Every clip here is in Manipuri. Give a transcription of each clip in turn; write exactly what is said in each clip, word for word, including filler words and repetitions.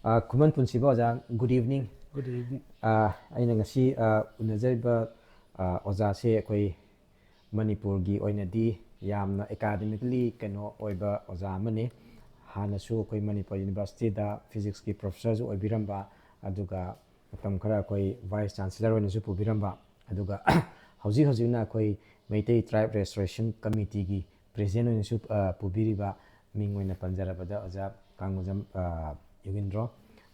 ꯑ, ꯈꯨꯃꯟ ꯄꯨꯟꯁꯤꯕ ꯑꯣꯖꯥ, good evening꯫ Good evening. ꯑ, ꯑꯩꯅ ꯉꯁꯤ, ꯑ, ꯎꯅꯖꯔꯤꯕ, ꯑ, ꯑꯣꯖꯥꯁꯦ ꯑꯩꯈꯣꯏ ꯃꯅꯤꯄꯨꯔꯒꯤ ꯑꯣꯏꯅꯗꯤ ꯌꯥꯝꯅ academically ꯀꯩꯅꯣ ꯑꯣꯏꯕ ꯑꯣꯖꯥ ꯑꯃꯅꯤ꯫ ꯍꯥꯟꯅꯁꯨ ꯑꯩꯈꯣꯏ ꯃꯅꯤꯄꯨꯔ Universityꯗ physicsꯀꯤ professorꯁꯨ ꯑꯣꯏꯕꯤꯔꯝꯕ, ꯑꯗꯨꯒ ꯃꯇꯝ ꯈꯔ ꯑꯩꯈꯣꯏ Vice Chancellor ꯑꯣꯏꯅꯁꯨ ꯄꯨꯕꯤꯔꯝꯕ, ꯑꯗꯨꯒ ꯍꯧꯖꯤꯛ ꯍꯧꯖꯤꯛꯅ ꯑꯩꯈꯣꯏ ꯃꯩꯇꯩ Tribe Restoration Committeeꯒꯤ President ꯑꯣꯏꯅꯁꯨ, ꯑ, ꯄꯨꯕꯤꯔꯤꯕ, ꯃꯤꯡ ꯑꯣꯏꯅ ꯄꯟꯖꯔꯕꯗ ꯑꯣꯖꯥ ꯀꯥꯡꯃꯣꯖꯝ, ꯑ, ꯌꯣꯒꯦꯟꯗ꯭ꯔꯣ꯫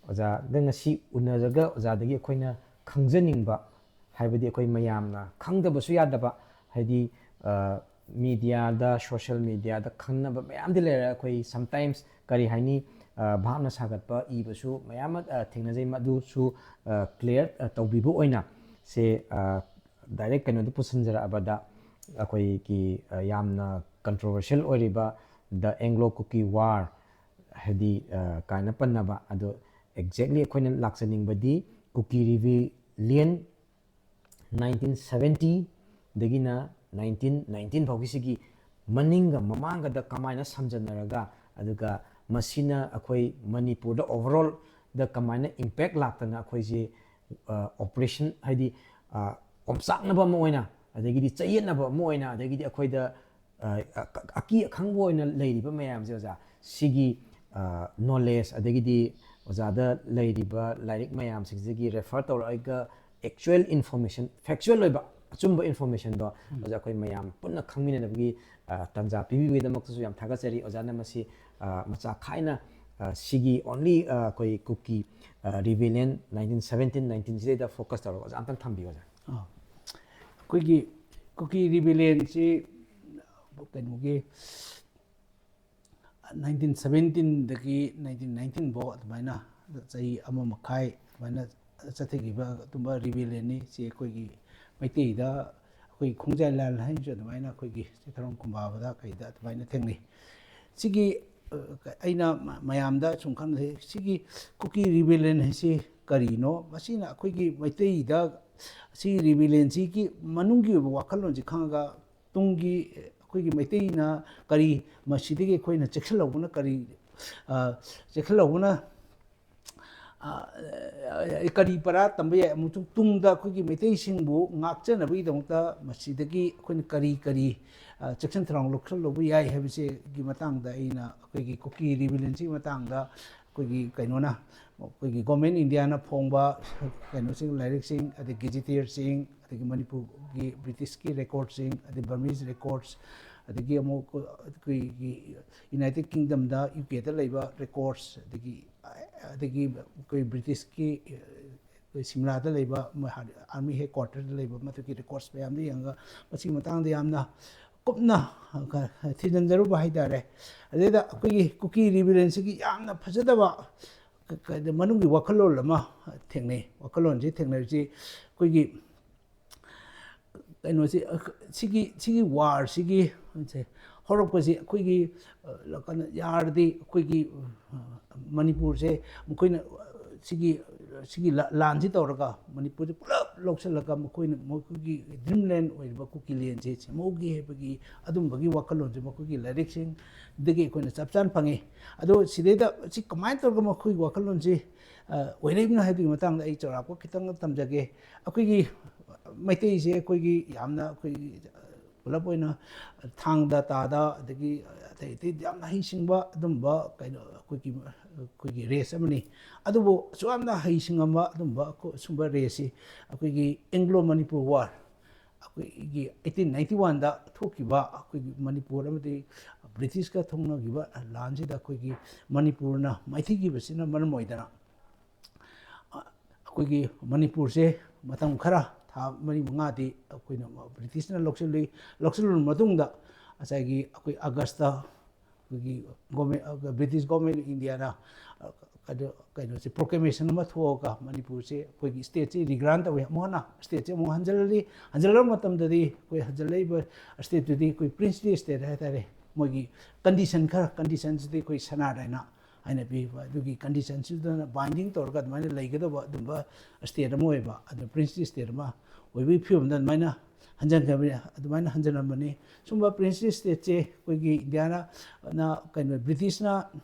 ꯑꯣꯖꯥꯗ ꯉꯁꯤ ꯎꯅꯔꯒ ꯑꯣꯖꯥꯗꯒꯤ ꯑꯩꯈꯣꯏꯅ ꯈꯪꯖꯅꯤꯡꯕ, ꯍꯥꯏꯕꯗꯤ ꯑꯩꯈꯣꯏ ꯃꯌꯥꯝꯅ ꯈꯪꯗꯕꯁꯨ ꯌꯥꯗꯕ, ꯍꯥꯏꯗꯤ, ꯑ, mediaꯗ, social mediaꯗ ꯈꯪꯅꯕ ꯃꯌꯥꯝꯗꯤ ꯂꯩꯔꯦ꯫ ꯑꯩꯈꯣꯏ sometimes ꯀꯔꯤ ꯍꯥꯏꯅꯤ, ꯑ, ꯚꯥꯞꯅ ꯁꯥꯒꯠꯄ ꯏꯕꯁꯨ ꯃꯌꯥꯝ ꯑꯃ, ꯑ, ꯊꯦꯡꯅꯖꯩ꯫ ꯃꯗꯨꯁꯨ, ꯑ, clear, ꯑ, ꯇꯧꯕꯤꯕ ꯑꯣꯏꯅ ꯁꯦ, ꯑ, direct ꯀꯩꯅꯣꯗ ꯄꯨꯁꯤꯟꯖꯔꯛꯑꯕꯗ, ꯑꯩꯈꯣꯏꯒꯤ, ꯑ, ꯌꯥꯝꯅ controversial ꯑꯣꯏꯔꯤꯕ The Anglo-Kuki War, ꯍꯥꯏꯗꯤ, ꯑ, ꯀꯥꯏꯅ ꯄꯟꯅꯕ, ꯑꯗꯣ exactly ꯑꯩꯈꯣꯏꯅ ꯂꯥꯛꯆꯅꯤꯡꯕꯗꯤ Kuki Rebellion nineteen seventyꯗꯒꯤꯅ nineteen nineteen ꯐꯥꯎꯒꯤꯁꯤꯒꯤ ꯃꯅꯤꯡꯒ ꯃꯃꯥꯡꯒꯗ ꯀꯃꯥꯏꯅ ꯁꯝꯖꯟꯅꯔꯒ, ꯑꯗꯨꯒ ꯃꯁꯤꯅ ꯑꯩꯈꯣꯏ ꯃꯅꯤꯄꯨꯔꯗ overallꯗ ꯀꯃꯥꯏꯅ impact ꯂꯥꯛꯇꯅ ꯑꯩꯈꯣꯏꯁꯦ, ꯑ, oppression, ꯍꯥꯏꯗꯤ, ꯑ, ꯑꯣꯝꯆꯥꯛꯅꯕ ꯑꯃ ꯑꯣꯏꯅ, ꯑꯗꯒꯤꯗꯤ ꯆꯌꯦꯠꯅꯕ ꯑꯃ ꯑꯣꯏꯅ, ꯑꯗꯒꯤꯗꯤ ꯑꯩꯈꯣꯏꯗ, ꯑ, ꯑ, ꯑꯀꯤ ꯑꯈꯪꯕ ꯑꯣꯏꯅ ꯂꯩꯔꯤꯕ ꯃꯌꯥꯝꯁꯦ ꯑꯣꯖꯥ, ꯁꯤꯒꯤ, ꯑ, knowledge, ꯑꯗꯒꯤꯗꯤ ꯑꯣꯖꯥꯗ ꯂꯩꯔꯤꯕ ꯂꯥꯏꯔꯤꯛ ꯃꯌꯥꯝꯁꯤꯡꯁꯤꯗꯒꯤ refer ꯇꯧꯔꯛꯑꯒ actual information, factual ꯑꯣꯏꯕ ꯑꯆꯨꯝꯕ informationꯗꯣ ꯑꯣꯖꯥ ꯑꯩꯈꯣꯏ ꯃꯌꯥꯝ ꯄꯨꯟꯅ ꯈꯪꯃꯤꯟꯅꯅꯕꯒꯤ, ꯑ, ꯇꯥꯟꯖꯥ ꯄꯤꯕꯤꯕꯒꯤꯗꯃꯛꯇꯁꯨ ꯌꯥꯝ ꯊꯥꯒꯠꯆꯔꯤ꯫ ꯑꯣꯖꯥꯅ ꯃꯁꯤ, ꯑ, ꯃꯆꯥ ꯈꯥꯏꯅ, ꯑ, ꯁꯤꯒꯤ only, ꯑ, ꯑꯩꯈꯣꯏ ꯀꯨꯀꯤ, ꯑ, rebellion nineteen seventeen nineteen ꯁꯤꯗꯩꯗ focus ꯇꯧꯔꯒ ꯑꯣꯖꯥ ꯑꯝꯇꯪ ꯊꯝꯕꯤꯌꯨ ꯑꯣꯖꯥ꯫ ꯑꯥ꯫ ꯑꯩꯈꯣꯏꯒꯤ ꯀꯨꯀꯤ rebellionꯁꯤ ꯀꯩꯅꯣꯒꯤ nineteen seventeenꯗꯒꯤ nineteen nineteen ꯐꯥꯎ ꯑꯗꯨꯃꯥꯏꯅ ꯆꯍꯤ ꯑꯃ ꯃꯈꯥꯏ ꯑꯗꯨꯃꯥꯏꯅ ꯆꯠꯊꯈꯤꯕ ꯑꯗꯨꯝꯕ rebellionꯅꯤ꯫ ꯁꯤ ꯑꯩꯈꯣꯏꯒꯤ ꯃꯩꯇꯩꯗ ꯑꯩꯈꯣꯏ ꯈꯣꯡꯖꯥꯏ ꯂꯥꯜ ꯍꯥꯏꯅꯁꯨ ꯑꯗꯨꯃꯥꯏꯅ ꯑꯩꯈꯣꯏꯒꯤ ꯆꯩꯊꯥꯔꯣꯟ ꯀꯨꯝꯕꯥꯕꯗ ꯀꯩꯗ ꯑꯗꯨꯃꯥꯏꯅ ꯊꯦꯡꯅꯩ꯫ ꯁꯤꯒꯤ, ꯑ, ꯑꯩꯅ ꯃ-, ꯃꯌꯥꯝꯗ ꯁꯨꯝ ꯈꯪꯖꯩ, ꯁꯤꯒꯤ ꯀꯨꯀꯤ rebellion ꯍꯥꯏꯁꯤ ꯀꯔꯤꯅꯣ? ꯃꯁꯤꯅ ꯑꯩꯈꯣꯏꯒꯤ ꯃꯩꯇꯩꯗ ꯁꯤ rebellionꯁꯤꯒꯤ ꯃꯅꯨꯡꯒꯤ ꯑꯣꯏꯕ ꯋꯥꯈꯜꯂꯣꯟꯁꯤ ꯈꯪꯉꯒ ꯇꯨꯡꯒꯤ ꯑꯩꯈꯣꯏꯒꯤ ꯃꯩꯇꯩꯅ ꯀꯔꯤ, ꯃꯁꯤꯗꯒꯤ ꯑꯩꯈꯣꯏꯅ ꯆꯦꯛꯁꯤꯜꯍꯧꯕꯅ ꯀꯔꯤ, ꯑ, ꯆꯦꯛꯁꯤꯜꯍꯧꯕꯅ ꯀꯔꯤ ꯄꯔꯥ ꯇꯝꯕ ꯌꯥꯏ, ꯑꯃꯁꯨꯡ ꯇꯨꯡꯗ ꯑꯩꯈꯣꯏꯒꯤ ꯃꯩꯇꯩꯁꯤꯡꯕꯨ ꯉꯥꯛꯆꯅꯕꯒꯤꯗꯃꯛꯇ ꯃꯁꯤꯗꯒꯤ ꯑꯩꯈꯣꯏꯅ ꯀꯔꯤ ꯀꯔꯤ ꯆꯦꯛꯁꯤꯟ ꯊꯧꯔꯥꯡ ꯂꯧꯁꯤꯜꯍꯧꯕ ꯌꯥꯏ ꯍꯥꯏꯕꯁꯤꯒꯤ ꯃꯇꯥꯡꯗ ꯑꯩꯅ ꯑꯩꯈꯣꯏꯒꯤ ꯀꯨꯀꯤ ꯔꯤꯕꯦꯂꯤꯌꯟꯁꯤꯒꯤ ꯃꯇꯥꯡꯗ ꯑꯩꯈꯣꯏꯒꯤ ꯀꯩꯅꯣꯅ, ꯑꯩꯈꯣꯏꯒꯤ ꯒꯣꯔꯃꯦꯟ ꯏꯟꯗꯤꯌꯥꯅ ꯐꯣꯡꯕ ꯀꯩꯅꯣꯁꯤꯡ, ꯂꯥꯏꯔꯤꯛꯁꯤꯡ, ꯑꯗꯒꯤ ꯒꯦꯖꯤꯇꯤꯌꯔꯁꯤꯡ, ꯑꯗꯒꯤ ꯃꯅꯤꯄꯨꯔꯒꯤ ꯕ꯭ꯔꯤꯇꯤꯁꯀꯤ ꯔꯦꯀꯣꯔꯠꯁꯤꯡ, ꯑꯗꯒꯤ ꯕꯔꯃꯤꯁ ꯔꯦꯀꯣꯔꯠꯁ, ꯑꯗꯒꯤ ꯑꯃꯨꯛ ꯑꯩꯈꯣꯏꯒꯤ ꯌꯨꯅꯥꯏꯇꯦꯠ ꯀꯤꯡꯗꯝꯗ, ꯌꯨ ꯀꯦꯗ ꯂꯩꯕ ꯔꯦꯀꯣꯔꯠꯁ, ꯑꯗꯒꯤ ꯑꯗꯒꯤ ꯑꯩꯈꯣꯏ ꯕ꯭ꯔꯤꯇꯤꯁꯀꯤ, ꯑꯩꯈꯣꯏ ꯁꯤꯝꯂꯥꯗ ꯂꯩꯕ ꯃꯣꯏ ꯑꯥꯔꯃꯤ ꯍꯦꯗ ꯀ꯭ꯋꯥꯇꯔꯗ ꯂꯩꯕ ꯃꯗꯨꯒꯤ ꯔꯦꯀꯣꯔꯠꯁ ꯃꯌꯥꯝꯗꯨ ꯌꯦꯡꯉꯒ ꯃꯁꯤꯒꯤ ꯃꯇꯥꯡꯗ ꯌꯥꯝꯅ ꯀꯨꯞꯅ ꯊꯤꯖꯤꯟꯖꯔꯨꯕ ꯍꯥꯏ ꯇꯥꯔꯦ꯫ ꯑꯗꯩꯗ ꯑꯩꯈꯣꯏꯒꯤ ꯀꯨꯀꯤ ꯔꯤꯕꯦꯂꯤꯌꯟꯁꯤꯒꯤ ꯌꯥꯝꯅ ꯐꯖꯗꯕ ꯃꯅꯨꯡꯒꯤ ꯋꯥꯈꯜꯂꯣꯟ ꯑꯃ ꯊꯦꯡꯅꯩ꯫ ꯋꯥꯈꯜꯂꯣꯟꯁꯤ ꯊꯦꯡꯅꯔꯤꯁꯤ ꯑꯩꯈꯣꯏꯒꯤ ꯀꯩꯅꯣꯁꯤ, ꯁꯤꯒꯤ ꯁꯤꯒꯤ ꯋꯥꯔꯁꯤꯒꯤ ꯍꯧꯔꯛꯄꯁꯤ ꯑꯩꯈꯣꯏꯒꯤ ꯀꯩꯅꯣ ꯌꯥꯔꯗꯤ ꯑꯩꯈꯣꯏꯒꯤ ꯃꯅꯤꯄꯨꯔꯁꯦ ꯃꯈꯣꯏꯅ ꯁꯤꯒꯤ ꯁꯤꯒꯤ ꯂꯥꯟꯁꯤ ꯇꯧꯔꯒ ꯃꯅꯤꯄꯨꯔꯁꯦ ꯄꯨꯂꯞ ꯂꯧꯁꯤꯜꯂꯒ ꯃꯈꯣꯏꯅ ꯃꯈꯣꯏꯒꯤ ꯗ꯭ꯔꯤꯝꯂꯦꯟ ꯑꯣꯏꯔꯤꯕ ꯀꯨꯀꯤꯂꯦꯟꯁꯦ ꯁꯦꯝꯍꯧꯒꯦ ꯍꯥꯏꯕꯒꯤ ꯑꯗꯨꯝꯕꯒꯤ ꯋꯥꯈꯜꯂꯣꯟꯁꯦ ꯃꯈꯣꯏꯒꯤ ꯂꯥꯏꯔꯤꯛꯁꯤꯡꯗꯒꯤ ꯑꯩꯈꯣꯏꯅ ꯆꯞ ꯆꯥꯅ ꯐꯪꯉꯤ꯫ ꯑꯗꯣ ꯁꯤꯗꯩꯗ ꯁꯤ ꯀꯃꯥꯏꯅ ꯇꯧꯔꯒ ꯃꯈꯣꯏꯒꯤ ꯋꯥꯈꯜꯂꯣꯟꯁꯤ ꯑꯣꯏꯔꯛꯏꯕꯅꯣ ꯍꯥꯏꯕꯒꯤ ꯃꯇꯥꯡꯗ ꯑꯩ ꯆꯥꯎꯔꯥꯛꯄ ꯈꯤꯇꯪ ꯇꯝꯖꯒꯦ꯫ ꯑꯩꯈꯣꯏꯒꯤ ꯃꯩꯇꯩꯁꯦ ꯑꯩꯈꯣꯏꯒꯤ ꯌꯥꯝꯅ ꯑꯩꯈꯣꯏꯒꯤ ꯄꯨꯂꯞ ꯑꯣꯏꯅ ꯊꯥꯡꯗ ꯇꯥꯗ ꯑꯗꯒꯤ ꯑꯇꯩ ꯑꯇꯩ ꯌꯥꯝꯅ ꯍꯩꯁꯤꯡꯕ ꯑꯗꯨꯝꯕ ꯀꯩꯅꯣ ꯑꯩꯈꯣꯏꯒꯤ ꯑꯩꯈꯣꯏꯒꯤ ꯔꯦꯁ ꯑꯃꯅꯤ꯫ ꯑꯗꯨꯕꯨ ꯑꯁꯨꯛ ꯌꯥꯝꯅ ꯍꯩꯁꯤꯡꯉꯝꯕ ꯑꯗꯨꯝꯕ ꯁꯨꯝꯕ ꯔꯦꯁꯁꯤ ꯑꯩꯈꯣꯏꯒꯤ ꯑꯦꯡꯒ꯭ꯂꯣ ꯃꯅꯤꯄꯨꯔ ꯋꯥꯔ, ꯑꯩꯈꯣꯏꯒꯤ ꯑꯩꯠꯇꯤꯟ ꯅꯥꯏꯟꯇꯤ ꯋꯥꯟꯗ ꯊꯣꯛꯈꯤꯕ ꯑꯩꯈꯣꯏꯒꯤ ꯃꯅꯤꯄꯨꯔ ꯑꯃꯗꯤ ꯕ꯭ꯔꯤꯇꯤꯁꯀ ꯊꯣꯛꯅꯈꯤꯕ ꯂꯥꯟꯁꯤꯗ ꯑꯩꯈꯣꯏꯒꯤ ꯃꯅꯤꯄꯨꯔꯅ ꯃꯥꯏꯊꯤꯈꯤꯕꯁꯤꯅ ꯃꯔꯝ ꯑꯣꯏꯗꯅ ꯑꯩꯈꯣꯏꯒꯤ ꯃꯅꯤꯄꯨꯔꯁꯦ ꯃꯇꯝ ꯈꯔ, ꯊꯥ ꯃꯔꯤ ꯃꯉꯥꯗꯤ ꯑꯩꯈꯣꯏꯅ ꯕ꯭ꯔꯤꯇꯤꯁꯅ ꯂꯧꯁꯤꯜꯂꯨꯏ꯫ ꯂꯧꯁꯤꯜꯂꯨꯔꯕ ꯃꯇꯨꯡꯗ ꯉꯁꯥꯏꯒꯤ ꯑꯩꯈꯣꯏ ꯑꯥꯒꯁꯇ ꯑꯩꯈꯣꯏꯒꯤ ꯒꯣꯔꯃꯦꯟ, ꯕ꯭ꯔꯤꯇꯤꯁ ꯒꯣꯔꯃꯦꯟ ꯑꯣꯐ ꯏꯟꯗꯤꯌꯥꯅ ꯀꯩꯅꯣ ꯀꯩꯅꯣꯁꯦ, ꯄ꯭ꯔꯣꯀ꯭ꯂꯦꯃꯦꯁꯟ ꯑꯃ ꯊꯣꯛꯑꯒ ꯃꯅꯤꯄꯨꯔꯁꯦ ꯑꯩꯈꯣꯏꯒꯤ ꯁ꯭ꯇꯦꯠꯁꯤ ꯔꯤꯒ꯭ꯔꯥꯟ ꯇꯧꯋꯤ꯫ ꯑꯃꯨꯛ ꯍꯟꯅ ꯁ꯭ꯇꯦꯠꯁꯤ ꯑꯃꯨꯛ ꯍꯟꯖꯤꯜꯂꯤ꯫ ꯍꯟꯖꯤꯜꯂꯕ ꯃꯇꯝꯗꯗꯤ ꯑꯩꯈꯣꯏ ꯍꯟꯖꯤꯜꯂꯛꯏꯕ ꯁ꯭ꯇꯦꯠꯇꯨꯗꯤ ꯑꯩꯈꯣꯏ ꯄ꯭ꯔꯤꯟꯁꯂꯤ ꯁ꯭ꯇꯦꯠ ꯍꯥꯏ ꯇꯥꯔꯦ꯫ ꯃꯣꯏꯒꯤ ꯀꯟꯗꯤꯁꯟ ꯈꯔ, ꯀꯟꯗꯤꯁꯟꯁꯤꯗꯤ ꯑꯩꯈꯣꯏ ꯁꯅꯥꯔꯦꯅ ꯍꯥꯏꯅ ꯄꯤꯕ ꯑꯗꯨꯒꯤ ꯀꯟꯗꯤꯁꯟꯁꯤꯗꯅ ꯕꯥꯏꯟꯗꯤꯡ ꯇꯧꯔꯒ ꯑꯗꯨꯃꯥꯏꯅ ꯂꯩꯒꯗꯧꯕ ꯑꯗꯨꯝꯕ ꯁ꯭ꯇꯦꯠ ꯑꯃ ꯑꯣꯏꯕ, ꯑꯗꯨ ꯄ꯭ꯔꯤꯟꯁꯂꯤ ꯁ꯭ꯇꯦꯠ ꯑꯃ ꯑꯣꯏꯕꯒꯤ ꯐꯤꯕꯝꯗ ꯑꯗꯨꯃꯥꯏꯅ ꯍꯟꯖꯟꯈ꯭ꯔꯕꯅꯤ꯫ ꯑꯗꯨꯃꯥꯏꯅ ꯍꯟꯖꯜꯂꯝꯕꯅꯤ꯫ ꯁꯨꯝꯕ ꯄ꯭ꯔꯤꯟꯁꯂꯤ ꯁ꯭ꯇꯦꯠꯁꯦ ꯑꯩꯈꯣꯏꯒꯤ ꯏꯟꯗꯤꯌꯥꯅ ꯅ ꯀꯩꯅꯣ ꯕ꯭ꯔꯤꯇꯤꯁꯅ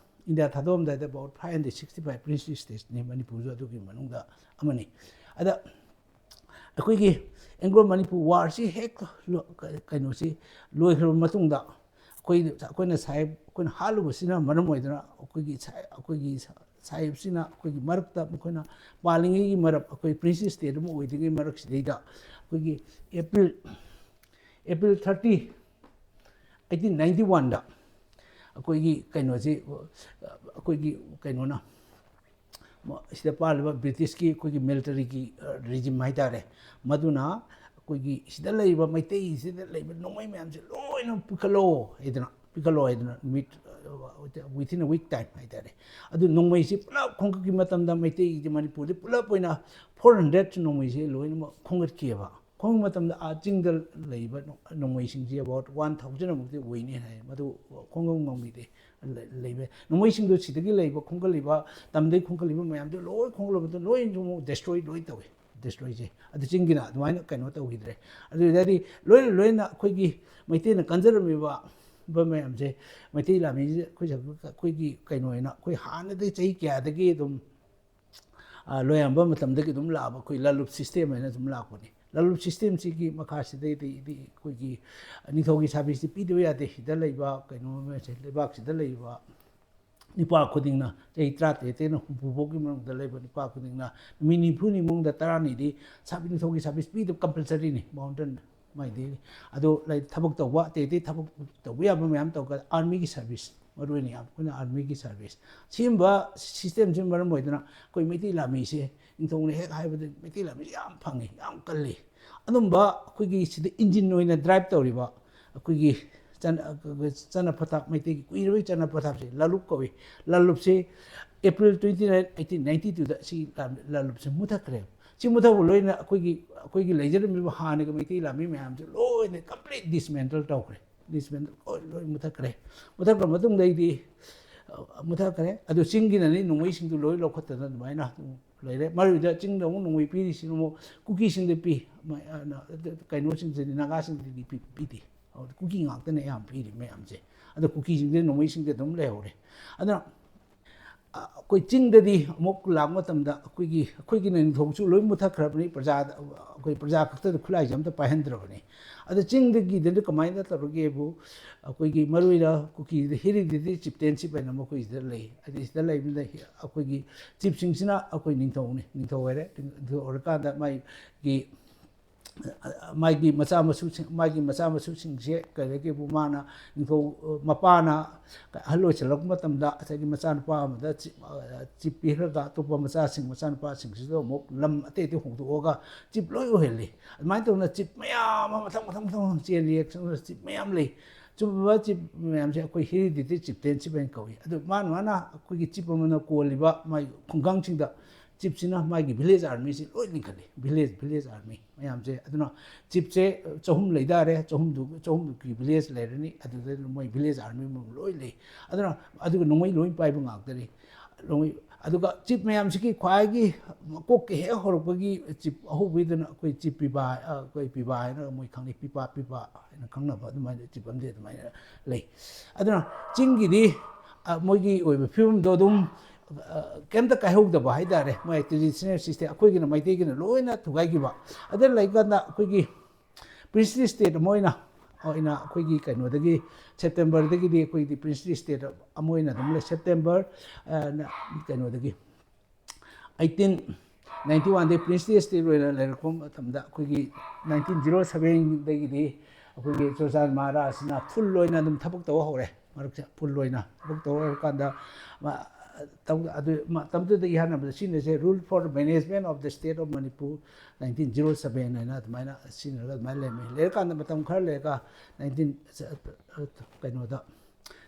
ꯏꯟꯗꯤꯌꯥ ꯊꯥꯗꯣꯛꯑꯝꯗꯥꯏꯗ about five hundred sixty five princely statesꯅꯤ, ꯃꯅꯤꯄꯨꯔꯁꯨ ꯑꯗꯨꯒꯤ ꯃꯅꯨꯡꯗ ꯑꯃꯅꯤ꯫ ꯑꯗ ꯑꯩꯈꯣꯏꯒꯤ Anglo Manipur warꯁꯤ ꯍꯦꯛ ꯂꯣ-, ꯀꯩꯅꯣꯁꯤ ꯂꯣꯏꯈ꯭ꯔꯕ ꯃꯇꯨꯡꯗ ꯑꯩꯈꯣꯏ, ꯑꯩꯈꯣꯏꯅ ꯁꯥꯍꯦꯕ, ꯑꯩꯈꯣꯏꯅ ꯍꯥꯠꯂꯨꯕꯁꯤꯅ ꯃꯔꯝ ꯑꯣꯏꯗꯨꯅ ꯑꯩꯈꯣꯏꯒꯤ ꯁꯥ-, ꯑꯩꯈꯣꯏꯒꯤ ꯁꯥ-, ꯁꯥꯍꯦꯕꯁꯤꯅ ꯑꯩꯈꯣꯏꯒꯤ ꯃꯔꯛꯇ ꯃꯈꯣꯏꯅ ꯄꯥꯜꯂꯤꯉꯩꯒꯤ ꯃꯔꯛ, ꯑꯩꯈꯣꯏ princely state ꯑꯃ ꯑꯣꯏꯗ꯭ꯔꯤꯉꯩ ꯃꯔꯛꯁꯤꯗꯩꯗ ꯑꯩꯈꯣꯏꯒꯤ April, April thirty, eighteen ninety oneꯗ ꯑꯩꯈꯣꯏꯒꯤ ꯀꯩꯅꯣꯁꯤ, ꯑꯩꯈꯣꯏꯒꯤ ꯀꯩꯅꯣꯅ, ꯁꯤꯗ ꯄꯥꯜꯂꯤꯕ Britishꯀꯤ ꯑꯩꯈꯣꯏꯒꯤ militaryꯒꯤ regime ꯍꯥꯏꯇꯥꯔꯦ, ꯃꯗꯨꯅ ꯑꯩꯈꯣꯏꯒꯤ ꯁꯤꯗ ꯂꯩꯔꯤꯕ ꯃꯩꯇꯩꯁꯤꯗ ꯂꯩꯕ ꯅꯣꯡꯃꯩ ꯃꯌꯥꯝꯁꯦ ꯂꯣꯏꯅ ꯄꯨꯈꯠꯂꯣ ꯍꯥꯏꯗꯅ, ꯄꯨꯈꯠꯂꯣ ꯍꯥꯏꯗꯅ ꯅꯨꯃꯤꯠ, within a week time ꯍꯥꯏꯇꯥꯔꯦ꯫ ꯑꯗꯨ ꯅꯣꯡꯃꯩꯁꯤ ꯄꯨꯂꯞ ꯈꯣꯝꯒꯠꯈꯤꯕ ꯃꯇꯝꯗ ꯃꯩꯇꯩꯁꯦ ꯃꯅꯤꯄꯨꯔꯗ ꯄꯨꯂꯞ ꯑꯣꯏꯅ four hundred ꯅꯣꯡꯃꯩꯁꯦ ꯂꯣꯏꯅꯃꯛ ꯈꯣꯝꯒꯠꯈꯤꯑꯕ꯫ ꯈꯣꯝꯕ ꯃꯇꯝꯗ ꯑꯥ ꯆꯤꯡꯗ ꯂꯩꯕ ꯅꯣꯡ-, ꯅꯣꯡꯃꯩꯁꯤꯡꯁꯤ about one thousand ꯑꯃꯨꯛꯇꯤ ꯑꯣꯏꯅꯤ ꯍꯥꯏ, ꯃꯗꯨ ꯈꯣꯝꯕ ꯉꯝꯈꯤꯗꯦ꯫ ꯂꯩ-, ꯂꯩꯕ ꯅꯣꯡꯃꯩꯁꯤꯡꯗꯣ ꯁꯤꯗꯒꯤ ꯂꯩꯕ ꯈꯣꯝꯒꯠꯂꯤꯕ, ꯇꯝꯗꯒꯤ ꯈꯣꯝꯒꯠꯂꯤꯕ ꯃꯌꯥꯝꯗꯣ ꯂꯣꯏ ꯈꯣꯝꯒꯠꯂꯕꯗ ꯂꯣꯏꯅ ꯑꯃꯨꯛ destroy ꯂꯣꯏ ꯇꯧꯏ꯫ Destroyꯁꯦ ꯑꯗꯨ ꯆꯤꯡꯒꯤꯅ ꯑꯗꯨꯃꯥꯏꯅ ꯀꯩꯅꯣ ꯇꯧꯈꯤꯗ꯭ꯔꯦ꯫ ꯑꯗꯨꯗꯗꯤ ꯂꯣꯏꯅ ꯂꯣꯏꯅ ꯑꯩꯈꯣꯏꯒꯤ ꯃꯩꯇꯩꯅ ꯀꯟꯖꯔꯝꯃꯤꯕ ꯃꯌꯥꯝꯁꯦ, ꯃꯩꯇꯩ ꯂꯥꯟꯃꯤꯁꯦ ꯑꯩꯈꯣꯏ, ꯑꯩꯈꯣꯏꯒꯤ ꯀꯩꯅꯣ ꯑꯣꯏꯅ ꯑꯩꯈꯣꯏ ꯍꯥꯟꯅꯗꯒꯤ ꯆꯍꯤ ꯀꯌꯥꯗꯒꯤ ꯑꯗꯨꯝ, ꯑ, ꯂꯣꯌꯥꯝꯕ ꯃꯇꯝꯗꯒꯤ ꯑꯗꯨꯝ ꯂꯥꯛꯑꯕ ꯑꯩꯈꯣꯏ ꯂꯥꯂꯨꯞ system ꯍꯥꯏꯅ ꯑꯗꯨꯝ ꯂꯥꯛꯄꯅꯤ꯫ ꯂꯥꯂꯨꯞ systemꯁꯤꯒꯤ ꯃꯈꯥꯁꯤꯗꯩꯗꯤ ꯅꯤꯡꯊꯧꯒꯤ serviceꯁꯤ ꯄꯤꯗꯕ ꯌꯥꯗꯦ꯫ ꯁꯤꯗ ꯂꯩꯕ ꯀꯩꯅꯣ ꯑꯃꯁꯦ, ꯂꯩꯕꯥꯛꯁꯤꯗ ꯂꯩꯕ ꯅꯨꯄꯥ ꯈꯨꯗꯤꯡꯅ, ꯆꯍꯤ ꯇꯔꯥꯇꯔꯦꯠꯇꯩꯅ ꯍꯨꯝꯐꯨ ꯐꯥꯎꯒꯤ ꯃꯅꯨꯡꯗ ꯂꯩꯕ ꯅꯨꯄꯥ ꯈꯨꯗꯤꯡꯅ ꯅꯨꯃꯤꯠ ꯅꯤꯐꯨꯅꯤ ꯃꯅꯨꯡꯗ ꯇꯔꯥꯅꯤꯗꯤ ꯁꯥꯕꯤ ꯅꯤꯡꯊꯧꯒꯤ service ꯄꯤꯗꯕ compulsoryꯅꯤ, ꯃꯥꯎꯟꯇꯦꯟ ꯃꯥꯏꯗꯤ꯫ ꯑꯗꯣ ꯂꯥꯏ-, ꯊꯕꯛ ꯇꯧꯕ, ꯑꯇꯩ ꯑꯇꯩ ꯊꯕꯛ ꯇꯧꯕ ꯌꯥꯕ ꯃꯌꯥꯝ ꯇꯧꯔꯒ armyꯒꯤ service, ꯃꯔꯨ ꯑꯣꯏꯅ ꯌꯥꯝ ꯑꯩꯈꯣꯏꯅ armyꯒꯤ service꯫ ꯁꯤꯒꯨꯝꯕ systemꯁꯤꯅ ꯃꯔꯝ ꯑꯣꯏꯗꯨꯅ ꯑꯩꯈꯣꯏ ꯃꯩꯇꯩ ꯂꯥꯟꯃꯤꯁꯦ ꯅꯤꯡꯊꯧꯅ ꯍꯦꯛ ꯍꯥꯏꯕꯗ ꯃꯩꯇꯩ ꯂꯥꯟꯃꯤꯁꯦ ꯌꯥꯝ ꯐꯪꯉꯤ, ꯌꯥꯝ ꯀꯜꯂꯤ꯫ ꯑꯗꯨꯝꯕ ꯑꯩꯈꯣꯏꯒꯤ ꯁꯤꯗ engine ꯑꯣꯏꯅ drive ꯇꯧꯔꯤꯕ ꯑꯩꯈꯣꯏꯒꯤ ꯆꯠꯅ-, ꯆꯠꯅ ꯄꯊꯥꯞ, ꯃꯩꯇꯩꯒꯤ ꯀꯨꯏꯔꯕꯒꯤ ꯆꯠꯅ ꯄꯊꯥꯞꯁꯦ ꯂꯥꯂꯨꯞ ꯀꯧꯏ꯫ ꯂꯥꯂꯨꯞꯁꯦ April twenty nine, eighteen ninety twoꯗ ꯁꯤ ꯂꯥ-, ꯂꯥꯂꯨꯞꯁꯦ ꯃꯨꯊꯠꯈ꯭ꯔꯦ꯫ ꯁꯤ ꯃꯨꯊꯠꯄ ꯂꯣꯏꯅ ꯑꯩꯈꯣꯏꯒꯤ, ꯑꯩꯈꯣꯏꯒꯤ ꯂꯩꯖꯔꯝꯃꯤꯕ ꯍꯥꯟꯅꯒꯤ ꯃꯩꯇꯩ ꯂꯥꯟꯃꯤ ꯃꯌꯥꯝꯁꯦ ꯂꯣꯏꯅ complete dismantle ꯇꯧꯈ꯭ꯔꯦ꯫ Dismantle ꯂꯣꯏ, ꯂꯣꯏ ꯃꯨꯊꯠꯈ꯭ꯔꯦ꯫ ꯃꯨꯊꯠꯈ꯭ꯔ ꯃꯇꯨꯡꯗꯩꯗꯤ, ꯑ, ꯃꯨꯊꯠꯈ꯭ꯔꯦ꯫ ꯑꯗꯨ ꯆꯤꯡꯒꯤꯅꯅꯤ ꯅꯣꯡꯃꯩꯁꯤꯡꯗꯨ ꯂꯣꯏ ꯂꯧꯈꯠꯇꯅ ꯑꯗꯨꯃꯥꯏꯅ ꯂꯩꯔꯦ꯫ ꯃꯔꯨꯗ ꯆꯤꯡꯗ ꯑꯃꯨꯛ ꯅꯣꯡꯃꯩ ꯄꯤꯔꯤꯁꯤꯅ ꯑꯃꯨꯛ ꯀꯨꯀꯤꯁꯤꯡꯗ ꯄꯤ꯫ ꯃ-, ꯑ, ꯅ-, ꯀꯩꯅꯣꯁꯤꯡꯁꯤꯗꯤ, ꯅꯥꯒꯥꯁꯤꯡꯗꯗꯤ ꯄꯤ-, ꯄꯤꯗꯦ꯫ ꯑꯗꯨ ꯀꯨꯀꯤ ꯉꯥꯛꯇꯅ ꯑꯌꯥꯝꯕ ꯄꯤꯔꯤ ꯃꯌꯥꯝꯁꯦ꯫ ꯑꯗꯣ ꯀꯨꯀꯤꯁꯤꯡꯁꯦ ꯅꯣꯡꯃꯩꯁꯤꯡꯁꯦ ꯑꯗꯨꯝ ꯂꯩꯍꯧꯔꯦ꯫ ꯑꯗꯨꯅ ꯑꯩꯈꯣꯏ ꯆꯤꯡꯗꯗꯤ ꯑꯃꯨꯛ ꯂꯥꯛꯄ ꯃꯇꯝꯗ ꯑꯩꯈꯣꯏꯒꯤ, ꯑꯩꯈꯣꯏꯒꯤꯅ ꯅꯤꯡꯊꯧꯁꯨ ꯂꯣꯏ ꯃꯨꯊꯠꯈ꯭ꯔꯕꯅꯤ, ꯄ꯭ꯔꯖꯥꯗ, ꯑꯩꯈꯣꯏ ꯄ꯭ꯔꯖꯥ ꯈꯛꯇꯗ ꯈꯨꯠꯂꯥꯏꯁꯦ ꯑꯝꯇ ꯄꯥꯏꯍꯟꯗ꯭ꯔꯕꯅꯤ꯫ ꯑꯗꯣ ꯆꯤꯡꯗꯒꯤꯗꯅ ꯀꯃꯥꯏꯅ ꯇꯧꯔꯒꯦꯕꯨ, ꯑꯩꯈꯣꯏꯒꯤ ꯃꯔꯨ ꯑꯣꯏꯅ ꯀꯨꯀꯤꯗ hereditary chieftainship ꯍꯥꯏꯅ ꯃꯈꯣꯏꯁꯤꯗ ꯂꯩ꯫ ꯍꯥꯏꯗꯤ ꯁꯤꯗ ꯂꯩꯕꯅꯤꯅ ꯑꯩꯈꯣꯏꯒꯤ chiefꯁꯤꯡꯁꯤꯅ ꯑꯩꯈꯣꯏ ꯅꯤꯡꯊꯧꯅꯤ, ꯅꯤꯡꯊꯧ ꯑꯣꯏꯔꯦ꯫ ꯅꯤꯡꯊꯧ ꯑꯣꯏꯔꯀꯥꯟꯗ ꯃꯥꯒꯤ ꯃꯥꯒꯤ ꯃꯆꯥ ꯃꯁꯨꯁꯤꯡ, ꯃꯥꯒꯤ ꯃꯆꯥ ꯃꯁꯨꯁꯤꯡꯁꯦ ꯀꯩꯗꯒꯤꯕꯨ ꯃꯥꯅ ꯅꯤꯡꯊꯧ, ꯃꯄꯥꯅ ꯑꯍꯜ ꯑꯣꯏꯁꯤꯜꯂꯛꯄ ꯃꯇꯝꯗ ꯉꯁꯥꯏꯒꯤ ꯃꯆꯥꯅꯨꯄꯥ ꯑꯃꯗ chief, chief ꯄꯤꯈ꯭ꯔꯒ ꯑꯇꯣꯞꯄ ꯃꯆꯥꯁꯤꯡ, ꯃꯆꯥꯅꯨꯄꯥꯁꯤꯡꯁꯤꯁꯨ ꯑꯃꯨꯛ ꯂꯝ ꯑꯇꯩ ꯑꯇꯩ ꯍꯣꯡꯗꯣꯛꯑꯒ chief ꯂꯣꯏ ꯑꯣꯏꯍꯜꯂꯤ꯫ ꯑꯗꯨꯃꯥꯏꯅ ꯇꯧꯗꯅ chief ꯃꯌꯥꯝ ꯑꯃ ꯃꯊꯪ ꯃꯊꯪ ꯃꯊꯪ ꯃꯊꯪ ꯆꯦꯜꯂꯤ꯫ Chief ꯃꯌꯥꯝ ꯂꯩ꯫ ꯆꯨꯝꯕ chief ꯃꯌꯥꯝꯁꯦ ꯑꯩꯈꯣꯏ hereditary chieftainship ꯍꯥꯏꯅ ꯀꯧꯏ꯫ ꯑꯗꯨ ꯃꯥꯅ, ꯃꯥꯅ ꯑꯩꯈꯣꯏꯒꯤ chief ꯑꯃꯅ ꯀꯣꯜꯂꯤꯕ ꯃꯥꯒꯤ ꯈꯨꯡꯒꯪꯁꯤꯡꯗ chiefꯁꯤꯅ ꯃꯥꯒꯤ village armyꯁꯤ ꯂꯣꯏ ꯂꯤꯡꯈꯠꯂꯤ꯫ Village, village army ꯃꯌꯥꯝꯁꯦ꯫ ꯑꯗꯨꯅ chiefꯁꯦ ꯆꯍꯨꯝ ꯂꯩꯇꯥꯔꯦ, ꯆꯍꯨꯝꯗꯨ, ꯆꯍꯨꯝꯒꯤ village ꯂꯩꯔꯅꯤ, ꯑꯗꯨꯗ ꯃꯣꯏ village army ꯃꯌꯥꯝ ꯂꯣꯏ ꯂꯩ꯫ ꯑꯗꯨꯅ ꯑꯗꯨꯒ ꯅꯣꯡꯃꯩ ꯂꯣꯏ ꯄꯥꯏꯕ ꯉꯥꯛꯇꯅꯤ꯫ ꯅꯣꯡꯃꯩ, ꯑꯗꯨꯒ chief ꯃꯌꯥꯝꯁꯤꯒꯤ ꯈ꯭ꯋꯥꯏꯒꯤ ꯃꯀꯣꯛꯀ ꯍꯦꯛ ꯍꯧꯔꯛꯄꯒꯤ chief ꯑꯍꯧꯕꯒꯤꯗꯨꯅ ꯑꯩꯈꯣꯏ chief ꯄꯤꯕꯥ, ꯑꯩꯈꯣꯏ ꯄꯤꯕꯥ ꯍꯥꯏꯅ ꯃꯣꯏ ꯈꯪꯅꯩ, ꯄꯤꯄꯥ, ꯄꯤꯄꯥ ꯍꯥꯏꯅ ꯈꯪꯅꯕ ꯑꯗꯨꯃꯥꯏꯅ chief ꯑꯃꯗꯤ ꯑꯗꯨꯃꯥꯏꯅ ꯂꯩ꯫ ꯑꯗꯨꯅ ꯆꯤꯡꯒꯤꯗꯤ, ꯑ, ꯃꯣꯏꯒꯤ ꯑꯣꯏꯕ ꯐꯤꯕꯝꯗꯣ ꯑꯗꯨꯝ, ꯑ, ꯀꯩꯝꯇ ꯀꯥꯏꯍꯧꯗꯕ ꯍꯥꯏꯇꯥꯔꯦ꯫ ꯃꯣꯏ traditional system, ꯑꯩꯈꯣꯏꯒꯤꯅ ꯃꯩꯇꯩꯒꯤꯅ ꯂꯣꯏꯅ ꯊꯨꯒꯥꯏꯈꯤꯕ꯫ ꯑꯗꯨ ꯂꯩꯀꯥꯟꯗ ꯑꯩꯈꯣꯏꯒꯤ princely state ꯑꯃ ꯑꯣꯏꯅ, ꯑꯣꯏꯅ ꯑꯩꯈꯣꯏꯒꯤ ꯀꯩꯅꯣꯗꯒꯤ, Septemberꯗꯒꯤꯗꯤ ꯑꯩꯈꯣꯏꯒꯤ princely state ꯑꯃ ꯑꯣꯏꯅ ꯑꯗꯨꯝ ꯂꯩ꯫ September, ꯑ, ꯅ-, ꯀꯩꯅꯣꯗꯒꯤ eighteen ninety oneꯗꯒꯤ princely state ꯑꯣꯏꯅ ꯂꯩꯔꯛꯄ ꯃꯇꯝꯗ ꯑꯩꯈꯣꯏꯒꯤ nineteen zero sevenꯗꯒꯤꯗꯤ ꯑꯩꯈꯣꯏꯒꯤ ꯆꯨꯔꯆꯥꯟ ꯃꯍꯥꯔꯥꯖꯅ full ꯑꯣꯏꯅ ꯑꯗꯨꯝ ꯊꯕꯛ ꯇꯧꯕ ꯍꯧꯔꯦ꯫ ꯃꯔꯛꯁꯦ full ꯑꯣꯏꯅ ꯊꯕꯛ ꯇꯧꯕ ꯍꯧꯔꯀꯥꯟꯗ, ꯃ-, ꯇꯧ-, ꯑꯗꯨ ꯃꯇꯝꯗꯨꯗ ꯏꯍꯥꯟ ꯍꯥꯟꯕꯗ ꯁꯤꯖꯤꯟꯅꯁꯦ, "Rule for the management of the state of Manipur, nineteen zero seven" ꯍꯥꯏꯅ ꯑꯗꯨꯃꯥꯏꯅ ꯁꯤꯖꯤꯟꯅꯔꯒ ꯑꯗꯨꯃꯥꯏꯅ ꯂꯩꯔꯝꯃꯤ꯫ ꯂꯩꯔꯀꯥꯟꯗ ꯃꯇꯝ ꯈꯔ ꯂꯩꯔꯒ nineteen, ꯀꯩꯅꯣꯗ,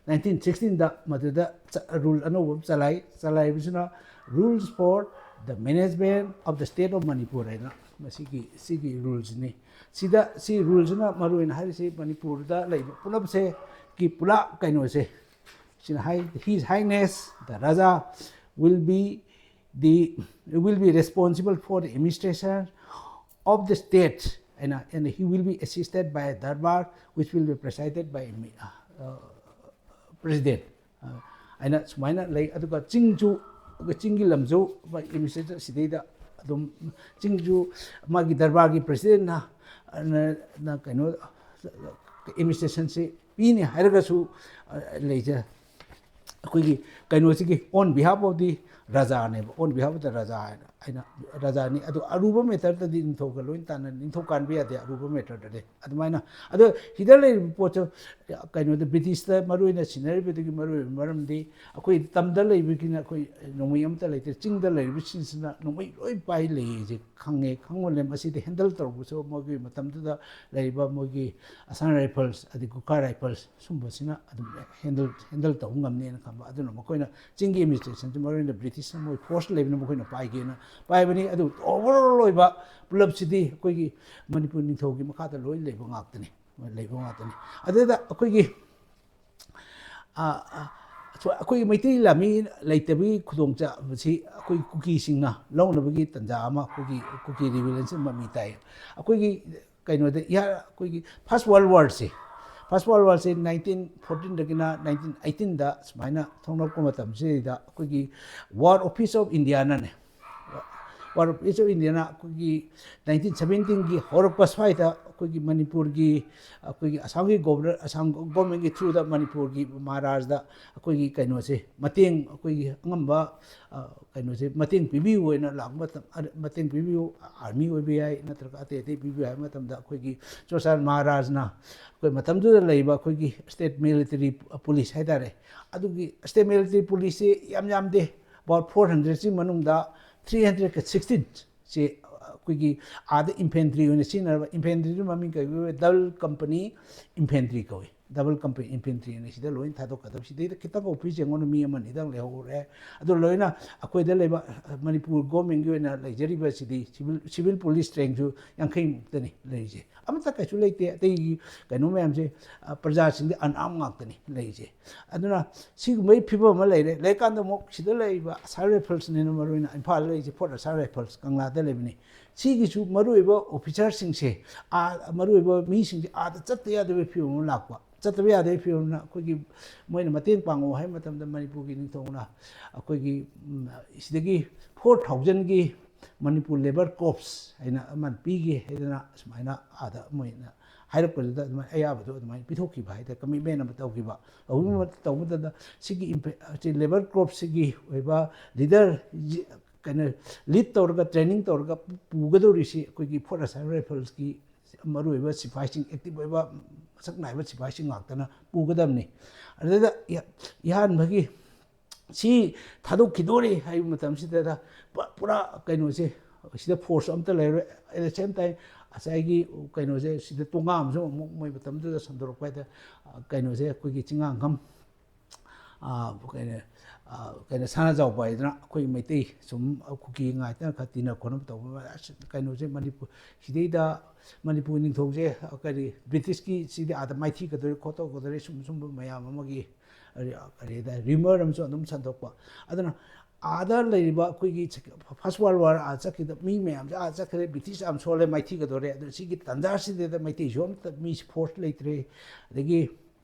nineteen sixteenꯗ ꯃꯗꯨꯗ ꯆ-, rule ꯑꯅꯧꯕ ꯑꯃ ꯆꯂꯥꯏ꯫ ꯆꯂꯥꯏꯕꯁꯤꯅ "Rules for the management of the state of Manipur" ꯍꯥꯏꯅ ꯃꯁꯤꯒꯤ, ꯁꯤꯒꯤ ruleꯁꯤꯅꯤ꯫ ꯁꯤꯗ, ꯁꯤ ruleꯁꯤꯅ ꯃꯔꯨ ꯑꯣꯏꯅ ꯍꯥꯏꯔꯤꯁꯤ ꯃꯅꯤꯄꯨꯔꯗ ꯂꯩꯕ ꯄꯨꯂꯞꯁꯦ, ꯀꯤ ꯄꯨꯂꯞ ꯀꯩꯅꯣꯁꯦ, ꯁꯤꯅ ꯍꯥꯏ, "His Highness the Raja will be the, will be responsible for the administration of the state, and, uh, and he will be assisted by a darbar which will be presided by a mi-, uh, uh, president." ꯑ, ꯍꯥꯏꯅ ꯁꯨꯃꯥꯏꯅ ꯂꯩ꯫ ꯑꯗꯨꯒ ꯆꯤꯡꯁꯨ, ꯆꯤꯡꯒꯤ ꯂꯝꯁꯨ ꯑꯦꯗꯃꯤꯅꯤꯁꯇ꯭ꯔꯦꯁꯟ ꯁꯤꯗꯩꯗ ꯑꯗꯨꯝ, ꯆꯤꯡꯁꯨ ꯃꯥꯒꯤ ꯗꯔꯕꯥꯔꯒꯤ ꯄ꯭ꯔꯁꯤꯗꯦꯟꯅ, ꯅ, ꯅ ꯀꯩꯅꯣ, ꯑꯦꯗꯃꯤꯅꯤꯁꯇ꯭ꯔꯦꯁꯟꯁꯤ ꯄꯤꯅꯤ ꯍꯥꯏꯔꯒꯁꯨ, ꯑ, ꯂꯩꯖ-, ꯑꯩꯈꯣꯏꯒꯤ ꯀꯩꯅꯣꯁꯤꯒꯤ on behalf of the ꯔꯥꯖꯥꯅꯦꯕ, on behalf of the ꯔꯥꯖꯥ ꯍꯥꯏꯅ, ꯍꯥꯏꯅ ꯔꯥꯖꯥꯅꯤ꯫ ꯑꯗꯨ ꯑꯔꯨꯕ ꯃꯦꯇꯔꯗꯗꯤ ꯅꯤꯡꯊꯧꯒ ꯂꯣꯏ ꯇꯥꯟꯅ, ꯅꯤꯡꯊꯧ ꯀꯥꯟꯕ ꯌꯥꯗꯦ ꯑꯔꯨꯕ ꯃꯦꯇꯔꯗꯗꯤ꯫ ꯑꯗꯨꯃꯥꯏꯅ, ꯑꯗꯣ ꯁꯤꯗ ꯂꯩꯔꯤꯕ ꯄꯣꯠꯁꯦ ꯀꯩꯅꯣꯗ ꯕ꯭ꯔꯤꯇꯤꯁꯇ ꯃꯔꯨ ꯑꯣꯏꯅ ꯁꯤꯟꯅꯔꯤꯕꯗꯨꯒꯤ ꯃꯔꯨ ꯑꯣꯏꯕ ꯃꯔꯝꯗꯤ ꯑꯩꯈꯣꯏ ꯇꯝꯗ ꯂꯩꯕꯒꯤꯅ ꯑꯩꯈꯣꯏ ꯅꯣꯡꯃꯩ ꯑꯃꯠꯇ ꯂꯩꯇꯦ꯫ ꯆꯤꯡꯗ ꯂꯩꯔꯤꯕꯁꯤꯡꯁꯤꯅ ꯅꯣꯡꯃꯩ ꯂꯣꯏ ꯄꯥꯏ ꯂꯩꯌꯦꯁꯦ ꯈꯪꯉꯦ꯫ ꯈꯪꯉꯣꯟꯗꯦ ꯃꯁꯤꯗꯤ ꯍꯦꯟꯗꯜ ꯇꯧꯕꯁꯨ ꯃꯣꯏꯒꯤ ꯃꯇꯝꯗꯨꯗ ꯂꯩꯔꯤꯕ ꯃꯣꯏꯒꯤ ꯑꯁꯥꯝ ꯔꯥꯏꯐꯜꯁ ꯑꯗꯩ ꯒꯨꯔꯈꯥ ꯔꯥꯏꯐꯜꯁ ꯁꯨꯝꯕꯁꯤꯅ ꯑꯗꯨꯝ ꯍꯦꯟꯗꯜ, ꯍꯦꯟꯗꯜ ꯇꯧꯕ ꯉꯝꯅꯦꯅ ꯈꯟꯕ꯫ ꯑꯗꯨꯅ ꯃꯈꯣꯏꯅ ꯆꯤꯡꯒꯤ ꯑꯦꯗꯃꯤꯅꯤꯁꯇ꯭ꯔꯦꯁꯟꯁꯤ ꯃꯔꯨ ꯑꯣꯏꯅ ꯕ꯭ꯔꯤꯇꯤꯁꯅ ꯃꯣꯏ ꯐꯣꯔꯁ ꯂꯩꯕꯅ ꯃꯈꯣꯏꯅ ꯄꯥꯏꯒꯦꯅ ꯄꯥꯏꯕꯅꯤ꯫ ꯑꯗꯨ ꯑꯣꯚꯔꯑꯣꯜ ꯑꯣꯏꯕ ꯄꯨꯂꯞꯁꯤꯗꯤ ꯑꯩꯈꯣꯏꯒꯤ ꯃꯅꯤꯄꯨꯔ ꯅꯤꯡꯊꯧꯒꯤ ꯃꯈꯥꯗ ꯂꯣꯏ ꯂꯩꯕ ꯉꯥꯛꯇꯅꯤ, ꯂꯩꯕ ꯉꯥꯛꯇꯅꯤ꯫ ꯑꯗꯨꯗ ꯑꯩꯈꯣꯏꯒꯤ, ꯑ, ꯑ, ꯑꯩꯈꯣꯏꯒꯤ ꯃꯩꯇꯩ ꯂꯥꯟꯃꯤ ꯂꯩꯇꯕꯒꯤ ꯈꯨꯗꯣꯡꯆꯥꯕꯁꯤ ꯑꯩꯈꯣꯏ ꯀꯨꯀꯤꯁꯤꯡꯅ ꯂꯧꯅꯕꯒꯤ ꯇꯥꯟꯖꯥ ꯑꯃ ꯑꯩꯈꯣꯏꯒꯤ ꯀꯨꯀꯤ ꯔꯤꯕꯦꯂꯤꯌꯟꯁꯤ ꯃꯃꯤ ꯇꯥꯏ꯫ ꯑꯩꯈꯣꯏꯒꯤ ꯀꯩꯅꯣꯗ ꯏꯍꯥ-, ꯑꯩꯈꯣꯏꯒꯤ ꯐꯥꯔꯁ ꯋꯥꯔꯜ ꯋꯥꯔꯁꯦ, ꯐꯥꯔꯁ ꯋꯥꯔꯜ ꯋꯥꯔꯁꯦ ꯅꯥꯏꯟꯇꯤꯟ ꯐꯣꯔꯇꯤꯟꯗꯒꯤꯅ ꯅꯥꯏꯟꯇꯤꯟ ꯑꯩꯠꯇꯤꯟꯗ ꯁꯨꯃꯥꯏꯅ ꯊꯣꯛꯂꯛꯄ ꯃꯇꯝꯁꯤꯗꯩꯗ ꯑꯩꯈꯣꯏꯒꯤ ꯋꯥꯔ ꯑꯣꯐꯤꯁ ꯑꯣꯐ ꯏꯟꯗꯤꯌꯥꯅꯅꯦ, ꯋꯥꯔ ꯑꯣꯐꯤꯁ ꯑꯣꯐ ꯏꯟꯗꯤꯌꯥꯅ ꯑꯩꯈꯣꯏꯒꯤ ꯅꯥꯏꯟꯇꯤꯟ ꯁꯕꯦꯟꯇꯤꯟꯒꯤ ꯍꯧꯔꯛꯄ ꯁ꯭ꯋꯥꯏꯗ ꯑꯩꯈꯣꯏꯒꯤ ꯃꯅꯤꯄꯨꯔꯒꯤ, ꯑꯩꯈꯣꯏꯒꯤ ꯑꯁꯥꯝꯒꯤ ꯒꯣꯕꯔꯅꯔ, ꯑꯁꯥꯝ ꯒꯣꯕꯔꯃꯦꯟꯒꯤ ꯊ꯭ꯔꯨꯗ ꯃꯅꯤꯄꯨꯔꯒꯤ ꯃꯍꯥꯔꯥꯖꯗ ꯑꯩꯈꯣꯏꯒꯤ ꯀꯩꯅꯣꯁꯦ ꯃꯇꯦꯡ, ꯑꯩꯈꯣꯏꯒꯤ ꯑꯉꯝꯕ, ꯑ, ꯀꯩꯅꯣꯁꯦ ꯃꯇꯦꯡ ꯄꯤꯕꯤꯌꯨ ꯍꯥꯏꯅ ꯂꯥꯛꯄ ꯃꯇꯝ, ꯑ, ꯃꯇꯦꯡ ꯄꯤꯕꯤꯌꯨ, ꯑꯥꯔꯃꯤ ꯑꯣꯏꯕ ꯌꯥꯏ, ꯅꯠꯇ꯭ꯔꯒ ꯑꯇꯩ ꯑꯇꯩ ꯄꯤꯕꯤꯌꯨ ꯍꯥꯏꯕ ꯃꯇꯝꯗ ꯑꯩꯈꯣꯏꯒꯤ ꯆꯨꯔꯆꯥꯟ ꯃꯍꯥꯔꯥꯖꯅ ꯑꯩꯈꯣꯏ ꯃꯇꯝꯗꯨꯗ ꯂꯩꯕ ꯑꯩꯈꯣꯏꯒꯤ ꯁ꯭ꯇꯦꯠ ꯃꯤꯂꯤꯇꯔꯤ ꯄꯨꯂꯤꯁ ꯍꯥꯏꯇꯥꯔꯦ, ꯑꯗꯨꯒꯤ ꯁ꯭ꯇꯦꯠ ꯃꯤꯂꯤꯇꯔꯤ ꯄꯨꯂꯤꯁꯁꯤ ꯌꯥꯝ ꯌꯥꯝꯗꯦ, about four hundredꯁꯤ ꯃꯅꯨꯡꯗ three hundred sixteenꯁꯦ ꯑꯩꯈꯣꯏꯒꯤ ꯑꯥꯗ ꯏꯟꯐꯦꯟꯇ꯭ꯔꯤ ꯑꯣꯏꯅ ꯁꯤꯖꯤꯟꯅꯔꯕ, ꯏꯟꯐꯦꯟꯇ꯭ꯔꯤꯗꯨ ꯃꯃꯤꯡ ꯀꯩ ꯀꯧꯏ? ꯗꯕꯜ ꯀꯝꯄꯅꯤ ꯏꯟꯐꯦꯟꯇ꯭ꯔꯤ ꯀꯧꯏ꯫ ꯗꯕꯜ ꯀꯝꯄꯅꯤ ꯏꯟꯐꯦꯟꯇ꯭ꯔꯤ ꯑꯅꯤ ꯁꯤꯗ ꯂꯣꯏꯅ ꯊꯥꯗꯣꯛꯀꯗꯕ꯫ ꯁꯤꯗꯩꯗ ꯈꯤꯇꯪ ꯑꯣꯐꯤꯁ ꯌꯦꯡꯉꯣꯅ ꯃꯤ ꯑꯃꯅꯤꯗꯪ ꯂꯩꯍꯧꯔꯦ꯫ ꯑꯗꯨ ꯂꯣꯏꯅ ꯑꯩꯈꯣꯏꯗ ꯂꯩꯕ, ꯃꯅꯤꯄꯨꯔ ꯒꯣꯔꯃꯦꯟꯒꯤ ꯑꯣꯏꯅ ꯂꯩꯖꯔꯤꯕꯁꯤꯗꯤ ꯁꯤꯚꯤꯜ, ꯁꯤꯚꯤꯜ ꯄꯨꯂꯤꯁ ꯔꯦꯡꯁꯨ ꯌꯥꯡꯈꯩꯃꯨꯛꯇꯅꯤ ꯂꯩꯔꯤꯁꯦ꯫ ꯑꯃꯠꯇ ꯀꯩꯁꯨ ꯂꯩꯇꯦ꯫ ꯑꯇꯩꯒꯤ ꯀꯩꯅꯣ ꯃꯌꯥꯝꯁꯦ, ꯑ, ꯄ꯭ꯔꯖꯥꯁꯤꯡꯗꯤ unarmed ꯉꯥꯛꯇꯅꯤ ꯂꯩꯔꯤꯁꯦ꯫ ꯑꯗꯨꯅ ꯁꯤꯒꯨꯝꯕꯒꯤ ꯐꯤꯕꯝ ꯑꯃ ꯂꯩꯔꯦ꯫ ꯂꯩꯔꯀꯥꯟꯗ ꯑꯃꯨꯛ ꯁꯤꯗ ꯂꯩꯔꯤꯕ Assam Riflesꯅꯦꯅ ꯃꯔꯨ ꯑꯣꯏꯅ ꯏꯝꯐꯥꯜꯗ ꯂꯩꯔꯤꯁꯦ, Fourth Assam Rifles ꯀꯪꯂꯥꯗ ꯂꯩꯕꯅꯤ꯫ ꯁꯤꯒꯤꯁꯨ ꯃꯔꯨꯑꯣꯏꯕ officerꯁꯤꯡꯁꯦ, ꯑꯥ, ꯃꯔꯨꯑꯣꯏꯕ ꯃꯤꯁꯤꯡꯁꯦ ꯑꯥꯗ ꯆꯠꯇ ꯌꯥꯗꯕꯒꯤ ꯐꯤꯕꯝ ꯑꯃ ꯂꯥꯛꯄ꯫ ꯆꯠꯇꯕ ꯌꯥꯗꯕꯒꯤ ꯐꯤꯕꯝꯅ ꯑꯩꯈꯣꯏꯒꯤ ꯃꯣꯏꯅ ꯃꯇꯦꯡ ꯄꯥꯡꯉꯛꯑꯣ ꯍꯥꯏꯕ ꯃꯇꯝꯗ ꯃꯅꯤꯄꯨꯔꯒꯤ ꯅꯤꯡꯊꯧꯅ ꯑꯩꯈꯣꯏꯒꯤ, ꯎꯝ, ꯁꯤꯗꯒꯤ four thousandꯒꯤ Manipur Labour Corps ꯍꯥꯏꯅ ꯑꯃ ꯄꯤꯒꯦ ꯍꯥꯏꯗꯅ ꯁꯨꯃꯥꯏꯅ ꯑꯥꯗ ꯃꯣꯏꯅ ꯍꯥꯏꯔꯛꯄꯗꯨꯗ ꯑꯗꯨꯃꯥꯏꯅ ꯑꯌꯥꯕꯗꯣ ꯑꯗꯨꯃꯥꯏꯅ ꯄꯤꯊꯣꯛꯈꯤꯕ ꯍꯥꯏꯇꯥꯔꯦ, commitment ꯑꯃ ꯇꯧꯈꯤꯕ꯫ ꯑꯗꯨꯒꯤ ꯃꯇꯝ-, ꯇꯧꯕ ꯃꯇꯝꯗ ꯁꯤꯒꯤ impe-, ꯁꯤ Labour Corpsꯁꯤꯒꯤ ꯑꯣꯏꯕ leader, ꯀꯩꯅꯣ, lead ꯇꯧꯔꯒ training ꯇꯧꯔꯒ ꯄꯨꯒꯗꯧꯔꯤꯁꯤ ꯑꯩꯈꯣꯏꯒꯤ Fourth Assam Riflesꯀꯤ ꯃꯔꯨꯑꯣꯏꯕ ꯁꯤꯐꯥꯏꯁꯤꯡ, active ꯑꯣꯏꯕ ꯃꯁꯛ ꯅꯥꯏꯕ ꯁꯤꯐꯥꯏꯁꯤꯡ ꯉꯥꯛꯇꯅ ꯄꯨꯒꯗꯕꯅꯤ꯫ ꯑꯗꯨꯗ ꯏꯍ-, ꯏꯍꯥꯟꯕꯒꯤ ꯁꯤ ꯊꯥꯗꯣꯛꯈꯤꯗꯣꯔꯦ ꯍꯥꯏꯕ ꯃꯇꯝꯁꯤꯗ ꯄ-, ꯄꯨꯔꯥ ꯀꯩꯅꯣꯁꯦ, ꯁꯤꯗ force ꯑꯝꯇ ꯂꯩꯔꯣꯏ꯫ At the same time, ꯉꯁꯥꯏꯒꯤ ꯀꯩꯅꯣꯁꯦ, ꯁꯤꯗ ꯇꯣꯉꯥꯟꯕꯁꯨ ꯑꯃꯨꯛ ꯃꯣꯏ ꯃꯇꯝꯗꯨꯗ ꯁꯟꯗꯣꯔꯛꯄ ꯍꯥꯏꯗ, ꯀꯩꯅꯣꯁꯦ, ꯑꯩꯈꯣꯏꯒꯤ ꯆꯤꯡꯉꯥꯡꯈꯝ, ꯑ, ꯀꯩꯅꯣ, ꯑ, ꯀꯩꯅꯣ, ꯁꯅꯥꯖꯥꯎꯕ ꯍꯥꯏꯗꯅ ꯑꯩꯈꯣꯏ ꯃꯩꯇꯩ ꯁꯨꯝ ꯀꯨꯀꯤ ꯉꯥꯏꯇꯅ ꯈꯔ ꯇꯤꯟꯅ ꯈꯣꯠꯅꯕ ꯇꯧꯕ, ꯑꯁ, ꯀꯩꯅꯣꯁꯦ, ꯃꯅꯤꯄꯨꯔ, ꯁꯤꯗꯩꯗ ꯃꯅꯤꯄꯨꯔ ꯅꯤꯡꯊꯧꯁꯦ, ꯑ, ꯀꯔꯤ, Britishꯀꯤ ꯁꯤꯗꯤ ꯑꯥꯗ ꯃꯥꯏꯊꯤꯒꯗꯣꯔꯦ ꯈꯣꯠꯇꯣꯛꯀꯗꯣꯔꯦ, ꯁꯨꯝ, ꯁꯨꯝꯕ ꯃꯌꯥꯝ ꯑꯃꯒꯤ, ꯑ, ꯀꯔꯤ ꯍꯥꯏꯇꯥꯔꯦ, rumour ꯑꯃꯁꯨ ꯑꯗꯨꯝ ꯁꯟꯗꯣꯛꯄ꯫ ꯑꯗꯨꯅ ꯑꯥꯗ ꯂꯩꯔꯤꯕ ꯑꯩꯈꯣꯏꯒꯤ First World War ꯑꯥ ꯆꯠꯈꯤꯗ ꯃꯤ ꯃꯌꯥꯝꯁꯦ ꯑꯥ ꯆꯠꯈ꯭ꯔꯦ, British ꯌꯥꯝ ꯁꯣꯜꯂꯦ, ꯃꯥꯏꯊꯤꯒꯗꯣꯔꯦ꯫ ꯑꯗꯨ ꯁꯤꯒꯤ ꯇꯥꯟꯖꯥꯁꯤꯗꯩꯗ ꯃꯩꯇꯩꯁꯨ ꯑꯝꯇ ꯃꯤ force ꯂꯩꯇ꯭ꯔꯦ꯫ ꯑꯗꯒꯤ,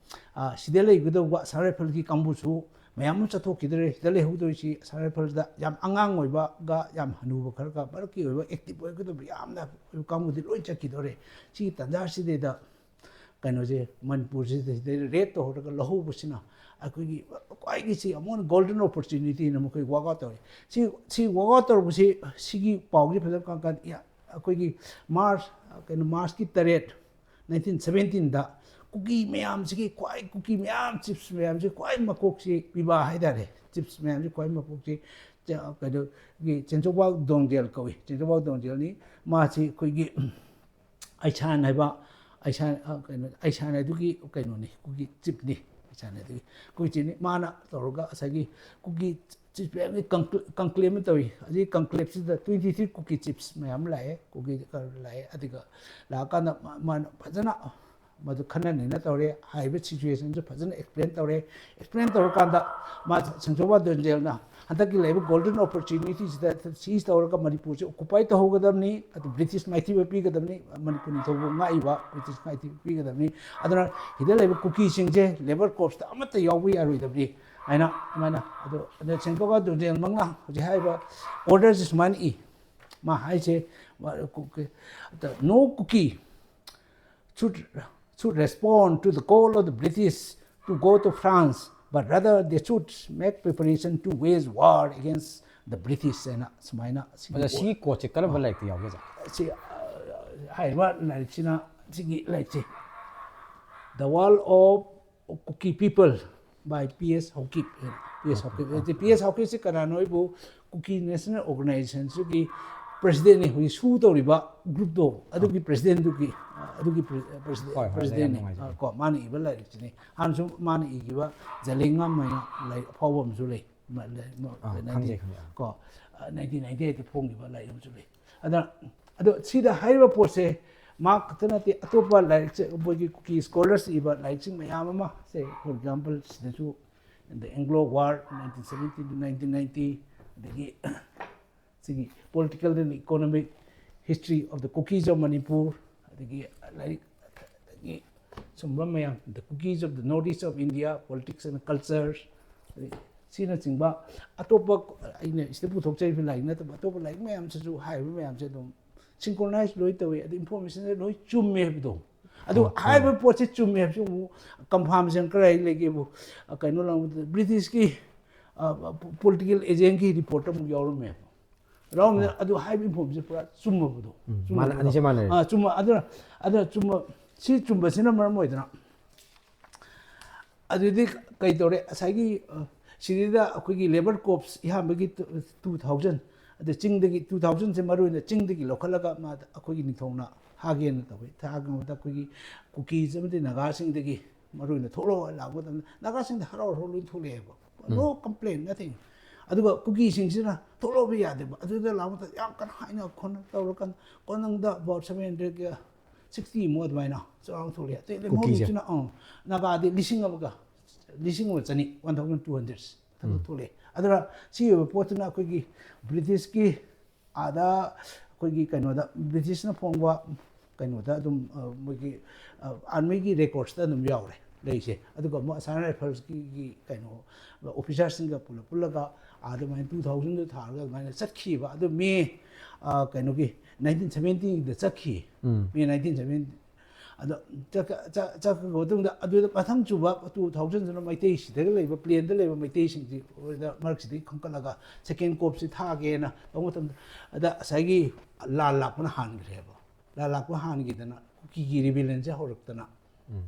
ꯑ, ꯁꯤꯗ ꯂꯩꯒꯗꯧꯕ Assam Riflesꯀꯤ ꯀꯥꯡꯕꯨꯁꯨ ꯃꯌꯥꯝ ꯑꯃ ꯆꯠꯊꯣꯛꯈꯤꯗꯣꯔꯦ꯫ ꯁꯤꯗ ꯂꯩꯍꯧꯗꯣꯏꯁꯤ Assam Riflesꯇ ꯌꯥꯝ ꯑꯉꯥꯡ ꯑꯣꯏꯕꯒ ꯌꯥꯝ ꯍꯅꯨꯕ ꯈꯔꯒ ꯃꯔꯛꯀꯤ ꯑꯣꯏꯕ active ꯑꯣꯏꯒꯗꯕ ꯌꯥꯝꯅ ꯑꯣꯏꯕ ꯀꯥꯡꯕꯨꯗꯤ ꯂꯣꯏ ꯆꯠꯈꯤꯗꯣꯔꯦ꯫ ꯁꯤꯒꯤ ꯇꯥꯟꯖꯥꯁꯤꯗꯩꯗ ꯀꯩꯅꯣꯁꯦ, ꯃꯅꯤꯄꯨꯔꯁꯤꯗ ꯁꯤꯗꯩꯗ raid ꯇꯧꯍꯧꯔꯒ ꯂꯧꯍꯧꯕꯁꯤꯅ ꯑꯩꯈꯣꯏꯒꯤ ꯈ꯭ꯋꯥꯏꯒꯤ ꯁꯤ ꯑꯃꯨꯛ ꯍꯦꯟꯅ golden opportunityꯅ ꯃꯈꯣꯏ walk out ꯇꯧꯔꯦ꯫ ꯁꯤ, ꯁꯤ walk out ꯇꯧꯔꯛꯄꯁꯤ, ꯁꯤꯒꯤ ꯄꯥꯎꯁꯤ ꯐꯖꯅ ꯀꯥꯟ-, ꯀꯥꯟ-, ꯑꯩꯈꯣꯏꯒꯤ March, ꯀꯩꯅꯣ, Marchꯀꯤ ꯇꯔꯦꯠ, nineteen seventeenꯗ ꯀꯨꯀꯤ ꯃꯌꯥꯝꯁꯤꯒꯤ ꯈ꯭ꯋꯥꯏ, ꯀꯨꯀꯤ ꯃꯌꯥꯝ, chiefs ꯃꯌꯥꯝꯁꯤ ꯈ꯭ꯋꯥꯏ ꯃꯀꯣꯛꯁꯤ ꯄꯤꯕꯥ ꯍꯥꯏꯇꯥꯔꯦ꯫ Chiefs ꯃꯌꯥꯝꯁꯤ ꯈ꯭ꯋꯥꯏ ꯃꯀꯣꯛꯁꯤ ꯆ-, ꯀꯩꯅꯣꯒꯤ ꯆꯦꯟꯆꯧꯕꯥꯎ ꯗꯣꯡꯖꯦꯜ ꯀꯧꯏ꯫ ꯆꯦꯟꯆꯧꯕꯥꯎ ꯗꯣꯡꯖꯦꯜꯅꯤ꯫ ꯃꯥꯁꯤ ꯑꯩꯈꯣꯏꯒꯤ ꯑꯩꯁꯥꯟ ꯍꯥꯏꯕ, ꯑꯩꯁꯥꯟ, ꯑ, ꯀꯩꯅꯣ, ꯑꯩꯁꯥꯟ ꯍꯥꯏꯗꯨꯒꯤ ꯀꯩꯅꯣꯅꯤ, ꯀꯨꯀꯤ chiefꯅꯤ, ꯑꯩꯁꯥꯟ ꯍꯥꯏꯗꯨꯒꯤ ꯀꯨꯀꯤ chiefꯅꯤ꯫ ꯃꯥꯅ ꯇꯧꯔꯒ ꯉꯁꯥꯏꯒꯤ ꯀꯨꯀꯤ ꯁꯤ ꯄꯤ ꯑꯥꯏ ꯑꯦꯝꯒꯤ conclave ꯑꯃ ꯇꯧꯏ꯫ ꯑꯗꯨꯒꯤ conclaveꯁꯤꯗ twenty three Kuki chiefs ꯃꯌꯥꯝ ꯂꯥꯛꯑꯦ, ꯀꯨꯀꯤ ꯈꯔ ꯂꯥꯛꯑꯦ꯫ ꯑꯗꯨꯒ ꯂꯥꯛꯑꯀꯥꯟꯗ ꯃꯥ-, ꯃꯥꯅ ꯐꯖꯅ ꯃꯗꯨ ꯈꯟꯅ ꯅꯩꯅ ꯇꯧꯔꯦ꯫ ꯍꯥꯏꯔꯤꯕ situationꯁꯨ ꯐꯖꯅ explain ꯇꯧꯔꯦ꯫ Explain ꯇꯧꯔꯀꯥꯟꯗ ꯃꯥ ꯁꯦꯡꯇꯣꯈꯣꯕꯥ ꯗꯣꯟꯖꯦꯜꯅ ꯍꯟꯗꯛꯀꯤ ꯂꯩꯔꯤꯕ golden opportunityꯁꯤꯗ seize ꯇꯧꯔꯒ ꯃꯅꯤꯄꯨꯔꯁꯦ occupy ꯇꯧꯍꯧꯒꯗꯕꯅꯤ, ꯑꯗꯨ British ꯃꯥꯏꯊꯤꯕ ꯄꯤꯒꯗꯕꯅꯤ, ꯃꯅꯤꯄꯨꯔ ꯅꯤꯡꯊꯧꯕꯨ ꯉꯥꯛꯏꯕ British ꯃꯥꯏꯊꯤꯕ ꯄꯤꯒꯗꯕꯅꯤ, ꯑꯗꯨꯅ ꯁꯤꯗ ꯂꯩꯕ ꯀꯨꯀꯤꯁꯤꯡꯁꯦ labour corpsꯇ ꯑꯃꯠꯇ ꯌꯥꯎꯕ ꯌꯥꯔꯣꯏꯗꯕꯅꯤ ꯍꯥꯏꯅ ꯑꯗꯨꯃꯥꯏꯅ꯫ ꯑꯗꯣ, ꯑꯗꯣ ꯁꯦꯡꯇꯣꯈꯣꯕꯥ ꯗꯣꯟꯖꯦꯜꯃꯛꯅ ꯍꯧꯖꯤꯛ ꯍꯥꯏꯔꯤꯕ orderꯁꯦ ꯁꯨꯃꯥꯏꯅ ꯏ꯫ ꯃꯥ ꯍꯥꯏꯁꯦ, "No Kuki should, should respond to the call of the British to go to France, but rather they should make preparation to wage war against the British" ꯍꯥꯏꯅ ꯁꯨꯃꯥꯏꯅ ꯁꯤꯒꯤ ꯑꯗ ꯁꯤꯒꯤ quoteꯁꯦ ꯀꯔꯝꯕ ꯂꯥꯏꯔꯤꯛꯇ ꯌꯥꯎꯒꯦ, ꯑꯣꯖꯥ? ꯁꯤ, ꯑ, ꯍꯥꯏꯔꯤꯕ ꯂꯥꯏꯔꯤꯛꯁꯤꯅ, ꯁꯤꯒꯤ ꯂꯥꯏꯔꯤꯛꯁꯦ, The Wall of Kuki People by P S Haokip꯫ P S Haokip꯫ P S Haokipꯁꯤ ꯀꯅꯥꯅꯣ? ꯑꯩꯕꯨ Kuki National Organizationꯁꯤꯒꯤ presidentꯅꯤ, ꯍꯧꯖꯤꯛ ꯁꯨ ꯇꯧꯔꯤꯕ groupꯇꯣ, ꯑꯗꯨꯒꯤ presidentꯗꯨꯒꯤ, ꯑꯗꯨꯒꯤ pre-, president, ꯍꯣꯏ, ꯍꯣꯏ, ꯌꯥꯝ presidentꯅꯤ꯫ ꯅꯨꯡꯉꯥꯏꯖꯔꯦ꯫ ꯑ, ꯀꯣ, ꯃꯥꯅ ꯏꯕ ꯂꯥꯏꯔꯤꯛꯁꯤꯅꯤ꯫ ꯍꯥꯟꯅꯁꯨ ꯃꯥꯅ ꯏꯈꯤꯕ ꯖꯂꯦꯡꯉꯝ ꯍꯥꯏꯅ ꯂꯥꯏꯔꯤꯛ ꯑꯐꯥꯎꯕ ꯑꯃꯁꯨ ꯂꯩ꯫ ꯃ-, ꯂꯩ-, ꯃ-, ꯑꯥ, ꯅꯥꯏꯟꯇꯤꯟ, ꯈꯪꯖꯩ, ꯈꯪꯖꯩ, ꯑꯥ꯫ ꯀꯣ, ꯑ, ꯅꯥꯏꯟꯇꯤꯟ ꯅꯥꯏꯟꯇꯤ ꯑꯩꯠꯇ ꯐꯣꯡꯈꯤꯕ ꯂꯥꯏꯔꯤꯛ ꯑꯃꯁꯨ ꯂꯩ꯫ ꯑꯗ, ꯑꯗꯣ ꯁꯤꯗ ꯍꯥꯏꯔꯤꯕ ꯄꯣꯠꯁꯦ ꯃꯥ ꯈꯛꯇ ꯅꯠꯇꯦ, ꯑꯇꯣꯞꯄ ꯂꯥꯏꯔꯤꯛꯁꯦ, ꯑꯩꯈꯣꯏꯒꯤ Kuki scholars ꯏꯕ ꯂꯥꯏꯔꯤꯛꯁꯤꯡ ꯃꯌꯥꯝ ꯑꯃ, say, for example, ꯁꯤꯗꯁꯨ The Anglo War, nineteen seventy to nineteen ninety, ꯑꯗꯒꯤ ꯁꯤꯒꯤ Political and Economic History of the Kukis of Manipur, ꯑꯗꯒꯤ ꯂꯥꯏꯔꯤꯛ, ꯑꯗꯒꯤ ꯁꯨꯝꯕ ꯃꯌꯥꯝ, The Kukis of the North East of India, Politics and Culture, ꯑꯗꯩ ꯁꯤꯅꯆꯤꯡꯕ ꯑꯇꯣꯞꯄ, ꯑꯩꯅ ꯁꯤꯗ ꯄꯨꯊꯣꯛꯆꯔꯤꯕ ꯂꯥꯏꯔꯤꯛ ꯅꯠꯇꯕ ꯑꯇꯣꯞꯄ ꯂꯥꯏꯔꯤꯛ ꯃꯌꯥꯝꯁꯤꯁꯨ ꯍꯥꯏꯔꯤꯕ ꯃꯌꯥꯝꯁꯦ ꯑꯗꯨꯝ synchronize ꯂꯣꯏ ꯇꯧꯏ, ꯑꯗꯨ informationꯁꯦ ꯂꯣꯏ ꯆꯨꯝꯃꯦ ꯍꯥꯏꯕꯗꯣ꯫ ꯑꯗꯨ ꯑꯣ, ꯍꯥꯏꯔꯤꯕ ꯄꯣꯠꯁꯦ ꯆꯨꯝꯃꯦ ꯍꯥꯏꯕꯁꯤ ꯑꯃꯨꯛ confirmation ꯀꯗꯥꯏ ꯂꯩꯒꯦꯕꯨ, ꯀꯩꯅꯣ ꯂꯥꯡꯕꯗ Britishꯀꯤ, ꯑ, political agentꯀꯤ reportꯇ ꯑꯃꯨꯛ ꯌꯥꯎꯔꯝꯃꯦꯕ꯫ ꯌꯥꯎꯔꯝꯃꯦ, ꯑꯗꯨ ꯍꯥꯏꯔꯤꯕ informationꯁꯦ ꯄꯨꯔꯥ ꯆꯨꯝꯃꯕꯗꯣ꯫ ꯎꯝ, ꯆꯨꯝꯃꯕꯗꯣ꯫ ꯃꯥꯅ-, ꯑꯅꯤꯁꯦ ꯃꯥꯟꯅꯔꯦ꯫ ꯑ, ꯆꯨꯝꯕ, ꯑꯗꯨꯅ, ꯑꯗꯨꯅ ꯆꯨꯝꯕ, ꯁꯤ ꯆꯨꯝꯕꯁꯤꯅ ꯃꯔꯝ ꯑꯣꯏꯗꯅ ꯑꯗꯨꯗꯤ ꯀꯩ ꯇꯧꯔꯦ? ꯉꯁꯥꯏꯒꯤ, ꯑ, ꯁꯤꯗꯩꯗ ꯑꯩꯈꯣꯏꯒꯤ labour corps ꯏꯍꯥꯟꯕꯒꯤ two thousand, ꯑꯗ ꯆꯤꯡꯗꯒꯤ two thousandꯁꯦ ꯃꯔꯨ ꯑꯣꯏꯅ ꯆꯤꯡꯗꯒꯤ ꯂꯧꯈꯠꯂꯒ ꯃꯥꯗ ꯑꯩꯈꯣꯏꯒꯤ ꯅꯤꯡꯊꯧꯅ ꯊꯥꯒꯦꯅ ꯇꯧꯋꯤ꯫ ꯊꯥꯒ ꯃꯇꯝꯗ ꯑꯩꯈꯣꯏꯒꯤ Kukis ꯑꯃꯗꯤ ꯅꯥꯒꯥꯁꯤꯡꯗꯒꯤ ꯃꯔꯨ ꯑꯣꯏꯅ ꯊꯣꯛꯂꯛꯑꯣ ꯂꯥꯛꯄ ꯃꯇꯝꯗ ꯅꯥꯒꯥꯁꯤꯡꯗ ꯍꯔꯥꯎ ꯍꯔꯥꯎ ꯂꯣꯏ ꯊꯣꯛꯂꯛꯑꯦꯕ꯫ No complaint, nothing. ꯑꯗꯨꯒ ꯀꯨꯀꯤꯁꯤꯡꯁꯤꯅ ꯊꯣꯛꯂꯛꯄ ꯌꯥꯗꯦꯕ꯫ ꯑꯗꯨꯗ ꯂꯥꯛꯄ ꯃꯇꯝꯗ ꯌꯥꯝ ꯀꯟꯅ ꯍꯥꯏꯅ ꯈꯣꯠꯅ ꯇꯧꯔꯀꯥꯟꯗ ꯀꯣꯟꯅꯪꯗ about seven hundred sixty ꯃꯨꯛ ꯑꯗꯨꯃꯥꯏꯅ ꯆꯥꯎꯔꯥꯛꯅ ꯊꯣꯛꯂꯛꯑꯦ꯫ ꯑꯇꯩ ꯀꯨꯀꯤꯁꯦ? ꯂꯦꯝꯍꯧꯔꯤꯁꯤꯅ ꯑꯪ ꯅꯥꯒꯥꯗꯤ ꯂꯤꯁꯤꯡ ꯑꯃꯒ ꯂꯤꯁꯤꯡ ꯑꯃ ꯆꯅꯤ, one thousand two hundred ꯊꯕꯛ ꯊꯣꯛꯂꯛꯑꯦ꯫ ꯑꯗꯨꯅ ꯁꯤ ꯑꯣꯏꯕ ꯄꯣꯠꯇꯨꯅ ꯑꯩꯈꯣꯏꯒꯤ ꯕ꯭ꯔꯤꯇꯤꯁꯀꯤ ꯑꯥꯗ ꯑꯩꯈꯣꯏꯒꯤ ꯀꯩꯅꯣꯗ ꯕ꯭ꯔꯤꯇꯤꯁꯅ ꯐꯣꯡꯕ ꯀꯩꯅꯣꯗ ꯑꯗꯨꯝ ꯑ, ꯃꯣꯏꯒꯤ ꯑꯥꯔꯃꯤꯒꯤ ꯔꯦꯀꯣꯔꯠꯁꯇ ꯑꯗꯨꯝ ꯌꯥꯎꯔꯦ ꯂꯩꯁꯦ꯫ ꯑꯗꯨꯒ ꯑꯃꯨꯛ ꯑꯁꯥꯝ ꯔꯥꯏꯐꯜꯁꯀꯤ ꯀꯩꯅꯣ ꯑꯣꯐꯤꯁꯥꯔꯁꯤꯡꯒ ꯄꯨꯂꯞ ꯄꯨꯜꯂꯒ ꯑꯥꯗ ꯑꯗꯨꯃꯥꯏꯅ ꯇꯨ ꯊꯥꯎꯖꯟꯗꯨ ꯊꯥꯔꯒ ꯑꯗꯨꯃꯥꯏꯅ ꯆꯠꯈꯤꯕ꯫ ꯑꯗꯨ ꯃꯦ ꯑ, ꯀꯩꯅꯣꯒꯤ ꯅꯥꯏꯟꯇꯤꯟ ꯁꯕꯦꯟꯇꯤꯗ ꯆꯠꯈꯤ꯫ ꯎꯝ. ꯃꯦ ꯅꯥꯏꯟꯇꯤꯟ ꯁꯕꯦꯟꯇꯤ ꯑꯗꯣ ꯆꯠꯈ- ꯆ- ꯆꯠꯈ꯭ꯔꯕ ꯃꯇꯨꯡꯗ ꯑꯗꯨꯗ ꯃꯊꯪ ꯆꯨꯕ ꯇꯨ ꯊꯥꯎꯖꯟꯗꯨꯅ ꯃꯩꯇꯩꯁꯤꯗꯒ ꯂꯩꯕ ꯄ꯭ꯂꯦꯟꯗ ꯂꯩꯕ ꯃꯩꯇꯩꯁꯤꯡꯁꯤ ꯃꯔꯛꯁꯤꯗꯒꯤ ꯈꯟꯀꯠꯂꯒ ꯁꯦꯀꯦꯟ ꯀꯣꯞꯁꯤ ꯊꯥꯒꯦꯅ ꯇꯧꯕ ꯃꯇꯝꯗ ꯑꯗ ꯉꯁꯥꯏꯒꯤ ꯂꯥꯟ ꯂꯥꯛꯄꯅ ꯍꯥꯟꯈ꯭ꯔꯦꯕ꯫ ꯂꯥꯟ ꯂꯥꯛꯄ ꯍꯥꯟꯈꯤꯗꯅ ꯀꯨꯀꯤꯒꯤ ꯔꯤꯕꯦꯂꯤꯌꯟꯁꯦ ꯍꯧꯔꯛꯇꯅ ꯎꯝ.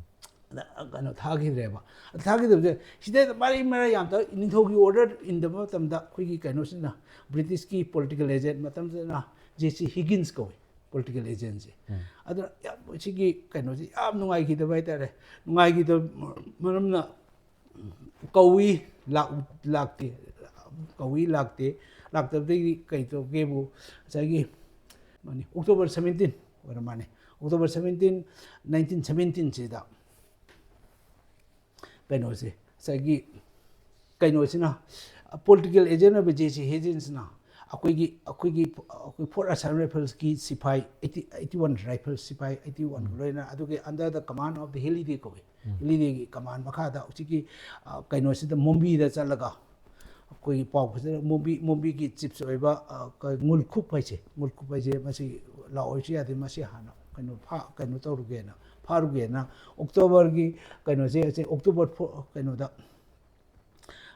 ꯑꯗ ꯀꯩꯅꯣ ꯊꯥꯈꯤꯗ꯭ꯔꯦꯕ꯫ ꯑꯗ ꯊꯥꯈꯤꯗꯕꯁꯦ ꯁꯤꯗꯩꯗ ꯃꯔꯩ ꯃꯔꯩ ꯌꯥꯝ ꯇꯧꯔ ꯅꯤꯡꯊꯧꯒꯤ ꯑꯣꯔꯗꯔ ꯏꯟꯗꯕ ꯃꯇꯝꯗ ꯑꯩꯈꯣꯏꯒꯤ ꯀꯩꯅꯣꯁꯤꯅ ꯕ꯭ꯔꯤꯇꯤꯁꯀꯤ ꯄꯣꯂꯤꯇꯤꯀꯦꯜ ꯑꯦꯖꯦꯟ ꯃꯇꯝꯗꯨꯗꯅ ꯖꯦ ꯁꯤ ꯍꯤꯒꯤꯟꯁ ꯀꯧꯏ ꯄꯣꯂꯤꯇꯤꯀꯦꯜ ꯑꯦꯖꯦꯟꯁꯤ꯫ ꯎꯝ. ꯑꯗꯨꯅ ꯌꯥꯝ ꯁꯤꯒꯤ ꯀꯩꯅꯣꯁꯤ ꯌꯥꯝ ꯅꯨꯡꯉꯥꯏꯈꯤꯗꯕ ꯍꯥꯏꯇꯥꯔꯦ꯫ ꯅꯨꯡꯉꯥꯏꯈꯤꯗꯕ ꯃꯔꯝꯅ ꯀꯧꯏ ꯂꯥꯛ- ꯂꯥꯛꯇꯦ꯫ ꯀꯧꯏ ꯂꯥꯛꯇꯦ꯫ ꯂꯥꯛꯇꯕꯗꯒꯤꯗꯤ ꯀꯩ ꯇꯧꯒꯦꯕꯨ ꯉꯁꯥꯏꯒꯤ ꯃꯥꯅꯤ ꯑꯣꯛꯇꯣꯕꯔ ꯁꯕꯦꯟꯇꯤꯟ ꯑꯣꯏꯔ ꯃꯥꯅꯤ꯫ ꯑꯣꯛꯇꯣꯕꯔ ꯁꯕꯦꯟꯇꯤꯟ ꯅꯥꯏꯟꯇꯤꯟ ꯁꯕꯦꯟꯇꯤꯟꯁꯤꯗ ꯀꯩꯅꯣꯁꯦ ꯉꯁꯥꯏꯒꯤ ꯀꯩꯅꯣꯁꯤꯅ ꯄꯣꯂꯤꯇꯤꯀꯦꯜ ꯑꯦꯖꯦꯟ ꯑꯣꯏꯕ ꯖꯦ ꯁꯤ ꯍꯤꯒꯤꯟꯁꯅ ꯑꯩꯈꯣꯏꯒꯤ ꯑꯩꯈꯣꯏꯒꯤ ꯑꯩꯈꯣꯏ ꯐꯣꯔꯠ ꯑꯁꯥꯝ ꯔꯥꯏꯐꯜꯁꯀꯤ ꯁꯤꯐꯥꯏ ꯑꯩꯠꯇꯤ ꯑꯩꯠꯇꯤ ꯋꯥꯟ ꯔꯥꯏꯐꯜ ꯁꯤꯐꯥꯏ ꯑꯩꯠꯇꯤ ꯋꯥꯟ ꯂꯣꯏꯅ ꯑꯗꯨꯒꯤ under the command of the ꯍꯤꯂꯤꯗꯦ ꯀꯧꯏ꯫ ꯍꯤꯂꯤꯗꯦꯒꯤ ꯀꯃꯥꯟ ꯃꯈꯥꯗ ꯍꯧꯖꯤꯛꯀꯤ ꯑ, ꯀꯩꯅꯣꯁꯤꯗ ꯃꯣꯝꯕꯤꯗ ꯆꯠꯂꯒ ꯑꯩꯈꯣꯏꯒꯤ ꯄꯥꯎ ꯐꯖꯅ ꯃꯣꯝꯕꯤ ꯃꯣꯝꯕꯤꯒꯤ ꯆꯤꯞꯁ ꯑꯣꯏꯕ ꯑ, ꯀ- ꯉꯨꯜꯈꯨꯞ ꯍꯥꯏꯁꯦ꯫ ꯉꯨꯜꯈꯨꯞ ꯍꯥꯏꯁꯦ ꯃꯁꯤ ꯂꯥꯛꯑꯣꯏꯁꯨ ꯌꯥꯗꯦ꯫ ꯃꯁꯤ ꯍꯥꯟꯅ ꯀꯩꯅꯣ ꯐꯥ ꯀꯩꯅꯣ ꯇꯧꯔꯨꯒꯦꯅ ꯐꯥꯔꯨꯒꯦꯅ ꯑꯣꯛꯇꯣꯕꯔꯒꯤ ꯀꯩꯅꯣꯁꯦ ꯁꯦ ꯑꯣꯛꯇꯣꯕꯔ ꯐꯣ- ꯀꯩꯅꯣꯗ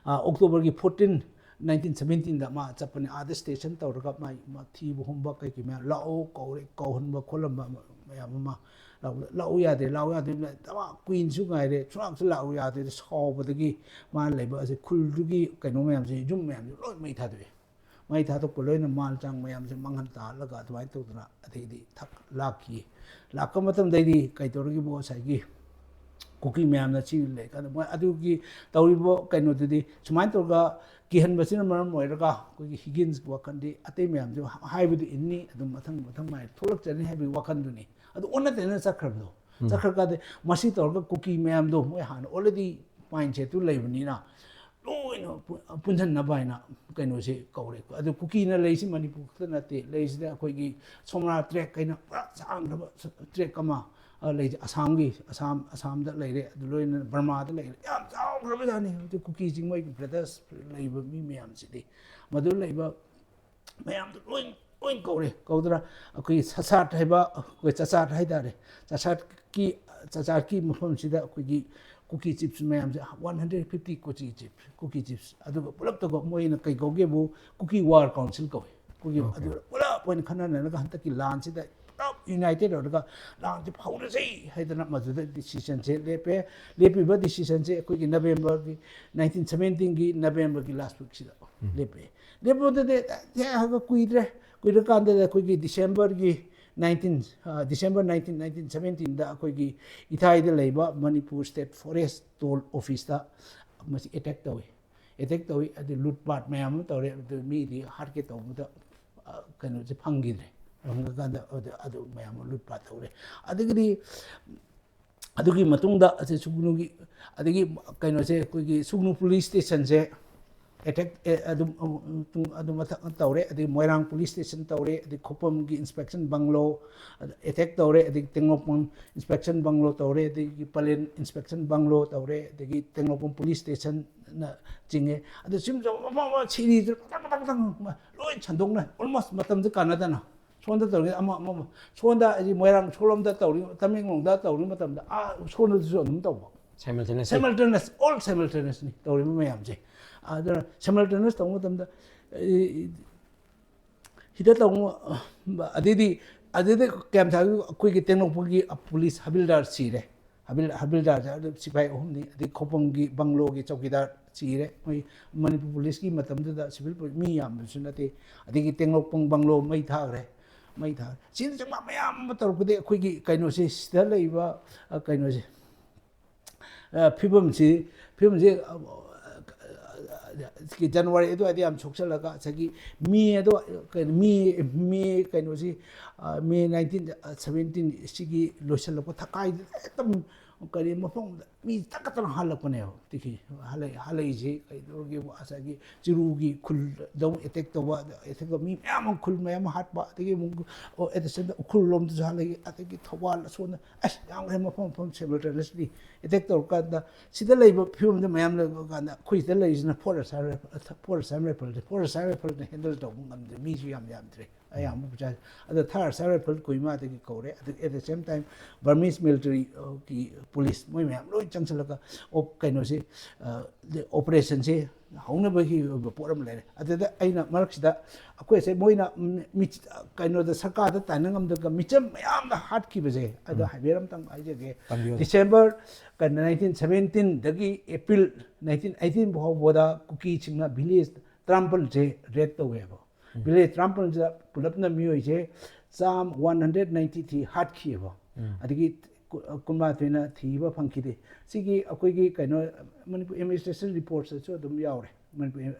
ꯑ, ꯑꯣꯛꯇꯣꯕꯔꯒꯤ ꯐꯣꯔꯇꯤꯟ ꯅꯥꯏꯟꯇꯤꯟ ꯁꯕꯦꯟꯇꯤꯟꯗ ꯃꯥ ꯆꯠꯄꯅꯦ꯫ ꯑꯥꯗ ꯁ꯭ꯇꯦꯁꯟ ꯇꯧꯔꯒ ꯃꯥꯏ ꯃꯥ ꯊꯤꯕ ꯍꯨꯝꯕ ꯀꯩ ꯀꯩ ꯃꯌꯥꯝ ꯂꯥꯛꯑꯣ ꯀꯧꯔꯦ ꯀꯧꯍꯟꯕ ꯈꯣꯠꯍꯟꯕ ꯃꯌꯥꯝ ꯑꯃ ꯂꯥꯛꯑꯣ ꯂꯥꯛꯑꯣ ꯌꯥꯗꯦ ꯂꯥꯛꯑꯣ ꯌꯥꯗꯦ꯫ ꯇꯃꯥ ꯀꯨꯏꯟꯁꯨ ꯉꯥꯏꯔꯦ ꯁꯨꯡꯂꯥꯛꯁꯨ ꯂꯥꯛꯑꯣ ꯌꯥꯗꯦ꯫ ꯁꯥꯎꯕꯗꯒꯤ ꯃꯥ ꯂꯩꯕ ꯑꯁꯤ ꯈꯨꯜꯗꯨꯒꯤ ꯀꯩꯅꯣ ꯃꯌꯥꯝꯁꯦ ꯌꯨꯝ ꯃꯌꯥꯝꯁꯦ ꯂꯣꯏ ꯃꯩ ꯊꯥꯗꯣꯛꯑꯦ꯫ ꯃꯩ ꯊꯥꯗꯣꯛꯄ ꯂꯣꯏꯅ ꯃꯥꯜ ꯆꯥꯡ ꯃꯌꯥꯝꯁꯦ ꯃꯥꯡꯍꯟ ꯇꯥꯍꯜꯂꯒ ꯑꯗꯨꯃꯥꯏꯅ ꯇꯧꯗꯅ ꯑꯗꯩꯗꯤ ꯊꯛ ꯂꯥꯛꯈꯤ꯫ ꯂꯥꯛꯄ ꯃꯇꯝꯗꯩꯗꯤ ꯀꯩꯗꯧꯔꯒꯦꯕꯨ ꯉꯁꯥꯏꯒꯤ ꯀꯨꯀꯤ ꯃꯌꯥꯝꯅ ꯁꯤ ꯂꯩ ꯀꯥꯟꯗ ꯃꯣꯏ ꯑꯗꯨꯒꯤ ꯇꯧꯔꯤꯕ ꯀꯩꯅꯣꯗꯨꯗꯤ ꯁꯨꯃꯥꯏꯅ ꯇꯧꯔꯒ ꯀꯤꯍꯟꯕꯁꯤꯅ ꯃꯔꯝ ꯑꯣꯏꯔꯒ ꯑꯩꯈꯣꯏꯒꯤ ꯍꯤꯒꯤꯟꯁꯀꯤ ꯋꯥꯈꯜꯗꯤ ꯑꯇꯩ ꯃꯌꯥꯝꯁꯨ ꯍꯥꯏꯕꯗꯨ ꯏꯟꯅꯤ, ꯑꯗꯨꯝ ꯃꯊꯪ ꯃꯊꯪ ꯃꯥꯏ ꯊꯣꯛꯂꯛꯆꯅꯤ ꯍꯥꯏꯕꯒꯤ ꯋꯥꯈꯜꯗꯨꯅꯤ꯫ ꯑꯗꯨ ꯑꯣꯟꯅ ꯇꯩꯅ ꯆꯠꯈ꯭ꯔꯕꯗꯣ꯫ ꯎꯝ꯫ ꯆꯠꯈ꯭ꯔꯀꯥꯟꯗ ꯃꯁꯤ ꯇꯧꯔꯒ ꯀꯨꯀꯤ ꯃꯌꯥꯝꯗꯣ ꯃꯣꯏ ꯍꯥꯟꯅ already mindsetꯇꯨ ꯂꯩꯕꯅꯤꯅ ꯂꯣꯏꯅ ꯄꯨ-, ꯄꯨꯟꯁꯤꯟꯅꯕ ꯍꯥꯏꯅ ꯀꯩꯅꯣꯁꯤ ꯀꯧꯔꯦ꯫ ꯑꯗꯨ ꯀꯨꯀꯤꯅ ꯂꯩꯔꯤꯁꯤ ꯃꯅꯤꯄꯨꯔ ꯈꯛꯇ ꯅꯠꯇꯦ, ꯂꯩꯔꯤꯁꯤꯗ ꯑꯩꯈꯣꯏꯒꯤ ꯁꯣꯝꯅꯥ tract ꯍꯥꯏꯅ ꯄꯨꯔꯥ ꯁꯥꯡꯈ꯭ꯔꯕ tract ꯑꯃ, ꯑ, ꯂꯩ, ꯑꯁꯥꯝꯒꯤ, ꯑꯁꯥꯝ, ꯑꯁꯥꯝꯗ ꯂꯩꯔꯦ, ꯑꯗꯨ ꯂꯣꯏꯅ ꯕꯔꯃꯥꯗ ꯂꯩꯔꯦ, ꯌꯥꯝ ꯆꯥꯎꯈ꯭ꯔꯕꯖꯥꯠꯅꯤ꯫ ꯍꯧꯖꯤꯛ ꯀꯨꯀꯤꯁꯤꯡ ꯃꯣꯏꯒꯤ brothers ꯂꯩꯕ ꯃꯤ ꯃꯌꯥꯝꯁꯤꯗꯤ, ꯃꯗꯨ ꯂꯩꯕ ꯃꯌꯥꯝꯗꯣ ꯂꯣꯏ, ꯂꯣꯏ ꯀꯧꯔꯦ꯫ ꯀꯧꯗꯅ ꯑꯩꯈꯣꯏꯒꯤ ꯆꯆꯥꯠ ꯍꯥꯏꯕ, ꯑꯩꯈꯣꯏ ꯆꯆꯥꯠ ꯍꯥꯏꯇꯥꯔꯦ, ꯆꯆꯥꯠꯀꯤ, ꯆꯆꯥꯠꯀꯤ ꯃꯐꯝꯁꯤꯗ ꯑꯩꯈꯣꯏꯒꯤ ꯀꯨꯀꯤ chiefs ꯃꯌꯥꯝꯁꯦ, one hundred fifty ꯀꯨꯀꯤ chief, ꯀꯨꯀꯤ chiefs, ꯑꯗꯨꯒ ꯄꯨꯂꯞꯇꯀꯣ ꯃꯣꯏꯅ ꯀꯩ ꯀꯧꯒꯦꯕꯨ ꯀꯨꯀꯤ war council ꯀꯧꯏ꯫ ꯀꯨꯀꯤ Okay. ꯑꯗꯨ ꯄꯨꯂꯞ ꯑꯣꯏꯅ ꯈꯟꯅ ꯅꯩꯅꯔꯒ ꯍꯟꯗꯛꯀꯤ ꯂꯥꯟꯁꯤꯗ ꯄꯨꯂꯞ united ꯑꯣꯏꯔꯒ ꯂꯥꯟꯁꯤ ꯐꯧꯔꯁꯤ ꯍꯥꯏꯗꯅ ꯃꯗꯨꯗ decisionꯁꯦ ꯂꯦꯞꯄꯦ꯫ ꯂꯦꯞꯄꯤꯕ decisionꯁꯦ ꯑꯩꯈꯣꯏꯒꯤ Novemberꯒꯤ, nineteen seventeenꯒꯤ Novemberꯒꯤ last weekꯁꯤꯗ ꯎꯝ꯫ ꯂꯦꯞꯄꯦ꯫ ꯂꯦꯞꯄꯗꯗꯤ ꯍꯦꯛ ꯀꯨꯏꯗ꯭ꯔꯦ꯫ ꯀꯨꯏꯔꯀꯥꯟꯗꯗ ꯑꯩꯈꯣꯏꯒꯤ Decemberꯒꯤ nineteen, ꯑ, December nineteen, nineteen seventeenꯗ ꯑꯩꯈꯣꯏꯒꯤ ꯏꯊꯥꯏꯗ ꯂꯩꯕ Manipur State Forest Toll Officeꯇ ꯃꯁꯤ attack ꯇꯧꯏ꯫ Attack ꯇꯧꯏ, ꯑꯗꯨ ꯂꯨꯠ ꯄꯥꯠ ꯃꯌꯥꯝ ꯑꯃ ꯇꯧꯔꯦ, ꯑꯗꯨ ꯃꯤꯗꯤ ꯍꯥꯠꯀꯦ ꯇꯧꯕꯗ, ꯑ, ꯀꯩꯅꯣꯁꯦ ꯐꯪꯈꯤꯗ꯭ꯔꯦ꯫ ꯐꯪꯉꯀꯥꯟꯗ ꯑꯗꯨ, ꯑꯗꯨ ꯃꯌꯥꯝ ꯑꯃ ꯂꯨꯠ ꯄꯥꯠ ꯇꯧꯔꯦ꯫ ꯑꯗꯒꯤꯗꯤ ꯑꯗꯨꯒꯤ ꯃꯇꯨꯡꯗ ꯑꯁꯤ ꯁꯨꯒꯅꯨꯒꯤ, ꯑꯗꯒꯤ ꯀꯩꯅꯣꯁꯦ, ꯑꯩꯈꯣꯏꯒꯤ ꯁꯨꯒꯅꯨ police stationꯁꯦ attack, ꯑꯦ, ꯑꯗꯨꯝ, ꯑꯗꯨꯝ ꯑꯗꯨ ꯃꯊꯛ ꯇꯧꯔꯦ, ꯑꯗꯒꯤ ꯃꯣꯏꯔꯥꯡ police station ꯇꯧꯔꯦ, ꯑꯗꯒꯤ ꯈꯣꯄꯝꯒꯤ inspection bungalow attack ꯇꯧꯔꯦ, ꯑꯗꯒꯤ ꯇꯦꯡꯅꯧꯄꯜ inspection bungalow ꯇꯧꯔꯦ, ꯑꯗꯒꯤ ꯄꯂꯦꯟ inspection bungalow ꯇꯧꯔꯦ, ꯑꯗꯒꯤ ꯇꯦꯡꯅꯧꯄꯜ police stationꯅ ꯆꯤꯡꯉꯦ꯫ ꯑꯗꯨ ꯁꯨꯝ ꯁꯨꯝ ꯃꯐꯝ ꯑꯃ series ꯃꯊꯪ ꯃꯊꯪ ꯃꯊꯪ ꯂꯣꯏ ꯁꯟꯗꯣꯛꯅ, almost ꯃꯇꯝꯁꯦ ꯀꯥꯟꯅꯗꯅ ꯁꯣꯝꯗ ꯇꯧꯔꯤ ꯑꯃ, ꯑꯃ, ꯑꯃ, ꯁꯣꯝꯗ ꯍꯥꯏꯗꯤ ꯃꯣꯏꯔꯥꯡ ꯁꯣꯂꯣꯝꯗ ꯇꯧꯔꯤ, ꯇꯃꯦꯡꯂꯣꯡꯗ ꯇꯧꯔꯤ ꯃꯇꯝꯗ ꯑꯥ ꯁꯣꯝꯗꯁꯨ ꯑꯗꯨꯝ ꯇꯧꯕ꯫ Simultaneously꯫ Simultaneous, all simultaneousꯅꯤ ꯇꯧꯔꯤꯕ ꯃꯌꯥꯝꯁꯦ꯫ ꯑꯗꯨꯅ simultaneous ꯇꯧꯕ ꯃꯇꯝꯗ, ꯑꯦ, ꯁꯤꯗ ꯇꯧꯕ, ꯑꯗꯩꯗꯤ, ꯑꯗꯩꯗꯤ ꯀꯌꯥꯝ ꯁꯥ-, ꯑꯩꯈꯣꯏꯒꯤ ꯇꯦꯡꯅꯧꯄꯜꯒꯤ police ꯍꯕꯤꯜꯗꯥꯔ ꯁꯤꯔꯦ꯫ ꯍꯕꯤꯜ-, ꯍꯕꯤꯜꯗꯥꯔꯁꯦ ꯑꯗꯨ ꯁꯤꯐꯥꯏ ꯑꯍꯨꯝꯅꯤ, ꯑꯗꯩ ꯈꯣꯄꯝꯒꯤ bungalow ꯒꯤ ꯆꯧꯀꯤꯗꯥꯔ ꯁꯤꯔꯦ꯫ ꯃꯣꯏ ꯃꯅꯤꯄꯨꯔ police ꯀꯤ ꯃꯇꯝꯗꯨꯗ civil police ꯃꯤ ꯌꯥꯝꯕꯁꯨ ꯅꯠꯇꯦ꯫ ꯑꯗꯒꯤ ꯇꯦꯡꯅꯧꯄꯜ bungalow ꯃꯩ ꯊꯥꯈ꯭ꯔꯦ, ꯃꯩ ꯊꯥꯈ꯭ꯔꯦ꯫ ꯁꯤꯅꯆꯤꯡꯕ ꯃꯌꯥꯝ ꯑꯃ ꯇꯧꯔꯛꯄꯗꯒꯤ ꯑꯩꯈꯣꯏꯒꯤ ꯀꯩꯅꯣꯁꯦ, ꯁꯤꯗ ꯂꯩꯔꯤꯕ, ꯑ, ꯀꯩꯅꯣꯁꯦ, ꯑ, ꯐꯤꯕꯝꯁꯤ, ꯐꯤꯕꯝꯁꯤ, ꯑ, ꯑ, ꯖꯅꯋꯥꯔꯤ ꯑꯗꯨꯋꯥꯏꯗ ꯌꯥꯝ ꯁꯣꯛꯆꯜꯂꯒ, ꯉꯁꯥꯏꯒꯤ ꯃꯦ ꯑꯗꯨ, ꯀꯩꯅꯣ, ꯃꯦ, ꯃꯦ ꯀꯩꯅꯣꯁꯤ, ꯑ, ꯃꯦ ꯅꯥꯏꯟꯇꯤꯟ ꯁꯕꯦꯟꯇꯤꯟ ꯁꯤꯒꯤ ꯂꯣꯏꯁꯤꯜꯂꯛꯄ ꯊꯛꯀꯥꯏꯗ ꯍꯦꯛꯇ ꯀꯔꯤ ꯃꯐꯝꯗ ꯃꯤ ꯇꯛꯀꯠꯇꯅ ꯍꯥꯜꯂꯛꯄꯅꯦꯕ꯫ ꯇꯤꯈꯤ ꯍꯥꯜꯂꯛ-, ꯍꯥꯜꯂꯛꯏꯁꯤ ꯀꯩꯗꯧꯔꯒꯦꯕꯨ, ꯉꯁꯥꯏꯒꯤ ꯆꯤꯔꯨꯒꯤ ꯈꯨꯜꯗ ꯑꯃꯨꯛ ꯑꯦꯇꯦꯛ ꯇꯧꯕ, ꯑꯦꯇꯦꯛ ꯇꯧꯕ, ꯃꯤ ꯃꯌꯥꯝ ꯑꯃ, ꯈꯨꯜ ꯃꯌꯥꯝ ꯑꯃ ꯍꯥꯠꯄ, ꯑꯗꯒꯤ ꯑꯃꯨꯛ, ꯑꯣ, at the same time Ukhrul ꯂꯣꯝꯗꯁꯨ ꯍꯥꯠꯂꯛꯏ, ꯑꯗꯒꯤ ꯊꯧꯕꯥꯜ ꯑꯁꯣꯝꯗ, ꯑꯁ, ꯌꯥꯝꯈ꯭ꯔꯦ ꯃꯐꯝ ꯃꯐꯝ simultaneously ꯑꯦꯇꯦꯛ ꯇꯧꯔꯀꯥꯟꯗ, ꯁꯤꯗ ꯂꯩꯕ ꯐꯤꯕꯝꯗ ꯃꯌꯥꯝ ꯂꯩꯕ ꯀꯥꯟꯗ, ꯑꯩꯈꯣꯏ ꯁꯤꯗ ꯂꯩꯔꯤꯁꯤꯅ four S R rifle, four S R rifle, four S R rifleꯅ handle ꯇꯧꯕ ꯉꯝꯗ꯭ꯔꯦ, ꯃꯤꯁꯨ ꯌꯥꯝ ꯌꯥꯝꯗ꯭ꯔꯦ, ꯑꯌꯥꯝꯕ ꯄꯨꯆꯥ-, ꯑꯗꯣ Third S R rifle ꯀꯣꯍꯤꯃꯥꯗꯒꯤ ꯀꯧꯔꯦ꯫ ꯑꯗꯨ at the same time Burmese military, ꯑ, ꯒꯤ police ꯃꯣꯏ ꯃꯌꯥꯝ ꯂꯣꯏ ꯆꯪꯁꯤꯜꯂꯒ, ꯑꯣꯞ-, ꯀꯩꯅꯣꯁꯤ, ꯑ, operationꯁꯤ ꯍꯧꯅꯕꯒꯤ ꯑꯣꯏꯕ ꯄꯣꯠ ꯑꯃ ꯂꯩꯔꯦ꯫ ꯑꯗꯨꯗ ꯑꯩꯅ ꯃꯔꯛꯁꯤꯗ ꯑꯩꯈꯣꯏꯁꯦ ꯃꯣꯏꯅ ꯃꯤ-, ꯀꯩꯅꯣꯗ ꯁꯔꯀꯥꯔꯗ ꯇꯥꯏꯅ ꯉꯝꯗꯕ ꯃꯤꯆꯝ ꯃꯌꯥꯝꯅ ꯍꯥꯠꯈꯤꯕꯁꯦ, ꯑꯗꯣ ꯎꯝ꯫ ꯍꯥꯏꯐꯦꯠ ꯑꯝꯇꯪ ꯍꯥꯏꯖꯒꯦ꯫ ꯇꯝꯕꯤꯌꯨꯅꯦ꯫ December, ꯀꯩꯅꯣ, nineteen seventeenꯗꯒꯤ April nineteen eighteen ꯐꯥꯎꯕꯗ ꯀꯨꯀꯤꯁꯤꯡꯅ village ꯇꯔꯥꯃꯥꯄꯜꯁꯦ raid ꯇꯧꯋꯦꯕ꯫ ꯎꯝ꯫ Village ꯇꯔꯥꯃꯥꯄꯜꯁꯤꯗ ꯄꯨꯂꯞꯅ ꯃꯤꯑꯣꯏꯁꯦ ꯆꯥꯝ-, one hundred ninety three ꯍꯥꯠꯈꯤꯑꯕ꯫ ꯎꯝ꯫ ꯑꯗꯒꯤ ꯀꯨ-, ꯀꯨꯟꯃꯥꯊꯣꯏꯅ ꯊꯤꯕ ꯐꯪꯈꯤꯗꯦ꯫ ꯁꯤꯒꯤ ꯑꯩꯈꯣꯏꯒꯤ ꯀꯩꯅꯣ, ꯃꯅꯤꯄꯨꯔ administration reportꯁꯇꯁꯨ ꯑꯗꯨꯝ ꯌꯥꯎꯔꯦ꯫ Manipur,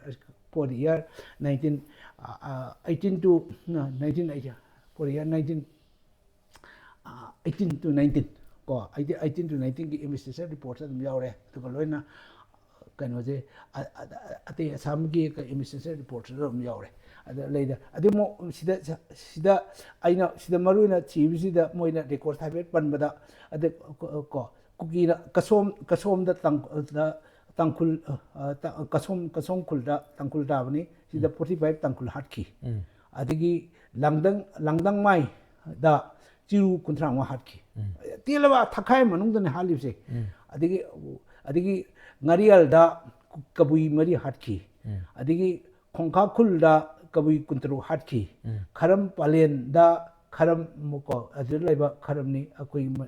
for the year nineteen, ꯑ, ꯑ, eighteen to, nineteen eighty, for the year nineteen, ꯑ, eighteen to nineteen ꯀꯣ, eighteen, eighteen to nineteenꯒꯤ administration reportꯁꯨ ꯑꯗꯨꯝ ꯌꯥꯎꯔꯦ꯫ ꯑꯗꯨꯒ ꯂꯣꯏꯅ ꯀꯩꯅꯣꯁꯦ, ꯑ-, ꯑ-, ꯑꯇꯩ ꯑꯁꯥꯝꯒꯤ administration reportꯁꯨ ꯑꯗꯨꯝ ꯌꯥꯎꯔꯦ꯫ ꯑꯗ ꯂꯩꯗ, ꯑꯗꯨ ꯑꯃꯨꯛ ꯁꯤꯗ, ꯁꯤꯗ ꯑꯩꯅ ꯁꯤꯗ ꯃꯔꯨ ꯑꯣꯏꯅ ꯊꯤꯕꯁꯤꯗ ꯃꯣꯏꯅ record ꯍꯥꯏꯐꯦꯠ ꯄꯟꯕꯗ, ꯑꯗ ꯀꯣ, ꯀꯣ, ꯀꯨꯀꯤꯅ ꯀꯁꯣꯝ, ꯀꯁꯣꯝꯗ ꯇꯥꯡ-, ꯗ ꯇꯥꯡꯈꯨꯜ, ꯑ, ꯇ-, ꯀꯁꯣꯝ, ꯀꯁꯣꯝ ꯈꯨꯜꯗ ꯇꯥꯡꯈꯨꯜ ꯇꯥꯕꯅꯤ, ꯁꯤꯗ ꯎꯝ꯫ forty five ꯇꯥꯡꯈꯨꯜ ꯍꯥꯠꯈꯤ꯫ ꯎꯝ꯫ ꯑꯗꯒꯤ ꯂꯥꯡꯗꯪ, ꯂꯥꯡꯗꯪꯃꯥꯏꯗ ꯆꯤꯔꯨ ꯀꯨꯟꯊ꯭ꯔꯥ ꯃꯉꯥ ꯍꯥꯠꯈꯤ꯫ ꯎꯝ꯫ ꯇꯦꯜꯂꯕ ꯊꯛꯈꯥꯏ ꯃꯅꯨꯡꯗꯅꯤ ꯍꯥꯠꯂꯤꯕꯁꯦ꯫ ꯎꯝ꯫ ꯑꯗꯒꯤ, ꯑꯗꯒꯤ ꯉꯥꯔꯤꯌꯥꯜꯗ ꯀꯕꯨꯏ ꯃꯔꯤ ꯍꯥꯠꯈꯤ꯫ ꯎꯝ꯫ ꯑꯗꯒꯤ ꯈꯣꯡꯈꯥ ꯈꯨꯜꯗ ꯀꯕꯨꯏ ꯀꯨꯟꯇꯔꯨꯛ ꯍꯥꯠꯈꯤ꯫ ꯎꯝ꯫ ꯈꯔꯝ ꯄꯥꯂꯦꯟꯗ ꯈꯔꯝ ꯀꯣ, ꯑꯗꯨꯗ ꯂꯩꯕ ꯈꯔꯝꯅꯤ, ꯑꯩꯈꯣꯏ ꯃ-,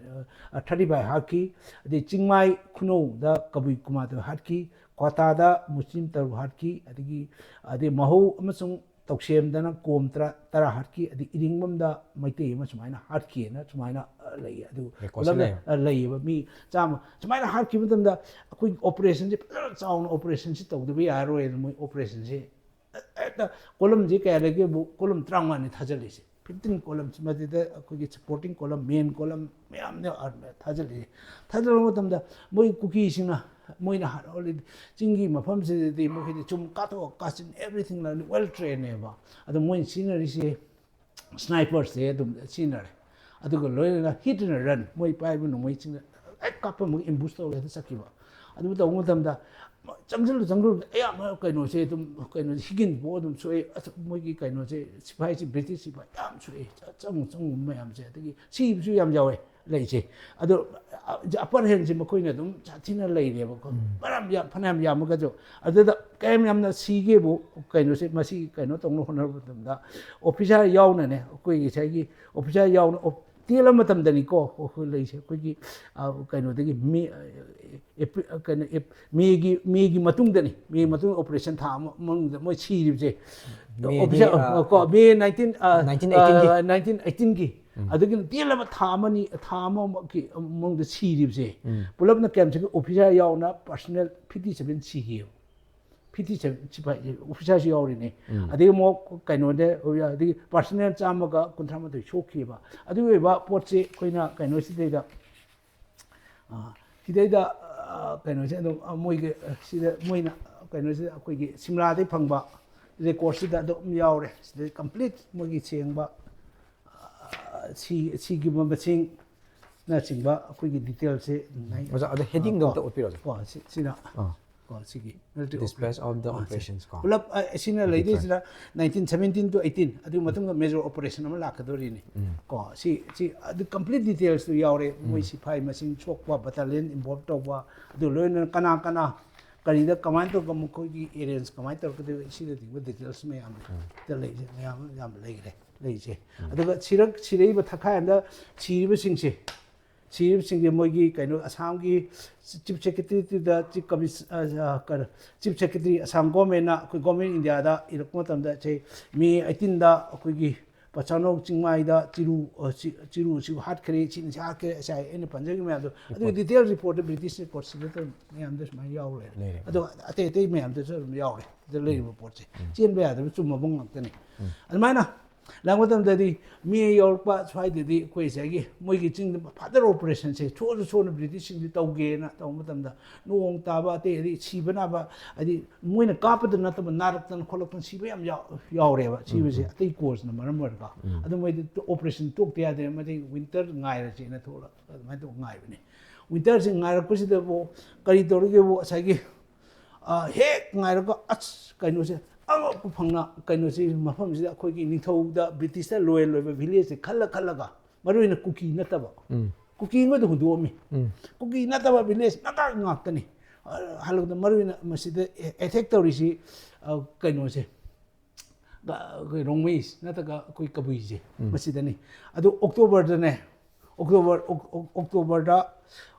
ꯑ, thirty five ꯍꯥꯠꯈꯤ꯫ ꯑꯗꯩ ꯆꯤꯡꯃꯥꯏ ꯈꯨꯅꯧꯗ ꯀꯕꯨꯏ ꯀꯨꯟꯃꯥꯊꯣꯏ ꯍꯥꯠꯈꯤ꯫ ꯀ꯭ꯋꯥꯇꯥꯗ ꯃꯨꯁꯂꯤꯝ ꯇꯔꯨꯛ ꯍꯥꯠꯈꯤ꯫ ꯑꯗꯒꯤ, ꯑꯗꯩ ꯃꯍꯧ ꯑꯃꯁꯨꯡ ꯇꯧꯁꯦꯝꯗꯅ ꯀꯣꯝ ꯇꯔꯥ, ꯇꯔꯥ ꯍꯥꯠꯈꯤ꯫ ꯑꯗꯩ ꯏꯔꯤꯡꯕꯝꯗ ꯃꯩꯇꯩ ꯑꯃ ꯁꯨꯃꯥꯏꯅ ꯍꯥꯠꯈꯤꯑꯅ ꯁꯨꯃꯥꯏꯅ, ꯑ, ꯂꯩꯌꯦ꯫ ꯑꯗꯨ Record ꯁꯤ ꯄꯨꯂꯞꯅ ꯂꯩꯌꯦ꯫ ꯑ, ꯂꯩꯌꯦꯕ ꯃꯤ ꯆꯥꯝꯃ ꯁꯨꯃꯥꯏꯅ ꯍꯥꯠꯈꯤꯕ ꯃꯇꯝꯗ ꯑꯩꯈꯣꯏꯒꯤ operation ꯁꯦ ꯐꯖꯅ ꯆꯥꯎꯅ operation ꯁꯤ ꯇꯧꯗꯕ ꯌꯥꯔꯔꯣꯏꯅ ꯃꯣꯏ operation ꯁꯦ ꯍꯦꯛꯇ column ꯁꯦ ꯀꯌꯥ ꯂꯩꯒꯦꯕꯨ column ꯇꯔꯥꯃꯉꯥꯅꯤ ꯊꯥꯖꯤꯜꯂꯤꯁꯦ꯫ Fifteen columns ꯃꯗꯨꯗ ꯑꯩꯈꯣꯏꯒꯤ supporting column, main column ꯃꯌꯥꯝꯅꯦ ꯊꯥꯖꯤꯜꯂꯤꯁꯦ꯫ ꯊꯥꯖꯤꯜꯂꯕ ꯃꯇꯝꯗ ꯃꯣꯏ ꯀꯨꯀꯤꯁꯤꯡꯅ ꯃꯣꯏꯅ ꯍꯥꯟꯅ already ꯆꯤꯡꯒꯤ ꯃꯐꯝꯁꯤꯗꯗꯤ ꯃꯈꯣꯏꯗꯤ ꯆꯨꯝ ꯀꯥꯊꯣꯛ ꯀꯥꯁꯤꯟ everything ꯂꯣꯏꯅ well trained ꯅꯦꯕ꯫ ꯑꯗꯣ ꯃꯣꯏꯅ ꯁꯤꯖꯤꯟꯅꯔꯤꯁꯦ sniper ꯁꯦ ꯑꯗꯨꯝ ꯁꯤꯖꯤꯟꯅꯔꯦ꯫ ꯑꯗꯨꯒ ꯂꯣꯏꯅꯅ hit and run, ꯃꯣꯏ ꯄꯥꯏꯕ ꯅꯣꯡꯃꯩꯁꯤꯡꯅ ꯍꯦꯛ ꯀꯥꯞꯄ ꯑꯃꯨꯛ ambush ꯇꯧꯔꯒ ꯍꯦꯛꯇ ꯆꯠꯈꯤꯕ꯫ ꯑꯗꯨ ꯇꯧꯕ ꯃꯇꯝꯗ ꯆꯪꯁꯤꯜꯂꯨ ꯆꯪꯁꯤꯜꯂꯨ ꯑꯌꯥꯝꯕ ꯀꯩꯅꯣꯁꯦ ꯑꯗꯨꯝ ꯀꯩꯅꯣꯁꯦ ꯍꯤꯒꯤꯟꯕꯨ ꯑꯗꯨꯝ ꯁꯣꯛꯑꯦ꯫ ꯑꯁ, ꯃꯣꯏꯒꯤ ꯀꯩꯅꯣꯁꯦ ꯁꯤꯐꯥꯏꯁꯦ British ꯁꯤꯐꯥꯏ ꯌꯥꯝ ꯁꯣꯛꯑꯦ꯫ ꯆꯪꯉꯨ ꯆꯪꯉꯨ ꯃꯌꯥꯝꯁꯦ ꯑꯗꯒꯤ ꯁꯤꯕꯁꯨ ꯌꯥꯝ ꯌꯥꯎꯋꯦ꯫ ꯂꯩꯁꯦ꯫ ꯑꯗꯣ ꯑ, upper hand ꯁꯦ ꯃꯈꯣꯏꯅ ꯑꯗꯨꯝ ꯁꯥꯊꯤꯅ ꯂꯩꯔꯦꯕꯀꯣ꯫ ꯃꯔꯝ ꯌꯥꯝ ꯐꯅꯌꯥꯝ ꯌꯥꯝꯃꯒꯁꯨ ꯑꯗꯨꯗ ꯀꯌꯥꯝ ꯌꯥꯝꯅ ꯁꯤꯒꯦꯕꯨ ꯀꯩꯅꯣꯁꯦ ꯃꯁꯤ ꯀꯩꯅꯣ ꯇꯧꯅꯕ ꯍꯣꯠꯅꯕ ꯃꯇꯝꯗ officer ꯌꯥꯎꯅꯅꯦ ꯑꯩꯈꯣꯏꯒꯤ ꯉꯁꯥꯏꯒꯤ officer ꯌꯥꯎꯅ ꯑꯣ- ꯇꯦꯜꯂ ꯃꯇꯝꯗꯅꯤꯀꯣ ꯑꯩꯈꯣꯏ ꯂꯩꯁꯦ ꯑꯩꯈꯣꯏꯒꯤ ꯑ, ꯀꯩꯅꯣꯗꯒꯤ ꯃꯤ ꯑ, ꯑꯦꯄ꯭ꯔꯤ- ꯑ, ꯀꯩꯅꯣ ꯑꯦꯞ- ꯃꯦꯒꯤ ꯃꯦꯒꯤ ꯃꯇꯨꯡꯗꯅꯤ꯫ ꯃꯦꯒꯤ ꯃꯇꯨꯡ operation ꯊꯥ ꯑꯃ ꯃꯅꯨꯡꯗ ꯃꯣꯏ ꯁꯤꯔꯤꯕꯁꯦ꯫ ꯃꯦꯒꯤ, Officer, ꯑ, ꯑ, ꯀꯣ, ꯃꯦ nineteen, ꯑ, nineteen eighteen ꯒꯤ꯫ ꯑ, nineteen eighteen ꯒꯤ꯫ ꯑꯗꯨꯒꯤꯅ ꯇꯦꯜꯂꯕ ꯊꯥ ꯑꯃꯅꯤ ꯊꯥ ꯑꯃꯃꯨꯛꯀꯤ ꯃꯅꯨꯡꯗ ꯁꯤꯔꯤꯕꯁꯦ꯫ ꯄꯨꯂꯞꯅ ꯀꯌꯥꯝ ꯁꯤꯒꯦ? Officer ꯌꯥꯎꯅ personnel fifty seven ꯁꯤꯈꯤꯑꯕ꯫ Fifty seven ꯁꯤꯐꯥꯏ officer ꯁꯨ ꯌꯥꯎꯔꯤꯅꯦ꯫ ꯑꯗꯒꯤ ꯑꯃꯨꯛ ꯀꯩꯅꯣꯗ ꯑꯗꯒꯤ personnel ꯆꯥꯝꯃꯒ ꯀꯨꯟꯊ꯭ꯔꯥ ꯃꯥꯊꯣꯏ ꯁꯣꯛꯈꯤꯕ꯫ ꯑꯗꯨꯒꯤ ꯑꯣꯏꯕ ꯄꯣꯠꯁꯤ ꯑꯩꯈꯣꯏꯅ ꯀꯩꯅꯣꯁꯤꯗꯩꯗ ꯑ, ꯁꯤꯗꯩꯗ ꯑ, ꯀꯩꯅꯣꯁꯦ ꯑꯗꯨꯝ ꯑ, ꯃꯣꯏꯒꯤ ꯑ, ꯁꯤꯗ ꯃꯣꯏꯅ ꯀꯩꯅꯣꯁꯤꯗ ꯑꯩꯈꯣꯏꯒꯤ ꯁꯤꯝꯂꯥꯗꯩ ꯐꯪꯕ record ꯁꯤꯗ ꯑꯗꯨꯝ ꯌꯥꯎꯔꯦ꯫ ꯁꯤꯗꯩ complete ꯃꯣꯏꯒꯤ ꯁꯦꯡꯕ ꯑ, ꯁꯤ ꯁꯤꯈꯤꯕ ꯃꯁꯤꯡꯅꯆꯤꯡꯕ ꯑꯩꯈꯣꯏꯒꯤ detail ꯁꯦ ꯅꯥꯏ- ꯑꯣꯖꯥ, ꯑꯗꯣ heading ꯗꯣ ꯑꯝꯇ ꯎꯠꯄꯤꯔꯣ, ꯑꯣꯖꯥ꯫ ꯀꯣ, ꯁꯤ- ꯁꯤꯅ ꯑꯥ꯫ ꯀꯣ, ꯁꯤꯒꯤ military Dispersal of the ꯑꯥ, ꯁꯤ- operations ꯀꯣ꯫ ꯄꯨꯂꯞ ꯑ, ꯁꯤꯅ ꯂꯩꯗꯣꯏꯁꯤꯅ nineteen seventeen to eighteen, ꯑꯗꯨꯒꯤ ꯃꯇꯨꯡꯗ major operation ꯑꯃ ꯂꯥꯛꯀꯗꯣꯔꯤꯅꯤ꯫ ꯀꯣ, ꯁꯤ ꯁꯤ ꯑꯗꯨ complete details ꯇꯨ ꯌꯥꯎꯔꯦ꯫ ꯃꯣꯏ ꯁꯤꯐꯥꯏ ꯃꯁꯤꯡ ꯁꯣꯛꯄ, battalion involve ꯇꯧꯕ, ꯑꯗꯨ ꯂꯣꯏꯅꯅ ꯀꯅꯥ ꯀꯅꯥ ꯀꯔꯤꯗ ꯀꯃꯥꯏꯅ ꯇꯧꯔꯒ ꯃꯈꯣꯏꯒꯤ arrange ꯀꯃꯥꯏꯅ ꯇꯧꯔꯛꯀꯗꯣꯏꯕ, ꯁꯤꯅꯆꯤꯡꯕ details ꯃꯌꯥꯝꯗꯣ ꯗ ꯂꯩꯁꯦ ꯃꯌꯥꯝ ꯌꯥꯝ ꯂꯩꯈ꯭ꯔꯦ ꯂꯩꯁꯦ꯫ ꯑꯗꯨꯒ ꯁꯤꯔꯛ ꯁꯤꯔꯛꯏꯕ ꯊꯛꯈꯥꯏ ꯑꯃꯗ ꯁꯤꯔꯤꯕꯁꯤꯡꯁꯦ ꯁꯤꯔꯤꯕꯁꯤꯡꯁꯦ ꯃꯣꯏꯒꯤ ꯀꯩꯅꯣ ꯑꯁꯥꯝꯒꯤ chief secretary to the chief commis- ꯑ, ꯑ, ꯀꯩꯅꯣ, chief secretary ꯑꯁꯥꯝ government ꯅ ꯑꯩꯈꯣꯏ government India ꯗ ꯏꯔꯛꯄ ꯃꯇꯝꯗ ꯁꯦ ꯃꯦ eighteen ꯗ ꯑꯩꯈꯣꯏꯒꯤ ꯄꯆꯥꯅꯧ ꯆꯤꯡꯃꯥꯏꯗ ꯆꯤꯔꯨ, ꯑ, ꯆꯤ-, ꯆꯤꯔꯨꯁꯤ ꯍꯥꯠꯈ꯭ꯔꯦ, ꯁꯤꯅ ꯁꯤ ꯍꯥꯠꯈ꯭ꯔꯦ, ꯁꯤ ꯑꯩꯅ ꯄꯟꯖꯈꯤꯕ ꯃꯌꯥꯝꯗꯣ, ꯑꯗꯨꯒꯤ ꯗꯤꯇꯦꯜ ꯔꯤꯄꯣꯔꯠꯇ ꯕ꯭ꯔꯤꯇꯤꯁ ꯔꯦꯀꯣꯔꯠꯁꯤꯗ ꯃꯌꯥꯝꯗ ꯁꯨꯃꯥꯏꯅ ꯌꯥꯎꯔꯦ꯫ ꯂꯩꯔꯦ꯫ ꯑꯗꯣ ꯑꯇꯩ ꯑꯇꯩ ꯃꯌꯥꯝꯗꯁꯨ ꯑꯗꯨꯝ ꯌꯥꯎꯔꯦ꯫ ꯁꯤꯗ ꯂꯩꯔꯤꯕ ꯄꯣꯠꯁꯦ ꯆꯦꯟꯕ ꯌꯥꯗꯕ ꯆꯨꯝꯃꯕ ꯉꯥꯛꯇꯅꯤ꯫ ꯑꯗꯨꯃꯥꯏꯅ ꯂꯥꯛꯄ ꯃꯇꯝꯗꯗꯤ ꯃꯤ ꯌꯧꯔꯛꯄ ꯁ꯭ꯋꯥꯏꯗꯗꯤ ꯑꯩꯈꯣꯏ ꯉꯁꯥꯏꯒꯤ ꯃꯣꯏꯒꯤ ꯆꯤꯡꯗ ꯐꯥꯗꯔ ꯑꯣꯄꯔꯦꯁꯟꯁꯦ ꯁꯣꯛꯑꯁꯨ ꯁꯣꯛꯅ ꯕ꯭ꯔꯤꯇꯤꯁꯁꯤꯡꯗꯤ ꯇꯧꯒꯦꯅ ꯇꯧꯕ ꯃꯇꯝꯗ ꯅꯣꯡ ꯇꯥꯕ ꯑꯇꯩ ꯑꯗꯩ ꯁꯤꯕ ꯅꯥꯕ ꯍꯥꯏꯗꯤ ꯃꯣꯏꯅ ꯀꯥꯞꯄꯗ ꯅꯠꯇꯕ ꯅꯥꯔꯛꯇꯅ ꯈꯣꯠꯂꯛꯇꯅ ꯁꯤꯕ ꯌꯥꯝ ꯌꯥꯎ-, ꯌꯥꯎꯔꯦꯕ꯫ ꯁꯤꯕꯁꯦ ꯑꯇꯩ ꯀꯣꯁꯅ ꯃꯔꯝ ꯑꯣꯏꯔꯒ꯫ ꯑꯗꯨ ꯃꯣꯏꯗꯤ ꯑꯣꯄꯔꯦꯁꯟ ꯇꯣꯛꯇ ꯌꯥꯗꯦ, ꯃꯗꯩ ꯋꯤꯟꯇꯔ ꯉꯥꯏꯔꯁꯦꯅ ꯊꯣꯛꯂꯛ ꯑꯗꯨꯃꯥꯏꯅ ꯇꯧ ꯉꯥꯏꯕꯅꯤ꯫ ꯋꯤꯟꯇꯔꯁꯤ ꯉꯥꯏꯔꯛꯄꯁꯤꯗꯕꯨ ꯀꯔꯤ ꯇꯧꯔꯤꯒꯦꯕꯨ ꯉꯁꯥꯏꯒꯤ ꯑ, ꯍꯦꯛ ꯉꯥꯏꯔꯒ ꯑꯁ ꯀꯩꯅꯣꯁꯦ ꯑꯉꯛꯄ ꯐꯪꯅ ꯀꯩꯅꯣꯁꯤ ꯃꯐꯝꯁꯤꯗ ꯑꯩꯈꯣꯏꯒꯤ ꯅꯤꯡꯊꯧꯗ ꯕ꯭ꯔꯤꯇꯤꯁꯇ ꯂꯣꯌꯦꯜ ꯑꯣꯏꯕ ꯚꯤꯂꯦꯖꯁꯦ ꯈꯜꯂ ꯈꯜꯂꯒ ꯃꯔꯨ ꯑꯣꯏꯅ ꯀꯨꯀꯤ ꯅꯠꯇꯕ ꯀꯨꯀꯤꯉꯩꯗ ꯍꯨꯟꯗꯣꯛꯑꯝꯃꯤ꯫ ꯀꯨꯀꯤ ꯅꯠꯇꯕ ꯚꯤꯂꯦꯖ ꯃꯉꯥ ꯉꯥꯛꯇꯅꯤ꯫ ꯑ, ꯍꯜꯂꯛꯄꯗ ꯃꯔꯨ ꯑꯣꯏꯅ ꯃꯁꯤꯗ ꯑꯦꯇꯦꯛ ꯇꯧꯔꯤꯁꯤ, ꯑ, ꯀꯩꯅꯣꯁꯦ, ꯑꯩꯈꯣꯏ ꯔꯣꯡꯃꯩꯁ ꯅꯠꯇ꯭ꯔꯒ ꯑꯩꯈꯣꯏ ꯀꯕꯨꯏꯁꯦ ꯃꯁꯤꯗꯅꯤ꯫ ꯑꯗꯨ ꯑꯣꯛꯇꯣꯕꯔꯗꯅꯦ, ꯑꯣꯛꯇꯣꯕꯔ, ꯑꯣꯛ-, ꯑꯣꯛ-, ꯑꯣꯛꯇꯣꯕꯔꯗ,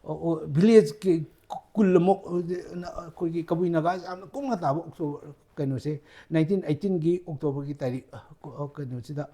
ꯑꯣ, ꯑꯣ, ꯚꯤꯂꯦꯖꯀꯤ ꯀꯨꯜ ꯑꯃꯨꯛ, ꯑꯩꯈꯣꯏꯒꯤ ꯀꯕꯨꯏ ꯅꯥꯒꯥ ꯌꯥꯝꯅ ꯀꯨꯡꯅ ꯇꯥꯕ ꯑꯣꯛꯇꯣꯕꯔ ꯀꯩꯅꯣꯁꯦ, ꯅꯥꯏꯟꯇꯤꯟ ꯑꯩꯠꯇꯤꯟꯒꯤ ꯑꯣꯛꯇꯣꯕꯔꯒꯤ ꯇꯥꯔꯤꯛ, ꯑ, ꯀ-, ꯑ, ꯀꯩꯅꯣꯁꯤꯗ,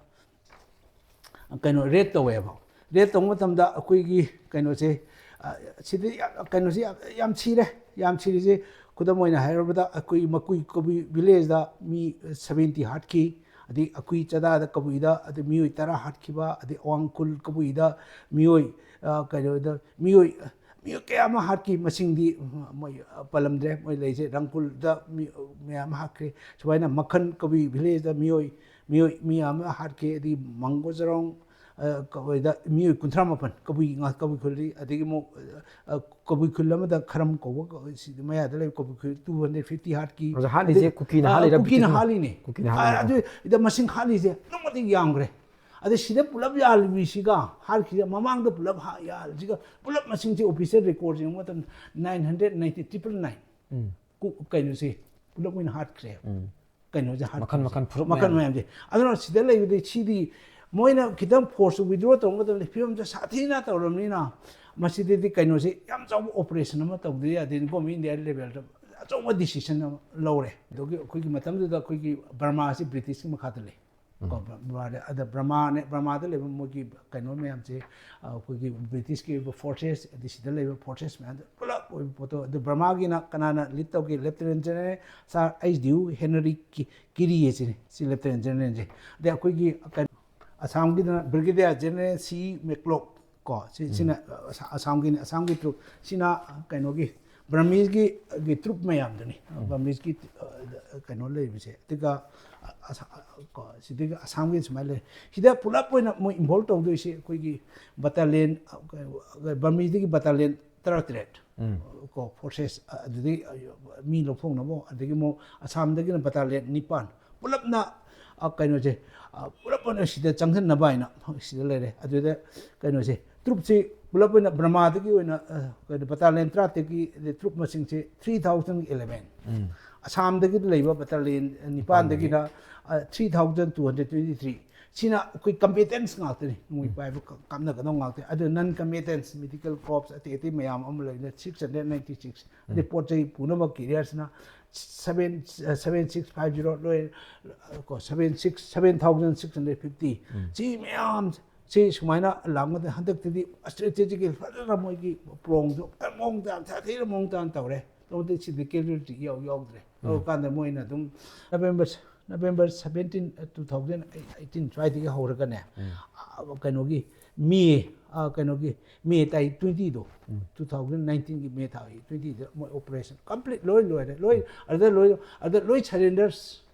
ꯀꯩꯅꯣ ꯔꯦꯠ ꯇꯧꯋꯦꯕ꯫ ꯔꯦꯠ ꯇꯧꯕ ꯃꯇꯝꯗ ꯑꯩꯈꯣꯏꯒꯤ ꯀꯩꯅꯣꯁꯦ, ꯑ, ꯁꯤꯗ ꯌꯥꯝ, ꯀꯩꯅꯣꯁꯦ ꯌꯥꯝ, ꯌꯥꯝ ꯁꯤꯔꯦ꯫ ꯌꯥꯝ ꯁꯤꯔꯤꯁꯦ ꯈꯨꯗꯝ ꯑꯣꯏꯅ ꯍꯥꯏꯔꯕꯗ ꯑꯩꯈꯣꯏ ꯃꯀꯨꯏ ꯀꯕꯨꯏ ꯚꯤꯂꯦꯖꯇ ꯃꯤ ꯁꯕꯦꯟꯇꯤ ꯍꯥꯠꯈꯤ꯫ ꯑꯗꯩ ꯑꯩꯈꯣꯏ ꯆꯗꯥꯗ ꯀꯕꯨꯏꯗ ꯑꯗꯩ ꯃꯤꯑꯣꯏ ꯇꯔꯥ ꯍꯥꯠꯈꯤꯕ, ꯑꯗꯩ ꯑꯋꯥꯡꯈꯨꯜ ꯀꯕꯨꯏꯗ ꯃꯤꯑꯣꯏ, ꯑ, ꯀꯩꯅꯣꯗ ꯃꯤꯑꯣꯏ, ꯃꯤꯑꯣꯏ ꯀꯌꯥ ꯑꯃ ꯍꯥꯠꯈꯤ꯫ ꯃꯁꯤꯡꯗꯤ ꯃꯣꯏ ꯄꯜꯂꯝꯗ꯭ꯔꯦ꯫ ꯃꯣꯏ ꯂꯩꯁꯦ ꯔꯪꯈꯨꯜꯗ ꯃꯤ ꯃꯌꯥꯝ ꯑꯃ ꯍꯥꯠꯈ꯭ꯔꯦ꯫ ꯁꯨꯃꯥꯏꯅ ꯃꯈꯜ ꯀꯕꯨꯏ ꯚꯤꯂꯦꯖꯇ ꯃꯤꯑꯣꯏ, ꯃꯤꯑꯣꯏ ꯃꯤ ꯑꯃ ꯍꯥꯠꯈꯤ꯫ ꯑꯗꯩ ꯃꯪꯒꯣꯖꯔꯣꯡ, ꯑ, ꯀꯕꯨꯏꯗ ꯃꯤꯑꯣꯏ ꯀꯨꯟꯊ꯭ꯔꯥ ꯃꯥꯄꯟ ꯀꯕꯨꯏ ꯉꯥ-, ꯀꯕꯨꯏ ꯈꯨꯜꯂꯤ꯫ ꯑꯗꯒꯤ ꯑꯃꯨꯛ, ꯑ, ꯀꯕꯨꯏ ꯈꯨꯜ ꯑꯃꯗ ꯈꯔꯝ ꯀꯧꯕ ꯀ-, ꯁꯤꯗ ꯃꯌꯥꯗ ꯂꯩꯕ ꯀꯕꯨꯏ ꯈꯨꯜ ꯇꯨ ꯍꯟꯗ꯭ꯔꯦꯠ ꯐꯤꯐꯇꯤ ꯍꯥꯠꯈꯤ꯫ ꯑꯣꯖꯥ, ꯍꯥꯠꯂꯤꯁꯦ ꯑꯗꯩ, ꯀꯨꯀꯤꯅ ꯑ, ꯍꯥꯠꯂꯤꯔ ꯀꯨꯀꯤꯅ ꯕ꯭ꯔꯤꯇꯤꯁꯅ? ꯍꯥꯠꯂꯤꯅꯦ꯫ ꯀꯨꯀꯤꯅ ꯑ, ꯍꯥꯠꯂꯤꯔ? ꯑꯗꯨ ꯏꯗ ꯃꯁꯤꯡ ꯍꯥꯠꯂꯤꯁꯦ ꯑꯗꯨꯛ ꯃꯇꯤꯛ ꯌꯥꯝꯈ꯭ꯔꯦ꯫ ꯑꯗ ꯁꯤꯗ ꯄꯨꯂꯞ ꯌꯥꯜꯂꯤꯕꯤꯁꯤꯒ ꯍꯥꯠꯈꯤꯁꯦ ꯃꯃꯥꯡꯗ ꯄꯨꯂꯞ ꯍꯥ-, ꯌꯥꯜꯂꯤꯁꯤꯒ ꯄꯨꯂꯞ ꯃꯁꯤꯡꯁꯦ ꯑꯣꯐꯤꯁꯤꯌꯦꯜ ꯔꯦꯀꯣꯔꯗ ꯌꯦꯡꯕ ꯃꯇꯝꯗ nine hundred ninety, triple nine. Um. ꯀꯩꯅꯣꯁꯦ ꯄꯨꯂꯞ ꯑꯣꯏꯅ ꯍꯥꯠꯈ꯭ꯔꯦ꯫ ꯎꯝ꯫ ꯀꯩꯅꯣꯁꯦ ꯍꯥꯠꯈ꯭ꯔꯦ꯫ ꯃꯈꯜ ꯃꯈꯜ ꯐꯨꯔꯨꯞ ꯃꯈꯜ ꯃꯌꯥꯝ꯫ ꯃꯌꯥꯝꯁꯦ꯫ ꯑꯗꯨꯅ ꯁꯤꯗ ꯂꯩꯕꯗꯤ ꯁꯤꯗꯤ ꯃꯣꯏꯅ ꯈꯤꯇꯪ ꯐꯣꯔꯁ ꯋꯤꯗ꯭ꯔꯣ ꯇꯧꯕ ꯃꯇꯝꯗ ꯐꯤꯕꯝꯁꯦ ꯁꯥꯊꯤꯅ ꯇꯧꯔꯕꯅꯤꯅ ꯃꯁꯤꯗꯗꯤ ꯀꯩꯅꯣꯁꯦ ꯌꯥꯝ ꯆꯥꯎꯕ ꯑꯣꯄꯔꯦꯁꯟ ꯑꯃ ꯇꯧꯗ ꯌꯥꯗꯦ꯫ ꯒꯣꯔꯃꯦꯟ ꯏꯟꯗꯤꯌꯥ ꯂꯦꯚꯦꯜꯗ ꯑꯆꯧꯕ ꯗꯤꯁꯤꯖꯟ ꯑꯃ ꯂꯧꯔꯦ꯫ ꯑꯗꯨꯒꯤ ꯑꯩꯈꯣꯏꯒꯤ ꯃꯇꯝꯗꯨꯗ ꯑꯩꯈꯣꯏꯒꯤ ꯕꯔꯃꯥꯁꯤ ꯕ꯭ꯔꯤꯇꯤꯁꯀꯤ ꯃꯈꯥꯗ ꯂꯩ꯫ ꯀꯣ, ꯕꯔꯃꯥꯗ, ꯑꯗ ꯕꯔꯃꯥꯅꯦ, ꯕꯔꯃꯥꯗ ꯂꯩꯕ ꯃꯣꯏꯒꯤ ꯀꯩꯅꯣ ꯃꯌꯥꯝꯁꯦ, ꯑ, ꯑꯩꯈꯣꯏꯒꯤ ꯕ꯭ꯔꯤꯇꯤꯁꯀꯤ ꯑꯣꯏꯕ ꯐꯣꯔꯁꯦꯁ, ꯑꯗꯩ ꯁꯤꯗ ꯂꯩꯕ ꯐꯣꯔꯁꯦꯁ ꯃꯌꯥꯝꯗꯣ ꯄꯨꯂꯞ ꯑꯣꯏꯕ ꯄꯣꯠꯇꯣ, ꯑꯗꯨ ꯕꯔꯃꯥꯒꯤꯅ ꯀꯅꯥꯅ ꯂꯤꯗ ꯇꯧꯒꯦ? ꯂꯦꯐꯇꯤꯅꯦꯟ ꯖꯦꯅꯔꯦꯜ ꯁꯥꯔ ꯑꯩꯆ ꯗꯤꯌꯨ ꯍꯦꯅꯔꯤ ꯀꯤ-, ꯀꯤꯔꯤ ꯑꯁꯤꯅꯤ, ꯁꯤ ꯂꯦꯐꯇꯤꯅꯦꯟ ꯖꯦꯅꯔꯦꯜꯁꯦ꯫ ꯑꯗꯩ ꯑꯩꯈꯣꯏꯒꯤ ꯀꯩꯅꯣ, ꯑꯁꯥꯝꯒꯤꯗꯅ ꯕ꯭ꯔꯤꯒꯦꯗꯤꯌꯔ ꯖꯦꯅꯔꯦꯜ ꯁꯤ ꯃꯦꯀ꯭ꯂꯣꯛ ꯀꯣ, ꯁꯤ-, ꯁꯤꯅ, ꯑ, ꯑꯁꯥ-, ꯑꯁꯥꯝꯒꯤꯅꯤ, ꯑꯁꯥꯝꯒꯤ ꯇ꯭ꯔꯨꯞ꯫ ꯁꯤꯅ, ꯑ, ꯀꯩꯅꯣꯒꯤ, ꯕ꯭ꯔꯃꯤꯁꯀꯤ, ꯒꯤ ꯇ꯭ꯔꯨꯞ ꯃꯌꯥꯝꯗꯨꯅꯤ, ꯕ꯭ꯔꯃꯤꯁꯀꯤ, ꯑ, ꯀꯩꯅꯣ ꯂꯩꯕꯁꯦ꯫ ꯑꯗꯨꯒ, ꯑ, ꯑꯁꯥ-, ꯑ, ꯀꯣ, ꯁꯤꯗꯒꯤ ꯑꯁꯥꯝꯒꯤ ꯁꯨꯃꯥꯏꯅ ꯂꯩ꯫ ꯁꯤꯗ ꯄꯨꯂꯞ ꯑꯣꯏꯅ ꯃꯣꯏ ꯏꯟꯚꯣꯜꯕ ꯇꯧꯗꯣꯏꯁꯦ ꯑꯩꯈꯣꯏꯒꯤ ꯕꯇꯥꯂꯤꯌꯟ, ꯑ, ꯕ꯭ꯔꯃꯤꯁꯇꯒꯤ ꯕꯇꯥꯂꯤꯌꯟ ꯇꯔꯥꯇꯔꯦꯠ ꯎꯝ꯫ ꯀꯣ, ꯐꯣꯔꯁꯦꯁ, ꯑ, ꯑꯗꯨꯗꯒꯤ, ꯑ, ꯃꯤ ꯂꯧꯊꯣꯛꯅꯕ, ꯑꯗꯒꯤ ꯑꯃꯨꯛ ꯑꯁꯥꯝꯗꯒꯤꯅ ꯕꯇꯥꯂꯤꯌꯟ ꯅꯤꯄꯥꯟ, ꯄꯨꯂꯞꯅ, ꯑ, ꯀꯩꯅꯣꯁꯦ, ꯑ, ꯄꯨꯂꯞ ꯑꯣꯏꯅ ꯁꯤꯗ ꯆꯪꯁꯤꯟꯅꯕ ꯍꯥꯏꯅ ꯁꯤꯗ ꯂꯩꯔꯦ꯫ ꯑꯗꯨꯗ ꯀꯩꯅꯣꯁꯦ, ꯇ꯭ꯔꯨꯞꯁꯦ ꯄꯨꯂꯞ ꯑꯣꯏꯅ ꯕ꯭ꯔꯃꯥꯗꯒꯤ ꯑꯣꯏꯅ, ꯑ, ꯀꯩꯅꯣ, ꯕꯇꯥꯂꯤꯌꯟ ꯇꯔꯥꯇꯔꯦꯠꯀꯤ ꯇ꯭ꯔꯨꯞ ꯃꯁꯤꯡꯁꯦ ꯊ꯭ꯔꯤ ꯊꯥꯎꯖꯟ ꯏꯂꯦꯚꯦꯟ꯫ ꯎꯝ꯫ ꯑꯁꯥꯝꯗꯒꯤ ꯂꯩꯕ ꯕꯇꯥꯂꯤꯌꯟ ꯅꯤꯄꯥꯟꯗꯒꯤꯅ, ꯑ, three thousand two hundred twenty three. ꯁꯤꯅ ꯑꯩꯈꯣꯏ ꯀꯝꯕꯦꯇꯦꯟꯁ ꯉꯥꯛꯇꯅꯤ, ꯅꯣꯡꯃꯩ ꯎꯝ꯫ ꯄꯥꯏꯕ ꯀ-, ꯀꯥꯞꯅꯒꯗꯧ ꯉꯥꯛꯇꯅꯤ꯫ ꯑꯗꯨ ꯅꯟ ꯀꯝꯕꯦꯇꯦꯟꯁ, ꯃꯦꯗꯤꯀꯦꯜ ꯀꯣꯔꯞꯁ, ꯑꯇꯩ ꯑꯇꯩ ꯃꯌꯥꯝ ꯑꯃ ꯂꯩꯅ ꯁꯤꯛꯁ ꯍꯟꯗ꯭ꯔꯦꯠ ꯅꯥꯏꯟꯇꯤ ꯁꯤꯛꯁ꯫ ꯑꯗꯩ ꯎꯝ꯫ ꯄꯣꯠ ꯆꯩ ꯄꯨꯅꯕ ꯀꯦꯔꯤꯌꯔꯁꯤꯅ seven, seven six five zero ꯂꯣꯏ, ꯀꯣ, seven six, seven thousand six hundred fifty. Um. ꯁꯤ ꯃꯌꯥꯝ ꯁꯤ ꯁꯨꯃꯥꯏꯅ ꯂꯥꯛꯄꯗ ꯍꯟꯗꯛꯇꯗꯤ ꯁ꯭ꯇ꯭ꯔꯦꯇꯦꯖꯤꯀꯦꯜ ꯐꯖꯅ ꯃꯣꯏꯒꯤ ꯄ꯭ꯔꯣꯡꯗꯣ ꯐꯖꯅ ꯃꯑꯣꯡ ꯇꯥꯅ, ꯁꯥꯊꯤꯅ ꯃꯑꯣꯡ ꯇꯥꯅ ꯇꯧꯔꯦ꯫ ꯇꯧꯕꯗ ꯁꯤꯗ ꯀꯦꯖꯨꯋꯦꯂꯤꯇꯤ ꯏꯌꯥꯎ ꯌꯥꯎꯗ꯭ꯔꯦ꯫ ꯎꯝ꯫ ꯇꯧꯔꯀꯥꯟꯗ ꯃꯣꯏꯅ ꯑꯗꯨꯝ November, November seventeen, two thousand eighteen ꯁ꯭ꯋꯥꯏꯗꯒꯤ ꯍꯧꯔꯒꯅꯦ, ꯎꯝ꯫ ꯑ, ꯀꯩꯅꯣꯒꯤ ꯃꯦ, ꯑ, ꯀꯩꯅꯣꯒꯤ ꯃꯦ ꯇꯥꯔꯤꯛ ꯇ꯭ꯋꯦꯟꯇꯤꯗꯣ, ꯎꯝ꯫ ꯇꯨ ꯊꯥꯎꯖꯟ ꯅꯥꯏꯟꯇꯤꯟꯒꯤ ꯃꯦ ꯊꯥ ꯇ꯭ꯋꯦꯟꯇꯤꯗ ꯃꯣꯏ ꯑꯣꯄꯔꯦꯁꯟ ꯀꯝꯄ꯭ꯂꯤꯠ ꯂꯣꯏ ꯂꯣꯏꯔꯦ꯫ ꯂꯣꯏ, ꯎꯝ꯫ ꯑꯗꯨꯗ ꯂꯣꯏ, ꯑꯗꯨꯗ ꯂꯣꯏ ꯁꯔꯦꯟꯗꯔ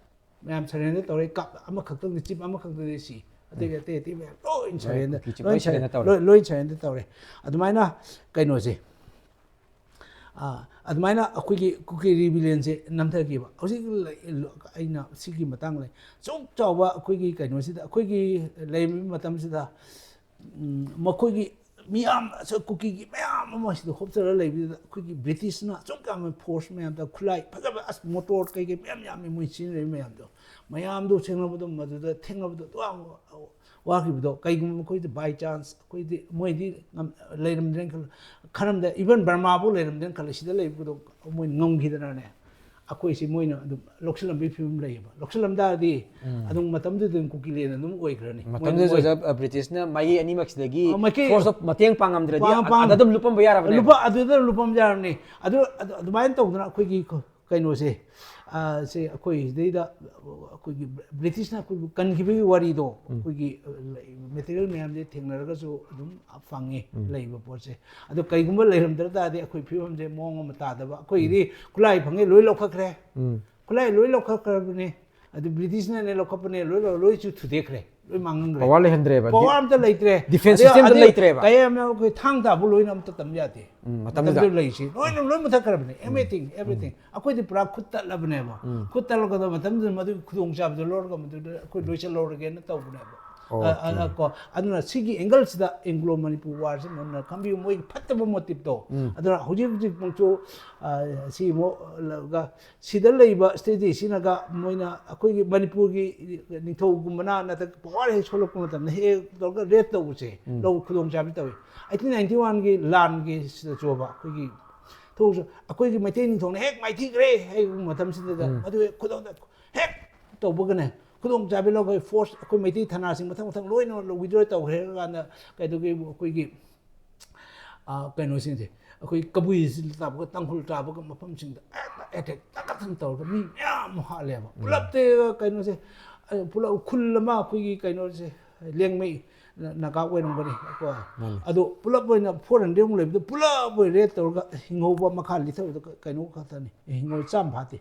ꯃꯌꯥꯝ ꯁꯔꯦꯟꯗꯔ ꯇꯧꯔꯦ꯫ ꯀꯥꯞ ꯑꯃꯈꯛꯇꯪꯗꯤ, ꯆꯤꯞ ꯑꯃꯈꯛꯇꯪꯗꯤ ꯁꯤ꯫ ꯑꯇꯩ, ꯎꯝ꯫ ꯑꯇꯩ, ꯑꯇꯩ ꯃꯌꯥꯝ ꯂꯣꯏ ꯂꯣꯏ ꯁꯔꯦꯟꯗꯔ, ꯀꯨꯀꯤ ꯆꯤꯞ ꯂꯣꯏ ꯂꯣꯏ ꯁꯔꯦꯟ-, ꯁꯔꯦꯟꯗꯔ ꯇꯧꯔꯦ꯫ ꯂꯣꯏ, ꯂꯣꯏ ꯁꯔꯦꯟꯗꯔ ꯇꯧꯔꯦ꯫ ꯑꯗꯨꯃꯥꯏꯅ ꯀꯩꯅꯣꯁꯦ, ꯑꯥ, ꯑꯗꯨꯃꯥꯏꯅ ꯑꯩꯈꯣꯏꯒꯤ ꯀꯨꯀꯤ ꯔꯤꯕꯤꯂꯤꯌꯟꯁꯦ ꯅꯝꯊꯈꯤꯕ꯫ ꯍꯧꯖꯤꯛ ꯂꯩ-, ꯑꯩꯅ ꯁꯤꯒꯤ ꯃꯇꯥꯡ ꯂꯩ, ꯑꯁꯨꯛ ꯆꯥꯎꯕ ꯑꯩꯈꯣꯏꯒꯤ ꯀꯩꯅꯣꯁꯤꯗ, ꯑꯩꯈꯣꯏꯒꯤ ꯂꯩꯔꯝꯃꯤꯕ ꯃꯇꯝꯁꯤꯗ, ꯎꯝ, ꯃꯈꯣꯏꯒꯤ ꯃꯤꯌꯥꯝ, ꯑꯁ, ꯀꯨꯀꯤꯒꯤ ꯃꯌꯥꯝ ꯑꯃ ꯁꯤꯗ ꯍꯣꯞꯆꯔꯒ ꯂꯩꯕꯗꯨꯗ, ꯑꯩꯈꯣꯏꯒꯤ ꯕ꯭ꯔꯤꯇꯤꯁꯅ ꯑꯁꯨꯛ ꯌꯥꯝꯕ ꯐꯣꯔꯁ ꯃꯌꯥꯝꯗ, ꯈꯨꯠꯂꯥꯏ ꯐꯖꯕ, ꯑꯁ, ꯃꯣꯇꯣꯔ ꯀꯩꯀꯩ ꯃꯌꯥꯝ ꯌꯥꯝꯃꯤ ꯃꯣꯏ ꯁꯤꯖꯤꯟꯅꯔꯤꯕ ꯃꯌꯥꯝꯗꯣ, ꯃꯌꯥꯝꯗꯣ ꯊꯦꯡꯅꯕꯗꯣ, ꯃꯗꯨꯗ ꯊꯦꯡꯅꯕꯗꯣ ꯑꯗꯨꯛ ꯌꯥꯝ ꯋꯥꯈꯤꯕꯗꯣ, ꯀꯩꯒꯨꯝꯕ ꯃꯈꯣꯏꯗ by chance ꯑꯩꯈꯣꯏꯗꯤ, ꯃꯣꯏꯗꯤ ꯉꯝ-, ꯂꯩꯔꯝꯗ꯭ꯔꯦꯅ ꯈꯜꯂꯣ, ꯈꯔꯝꯗ, even ꯕꯔꯃꯥꯐꯥꯎ ꯂꯩꯔꯝꯗ꯭ꯔꯦꯅ ꯈꯜꯂꯣ, ꯁꯤꯗ ꯂꯩꯕꯗꯣ ꯃꯣꯏ ꯉꯝꯈꯤꯗꯅꯅꯦ, ꯑꯩꯈꯣꯏꯁꯤ ꯃꯣꯏꯅ ꯑꯗꯨꯝ ꯂꯧꯁꯤꯜꯂꯝꯕꯒꯤ ꯐꯤꯕꯝ ꯂꯩꯌꯦꯕ꯫ ꯂꯧꯁꯤꯜꯂꯝ ꯇꯥꯔꯗꯤ ꯑꯗꯨꯝ ꯃꯇꯝꯗꯨꯗ ꯑꯗꯨꯝ ꯀꯨꯀꯤꯂꯦꯟ ꯑꯗꯨꯝ ꯑꯣꯏꯈ꯭ꯔꯅꯤ꯫ ꯃꯣꯏ- ꯃꯇꯝꯗꯨꯗ ꯃꯣꯏ- ꯖꯣꯁꯦꯐ ꯕ꯭ꯔꯤꯇꯤꯁꯅ ꯃꯥꯏꯀꯩ ꯑꯅꯤꯃꯛꯁꯤꯗꯒꯤ ꯑ, ꯃꯥꯏꯀꯩ- ꯐꯣꯔꯁ ꯑꯣꯐ ꯃꯇꯦꯡ ꯄꯥꯡꯉꯝꯗ꯭ꯔꯗꯤ ꯄꯥꯡ- ꯄꯥꯡ- ꯑꯗ ꯑꯗꯨꯝ ꯂꯨꯞꯄꯝꯕ ꯌꯥꯔꯕꯅꯦ꯫ ꯂꯨꯄꯥ ꯑꯗꯨꯗ ꯂꯨꯄꯥ ꯑꯃ ꯌꯥꯔꯝꯅꯤ꯫ ꯑꯗꯨ ꯑꯗꯨ- ꯑꯗꯨꯃꯥꯏꯅ ꯇꯧꯗꯅ ꯑꯩꯈꯣꯏꯒꯤ ꯀ- ꯀꯩꯅꯣꯁꯦ, ꯑ, ꯁꯦ ꯑꯩꯈꯣꯏ ꯁꯤꯗꯩꯗ ꯑꯩꯈꯣꯏꯒꯤ ꯕ꯭ꯔꯤꯇꯤꯁꯅ ꯑꯩꯈꯣꯏꯕꯨ ꯀꯟꯈꯤꯕꯒꯤ ꯋꯥꯔꯤꯗꯣ ꯑꯩꯈꯣꯏꯒꯤ ꯃꯦꯇꯔꯤꯌꯦꯜ ꯃꯌꯥꯝꯁꯦ ꯊꯦꯡꯅꯔꯒꯁꯨ ꯑꯗꯨꯝ ꯐꯪꯉꯤ ꯂꯩꯕ ꯄꯣꯠꯁꯦ꯫ ꯑꯗꯣ ꯀꯩꯒꯨꯝꯕ ꯂꯩꯔꯝꯗ꯭ꯔ ꯇꯥꯔꯗꯤ ꯑꯩꯈꯣꯏ ꯐꯤꯕꯝꯁꯦ ꯃꯑꯣꯡ ꯑꯃ ꯇꯥꯗꯕ꯫ ꯑꯩꯈꯣꯏꯒꯤꯗꯤ ꯈꯨꯠꯂꯥꯏ ꯐꯪꯉꯦ, ꯂꯣꯏ ꯂꯧꯈꯠꯈ꯭ꯔꯦ꯫ ꯈꯨꯠꯂꯥꯏ ꯂꯣꯏ ꯂꯧꯈꯠꯈ꯭ꯔꯕꯅꯦ꯫ ꯑꯗꯨ ꯕ꯭ꯔꯤꯇꯤꯁꯅꯅꯦ ꯂꯧꯈꯠꯄꯅꯦ, ꯂꯣꯏ ꯂꯧ- ꯂꯣꯏꯁꯨ ꯊꯨꯗꯦꯛꯈ꯭ꯔꯦ, ꯂꯣꯏ ꯃꯥꯡꯍꯟꯈ꯭ꯔꯦ꯫ ꯄꯋꯥꯔ ꯂꯩꯍꯟꯗ꯭ꯔꯦꯕ꯫ ꯄꯋꯥꯔ ꯑꯝꯇ ꯂꯩꯇ꯭ꯔꯦ꯫ Defense ꯑꯗꯩ- system ꯗ ꯑꯗꯩ ꯂꯩꯇ꯭ꯔꯦꯕ꯫ ꯀꯌꯥꯝ ꯌꯥꯝ ꯑꯩꯈꯣꯏ ꯊꯥꯡ ꯇꯥꯕꯨ ꯂꯣꯏꯅ ꯑꯝꯇ ꯇꯝ ꯌꯥꯗꯦ꯫ ꯎꯝ, ꯃꯇꯝꯗꯨꯗ꯫ ꯃꯇꯝꯗꯨꯗ ꯂꯩꯁꯤ ꯂꯣꯏꯅ ꯂꯣꯏ ꯃꯨꯊꯠꯈ꯭ꯔꯕꯅꯦ꯫ Everything, everything꯫ ꯑꯩꯈꯣꯏꯗꯤ ꯄꯨꯔꯥ ꯈꯨꯠ ꯇꯠꯂꯕꯅꯦꯕ꯫ ꯈꯨꯠ ꯇꯠꯂꯒꯗ ꯃꯇꯝꯗꯨꯗ ꯃꯗꯨꯒꯤ ꯈꯨꯗꯣꯡꯆꯥꯕꯗꯣ ꯂꯧꯔꯒ ꯃꯗꯨꯗ ꯑꯩꯈꯣꯏ ꯂꯣꯏꯁꯤꯜꯍꯧꯔꯒꯦꯅ ꯇꯧꯕꯅꯦꯕ꯫ ꯑ, ꯑ, ꯀꯣ ꯑꯗꯨꯅ ꯁꯤꯒꯤ ꯑꯦꯡꯒꯜꯁꯤꯗ ꯑꯦꯡꯒ꯭ꯂꯣ ꯃꯅꯤꯄꯨꯔ ꯋꯥꯔꯁꯤ ꯃꯨꯟꯅ ꯈꯪꯕꯤꯌꯨ꯫ ꯃꯣꯏꯒꯤ ꯐꯠꯇꯕ ꯃꯣꯇꯤꯞꯇꯣ ꯑꯗꯨꯅ ꯍꯧꯖꯤꯛ ꯍꯧꯖꯤꯛ ꯃꯛꯁꯨ, ꯑ, ꯁꯤ ꯃꯣ- ꯂꯒ ꯁꯤꯗ ꯂꯩꯕ ꯁ꯭ꯇꯦꯗꯤꯁꯤꯅꯒ ꯃꯣꯏꯅ ꯑꯩꯈꯣꯏꯒꯤ ꯃꯅꯤꯄꯨꯔꯒꯤ ꯅꯤꯡꯊꯧꯒꯨꯝꯕꯅ ꯅꯠꯇ꯭ꯔꯒ ꯄꯋꯥꯔ ꯍꯦꯛ ꯁꯣꯜꯂꯛꯄ ꯃꯇꯝꯗ ꯍꯦꯛ ꯍꯦꯛ ꯇꯧꯔꯒ ꯔꯦꯠ ꯇꯧꯕꯁꯦ ꯂꯧ ꯈꯨꯗꯣꯡꯆꯥꯕ ꯇꯧꯏ꯫ ꯑꯩꯠꯇꯤꯟ ꯅꯥꯏꯟꯇꯤ ꯋꯥꯟꯒꯤ ꯂꯥꯟꯒꯤ ꯁꯤꯗꯁꯨꯕ ꯑꯩꯈꯣꯏꯒꯤ ꯊꯣꯛꯁꯨ ꯑꯩꯈꯣꯏꯒꯤ ꯃꯩꯇꯩ ꯅꯤꯡꯊꯧꯅ ꯍꯦꯛ ꯃꯥꯏꯊꯤꯈ꯭ꯔꯦ ꯍꯥꯏꯕ ꯃꯇꯝꯁꯤꯗ ꯃꯗꯨ ꯍꯦꯛ ꯈꯨꯗꯣꯡꯗ ꯍꯦꯛ ꯇꯧꯕꯒꯅꯦ ꯈꯨꯗꯣꯡꯆꯥꯕ ꯂꯧꯔꯒ ꯐꯣꯔꯁ ꯑꯩꯈꯣꯏ ꯃꯩꯇꯩ ꯊꯅꯥꯁꯤꯡ ꯃꯊꯪ ꯃꯊꯪ ꯂꯣꯏꯅ ꯋꯤꯗ꯭ꯔꯣ ꯇꯧꯈ꯭ꯔꯦ ꯀꯥꯟꯗ ꯀꯩꯗꯧꯒꯦ ꯑꯩꯈꯣꯏꯒꯤ ꯑ, ꯀꯩꯅꯣꯁꯤꯡꯁꯦ ꯑꯩꯈꯣꯏ ꯀꯕꯨꯏꯁꯤ ꯇꯥꯕꯒ ꯇꯥꯡꯈꯨꯜ ꯇꯥꯕꯒ ꯃꯐꯝꯁꯤꯡꯗ ꯍꯦꯛꯇ ꯑꯦꯇꯦꯛ ꯇꯥꯈꯠꯇꯅ ꯇꯧꯔꯒ ꯃꯤ ꯃꯌꯥꯝ ꯑꯃ ꯍꯥꯠꯂꯦꯕ꯫ ꯄꯨꯂꯞꯇ ꯀꯩꯅꯣꯁꯦ, ꯑ, ꯄꯨꯂꯞ ꯈꯨꯜ ꯑꯃ ꯑꯩꯈꯣꯏꯒꯤ ꯀꯩꯅꯣꯁꯦ ꯂꯦꯡꯃꯩ ꯅ- ꯅꯥꯒꯥ ꯑꯣꯏꯔꯝꯒꯅꯤ ꯀꯣ꯫ ꯑꯗꯣ ꯄꯨꯂꯞ ꯑꯣꯏꯅ ꯐꯣꯔ ꯍꯟꯗ꯭ꯔꯦꯗꯃꯨꯛ ꯂꯩꯕꯗꯣ ꯄꯨꯂꯞ ꯑꯣꯏꯅ ꯔꯦꯠ ꯇꯧꯔꯒ ꯍꯤꯡꯍꯧꯕ ꯃꯈꯥ ꯂꯤꯊꯕꯗ ꯀ- ꯀꯩꯅꯣ ꯈꯛꯇꯅꯤ, ꯍꯤꯡꯍꯧꯕ ꯆꯥꯝ ꯐꯥꯠꯇꯦ꯫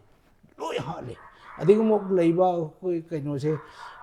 ꯂꯣꯏ ꯍꯥꯠꯂꯦ꯫ ꯑꯗꯒꯤ ꯑꯃꯨꯛ ꯂꯩꯕ ꯑꯩꯈꯣꯏ ꯀꯩꯅꯣꯁꯦ,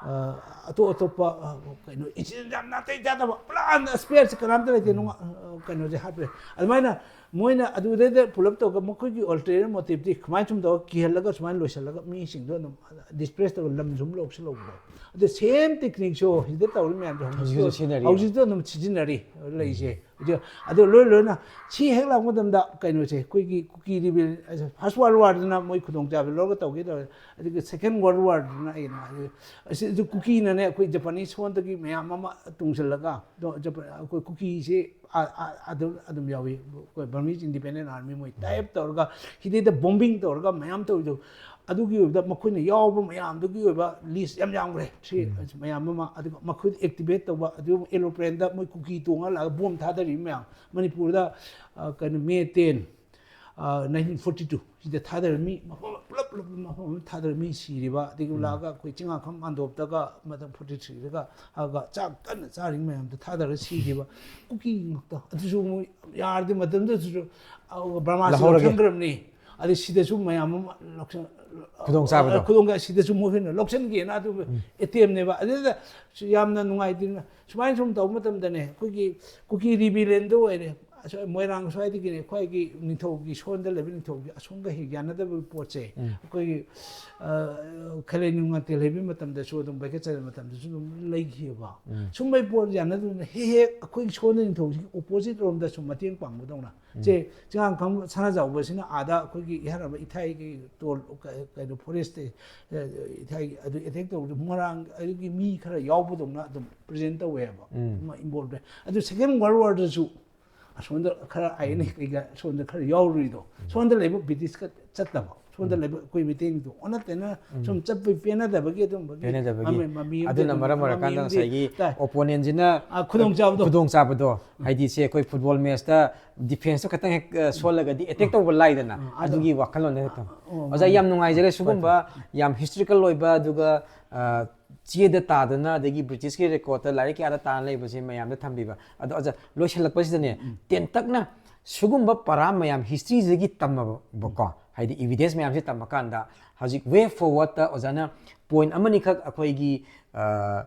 ꯑ, ꯑꯇꯣꯞ ꯑꯇꯣꯞꯄ, ꯑ, ꯀꯩꯅꯣ ꯏꯟꯁꯤꯗꯦꯟ ꯌꯥꯝ ꯅꯥꯇꯩ ꯆꯥꯗꯕ ꯄꯨꯔꯥ ꯏꯁꯄꯦꯌꯔꯁꯦ ꯀꯅꯥꯝꯇ ꯂꯩꯇꯦ꯫ ꯅꯨꯡꯉ-, ꯑ, ꯀꯩꯅꯣꯁꯦ ꯍꯥꯠꯄ ꯌꯥꯏ꯫ ꯑꯗꯨꯃꯥꯏꯅ ꯃꯣꯏꯅ ꯑꯗꯨꯗꯩꯗ ꯄꯨꯂꯞ ꯇꯧꯔꯒ ꯃꯈꯣꯏꯒꯤ ꯑꯜꯇꯔꯅꯦꯇꯤꯞ ꯃꯣꯇꯤꯞꯇꯤ ꯀꯃꯥꯏꯅ ꯁꯨꯝ ꯇꯧꯔꯒ ꯀꯤꯍꯜꯂꯒ ꯁꯨꯃꯥꯏꯅ ꯂꯣꯏꯁꯤꯜꯂꯒ ꯃꯤꯁꯤꯡꯗꯣ ꯑꯗꯨꯝ ꯗꯤꯁꯄ꯭ꯂꯦꯁ ꯇꯧꯔꯒ ꯂꯝ ꯁꯨꯝ ꯂꯧꯁꯤꯜꯍꯧꯕꯗꯣ꯫ ꯑꯗꯨ ꯁꯦꯝ ꯇꯦꯛꯅꯤꯛꯁꯨ ꯍꯧꯖꯤꯛꯇ ꯇꯧꯔꯤ ꯃꯌꯥꯝꯁꯦ ꯍꯧꯖꯤꯛꯁꯨ ꯍꯧꯖꯤꯛꯁꯨ ꯁꯤꯖꯤꯟꯅꯔꯤ꯫ ꯍꯧꯖꯤꯛꯁꯨ ꯑꯗꯨꯝ ꯁꯤꯖꯤꯟꯅꯔꯤ ꯂꯩꯁꯦ꯫ ꯑꯗꯨ, ꯑꯗꯨ ꯂꯣꯏ ꯂꯣꯏꯅ ꯁꯤ ꯍꯦꯛ ꯂꯥꯛꯄ ꯃꯇꯝꯗ ꯀꯩꯅꯣꯁꯦ, ꯑꯩꯈꯣꯏꯒꯤ ꯀꯨꯀꯤ ꯔꯤꯕꯦꯜ, ꯐꯥꯔꯁ ꯋꯥꯔꯜ ꯋꯥꯔꯗꯨꯅ ꯃꯣꯏ ꯈꯨꯗꯣꯡꯆꯥꯕ ꯂꯧꯔꯒ ꯇꯧꯒꯦ ꯇꯧꯋꯦ, ꯑꯗꯨꯒ ꯁꯦꯀꯦꯟ ꯋꯥꯔꯜ ꯋꯥꯔꯗꯨꯅ ꯑꯩꯅ ꯍꯥꯏ, ꯑꯁꯤ, ꯑꯗꯨ ꯀꯨꯀꯤꯅꯅꯦ ꯑꯩꯈꯣꯏ ꯖꯄꯥꯅꯤꯁ ꯁꯣꯟꯗꯒꯤ ꯃꯌꯥꯝ ꯑꯃ ꯇꯨꯡꯁꯤꯜꯂꯒ, ꯑꯗꯣ ꯖꯄ-, ꯑꯩꯈꯣꯏ ꯀꯨꯀꯤꯁꯦ ꯑ-, ꯑ-, ꯑꯗꯨꯝ, ꯑꯗꯨꯝ ꯌꯥꯎꯏ꯫ ꯑꯩꯈꯣꯏ ꯕꯔꯃꯤꯁ ꯏꯟꯗꯤꯄꯦꯟꯗꯦꯟ ꯑꯥꯔꯃꯤ ꯃꯣꯏ ꯇꯥꯏ ꯑꯞ ꯇꯧꯔꯒ ꯍꯤꯗꯩꯗ ꯕꯣꯝꯕꯤꯡ ꯇꯧꯔꯒ ꯃꯌꯥꯝ ꯇꯧꯔꯤꯗꯣ, ꯑꯗꯨꯒꯤ ꯑꯣꯏꯕꯗ ꯃꯈꯣꯏꯅ ꯌꯥꯎꯕ ꯃꯌꯥꯝꯗꯨꯒꯤ ꯑꯣꯏꯕ ꯂꯤꯁ ꯌꯥꯝ ꯌꯥꯝꯈ꯭ꯔꯦ꯫ ꯁꯤ ꯃꯌꯥꯝ ꯑꯃ, ꯑꯗꯨꯒ ꯃꯈꯣꯏꯗ ꯑꯦꯛꯇꯤꯚꯦꯠ ꯇꯧꯕ, ꯑꯗꯨ ꯑꯦꯔꯣꯄ꯭ꯂꯦꯟꯗ ꯃꯣꯏ ꯀꯨꯀꯤ ꯇꯣꯡꯉ ꯂꯥꯛꯑꯒ ꯕꯣꯝ ꯊꯥꯗꯔꯤ ꯃꯌꯥꯝ ꯃꯅꯤꯄꯨꯔꯗ, ꯑ, ꯀꯩꯅꯣ, ꯃꯦ ꯇꯦꯟ, ꯑ, ꯅꯥꯏꯟꯇꯤꯟ ꯐꯣꯔꯇꯤ ꯇꯨ ꯁꯤꯗ ꯊꯥꯗꯔ ꯃꯤ ꯃꯐꯝ ꯄꯨꯂꯞ ꯄꯨꯂꯞ ꯃꯐꯝ ꯑꯃ ꯊꯥꯗꯔ ꯃꯤ ꯁꯤꯔꯤꯕ, ꯑꯗꯒꯤ ꯂꯥꯛꯑꯒ ꯑꯩꯈꯣꯏ ꯆꯤꯡꯉꯥꯈꯝ ꯃꯥꯟꯗꯣꯞꯇꯒ ꯃꯇꯝ ꯐꯣꯔꯇꯤ ꯊ꯭ꯔꯤꯗꯒ ꯑꯗꯨꯒ ꯆꯥꯛ ꯀꯟꯅ ꯆꯥꯔꯤꯉꯩ ꯃꯌꯥꯝꯗꯣ ꯊꯥꯗꯔ ꯁꯤꯈꯤꯕ ꯀꯨꯀꯤ ꯉꯥꯛꯇ꯫ ꯑꯗꯨꯁꯨ ꯃꯣꯏ ꯌꯥꯔꯗꯤ ꯃꯇꯝꯗꯨꯗꯁꯨ, ꯑ, ꯕꯔꯃꯥꯁꯤ ꯂꯧꯍꯧꯔꯒꯦ꯫ ꯂꯧꯁꯟꯈ꯭ꯔꯕꯅꯤ꯫ ꯑꯗꯩ ꯁꯤꯗꯁꯨ ꯃꯌꯥꯝ ꯑꯃ ꯂꯧꯁꯟ-, ꯈꯨꯗꯣꯡꯆꯥꯕꯗꯣ꯫ ꯈꯨꯗꯣꯡ, ꯁꯤꯗꯁꯨ ꯃꯣꯏꯅ ꯂꯧꯁꯟꯒꯦꯅ ꯑꯗꯨ ꯑꯦꯇꯦꯝꯅꯦꯕ꯫ ꯑꯗꯨꯗ ꯌꯥꯝꯅ ꯅꯨꯡꯉꯥꯏꯇꯦ꯫ ꯁꯨꯃꯥꯏꯅ ꯁꯨꯝ ꯇꯧꯕ ꯃꯇꯝꯗꯅꯦ, ꯑꯩꯈꯣꯏꯒꯤ ꯀꯨꯀꯤ ꯔꯤꯕꯤꯂꯦꯟꯗ ꯑꯣꯏꯔꯦ, ꯑꯁ, ꯃꯣꯏꯔꯥꯡ ꯁ꯭ꯋꯥꯏꯗꯒꯤꯅꯦ, ꯑꯩꯈꯣꯏꯒꯤ ꯅꯤꯡꯊꯧꯒꯤ ꯁꯣꯟꯗ ꯂꯩꯕ ꯅꯤꯡꯊꯧꯒꯤ ꯑꯁꯣꯝꯒ ꯍꯦꯛ ꯌꯥꯅꯗꯕ ꯄꯣꯠꯁꯦ, ꯑꯩꯈꯣꯏꯒꯤ, ꯑ, ꯈꯦꯂꯦ ꯅꯤꯡꯉꯥꯇꯦ ꯂꯩꯕ ꯃꯇꯝꯗꯁꯨ ꯑꯗꯨꯝ ꯕꯩꯀꯠ ꯆꯠꯄ ꯃꯇꯝꯗꯁꯨ ꯑꯗꯨꯝ ꯂꯩꯈꯤꯑꯕ꯫ ꯁꯨꯝꯕꯩ ꯄꯣꯠ ꯌꯥꯅꯗꯕꯅ ꯍꯦꯛ ꯍꯦꯛ ꯑꯩꯈꯣꯏꯒꯤ ꯁꯣꯟꯗ ꯅꯤꯡꯊꯧꯁꯤꯒꯤ ꯑꯣꯄꯣꯖꯤꯠ ꯔꯣꯝꯗ ꯁꯨꯝ ꯃꯇꯦꯡ ꯄꯥꯡꯕꯗꯧꯅ꯫ ꯆꯦ, ꯆꯤꯡꯉꯥꯡꯈꯝ ꯁꯅꯥꯖꯥꯎꯕꯁꯤꯅ ꯑꯥꯗ ꯑꯩꯈꯣꯏꯒꯤ ꯏꯍꯥꯟ ꯍꯥꯟꯕ ꯏꯊꯥꯏꯒꯤ ꯇꯣꯜ, ꯀ-, ꯀꯩꯅꯣ, ꯐꯣꯔꯦꯁꯇ, ꯑ, ꯏꯊꯥꯏꯒꯤ ꯑꯗꯨ ꯑꯦꯇꯦꯛ ꯇꯧꯕꯗ ꯃꯣꯏꯔꯥꯡ ꯑꯗꯨꯒꯤ ꯃꯤ ꯈꯔ ꯌꯥꯎꯕꯗꯧꯅ ꯑꯗꯨꯝ ꯄ꯭ꯔꯦꯖꯦꯟ ꯇꯧꯋꯦꯕ꯫ ꯎꯝ꯫ ꯃꯥ ꯏꯟꯚꯣꯜꯚ ꯇꯧꯋꯦ꯫ ꯑꯗꯨ ꯁꯦꯀꯦꯟ ꯋꯥꯔꯜ ꯋꯥꯔꯗꯁꯨ ꯑꯁꯣꯝꯗ ꯈꯔ ꯑꯥꯏ ꯑꯦꯟ ꯑꯦ ꯀꯩꯀꯥ ꯁꯣꯝꯗ ꯈꯔ ꯌꯥꯎꯔꯨꯔꯤꯗꯣ, ꯁꯣꯝꯗ ꯂꯩꯕ ꯕ꯭ꯔꯤꯇꯤꯁꯀ ꯆꯠꯇꯕ, ꯁꯣꯝꯗ ꯂꯩꯕ ꯑꯩꯈꯣꯏ ꯃꯩꯇꯩꯒꯤꯗꯣ ꯑꯣꯟꯅ ꯇꯩꯅ ꯁꯨꯝ ꯆꯠꯄꯒꯤ ꯄꯦꯟꯅꯗꯕꯒꯤ ꯑꯗꯨꯝꯕꯒꯤ ꯄꯦꯟꯅꯗꯕꯒꯤ ꯃꯃꯤ, ꯃꯃꯤ ꯑꯃꯗꯤ ꯑꯗꯨꯅ ꯑꯗꯨꯝ ꯃꯔꯝ ꯑꯣꯏꯔꯀꯥꯟꯗ ꯃꯃꯤ ꯑꯃꯗꯤ ꯉꯁꯥꯏꯒꯤ ꯇꯥꯏ꯫ ꯑꯣꯄꯣꯅꯦꯟꯁꯤꯅ ꯑ, ꯈꯨꯗꯣꯡꯆꯥꯕꯗꯣ꯫ ꯈꯨꯗꯣꯡꯆꯥꯕꯗꯣ, ꯍꯥꯏꯗꯤ ꯁꯦ ꯑꯩꯈꯣꯏ ꯐꯨꯠꯕꯣꯜ ꯃꯦꯠꯆꯇ ꯗꯤꯐꯦꯟꯁꯇꯣ ꯈꯤꯇꯪ ꯍꯦꯛ, ꯑ, ꯁꯣꯜꯂꯒꯗꯤ ꯑꯦꯇꯦꯛ ꯇꯧꯕ ꯂꯥꯏꯗꯅ, ꯑ, ꯑꯗꯣ ꯑꯗꯨꯒꯤ ꯋꯥꯈꯜꯂꯣꯟꯗ ꯍꯦꯛꯇ꯫ ꯑꯣ, ꯑꯣꯖꯥ, ꯃꯥꯅꯦ꯫ ꯌꯥꯝ ꯅꯨꯡꯉꯥꯏꯖꯔꯦ꯫ ꯍꯣꯏ, ꯁꯤꯒꯨꯝꯕ ꯍꯣꯏ꯫ ꯌꯥꯝ ꯍꯤꯁꯇꯣꯔꯤꯀꯦꯜ ꯑꯣꯏꯕ, ꯑꯗꯨꯒ, ꯑ, ꯆꯦꯗ ꯇꯥꯗꯅ, ꯑꯗꯒꯤ ꯕ꯭ꯔꯤꯇꯤꯁꯀꯤ ꯔꯦꯀꯣꯔꯠꯇ ꯂꯥꯏꯔꯤꯛ ꯀꯌꯥꯗ ꯇꯥꯅ ꯂꯩꯕꯁꯦ ꯃꯌꯥꯝꯗ ꯊꯝꯕꯤꯕ꯫ ꯑꯗꯣ ꯑꯣꯖꯥ, ꯂꯣꯏꯁꯤꯜꯂꯛꯄꯁꯤꯗꯅꯦ, ꯎꯝ꯫ ꯇꯦꯟꯇꯛꯅ ꯁꯤꯒꯨꯝꯕ ꯄꯔꯥ ꯃꯌꯥꯝ ꯍꯤꯁꯇ꯭ꯔꯤꯁꯤꯗꯒꯤ ꯇꯝꯃꯕꯀꯣ, ꯍꯥꯏꯗꯤ ꯏꯕꯤꯗꯦꯟꯁ ꯃꯌꯥꯝꯁꯦ ꯇꯝꯃꯀꯥꯟꯗ, ꯍꯧꯖꯤꯛ ꯋꯦ ꯐꯣꯔꯋꯥꯔꯗꯇ ꯑꯣꯖꯥꯅ ꯄꯣꯏꯟ ꯑꯃꯅꯤꯈꯛ ꯑꯩꯈꯣꯏꯒꯤ, ꯑ,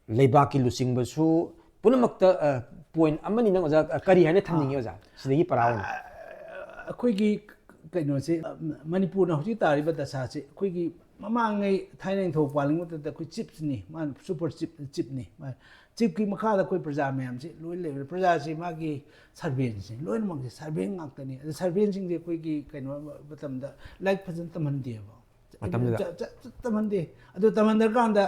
ꯂꯩꯕꯥꯛꯀꯤ ꯂꯨꯆꯤꯡꯕꯁꯨ ꯄꯨꯝꯅꯃꯛꯇ, ꯑ, ꯄꯣꯏꯟ ꯑꯃꯅꯤ ꯅꯪ ꯑꯣꯖꯥ, ꯑ, ꯀꯔꯤ ꯍꯥꯏꯅ ꯊꯝꯅꯤꯡꯉꯤ ꯑꯣꯖꯥ? ꯁꯤꯗꯒꯤ ꯄꯔꯥ ꯑꯣꯏꯅ꯫ ꯑ, ꯑꯩꯈꯣꯏꯒꯤ ꯀꯩꯅꯣꯁꯦ, ꯑ, ꯃꯅꯤꯄꯨꯔꯅ ꯍꯧꯖꯤꯛ ꯇꯥꯔꯤꯕ ꯗꯁꯥꯁꯦ ꯑꯩꯈꯣꯏꯒꯤ ꯃꯃꯥꯡꯉꯩ ꯊꯥꯏꯅ ꯅꯤꯡꯊꯧ ꯄꯥꯜꯂꯤꯉꯩ ꯃꯇꯝꯗ ꯑꯩꯈꯣꯏ ꯆꯤꯞꯁꯅꯤ, ꯃꯥꯅ ꯁꯨꯄꯔ ꯆꯤꯞ, ꯆꯤꯞꯅꯤ꯫ ꯆꯤꯞꯀꯤ ꯃꯈꯥꯗ ꯑꯩꯈꯣꯏ ꯄ꯭ꯔꯖꯥ ꯃꯌꯥꯝꯁꯤ ꯂꯣꯏ ꯂꯩꯕ꯫ ꯄ꯭ꯔꯖꯥꯁꯤ ꯃꯥꯒꯤ ꯁꯔꯚꯦꯟꯁꯤ ꯂꯣꯏꯅꯃꯛꯁꯤ ꯁꯔꯚꯦꯟ ꯉꯥꯛꯇꯅꯤ꯫ ꯑꯗ ꯁꯔꯚꯦꯟꯁꯤꯡꯁꯦ ꯑꯩꯈꯣꯏꯒꯤ ꯀꯩꯅꯣ ꯃꯇꯝꯗ ꯂꯥꯏꯔꯤꯛ ꯐꯖꯅ ꯇꯝꯍꯟꯗꯦꯕ꯫ ꯃꯇꯝꯗꯨꯗ? ꯆ-, ꯆ-, ꯆ-, ꯇꯝꯍꯟꯗꯦ꯫ ꯑꯗꯨ ꯇꯝꯍꯟꯗ꯭ꯔꯀꯥꯟꯗ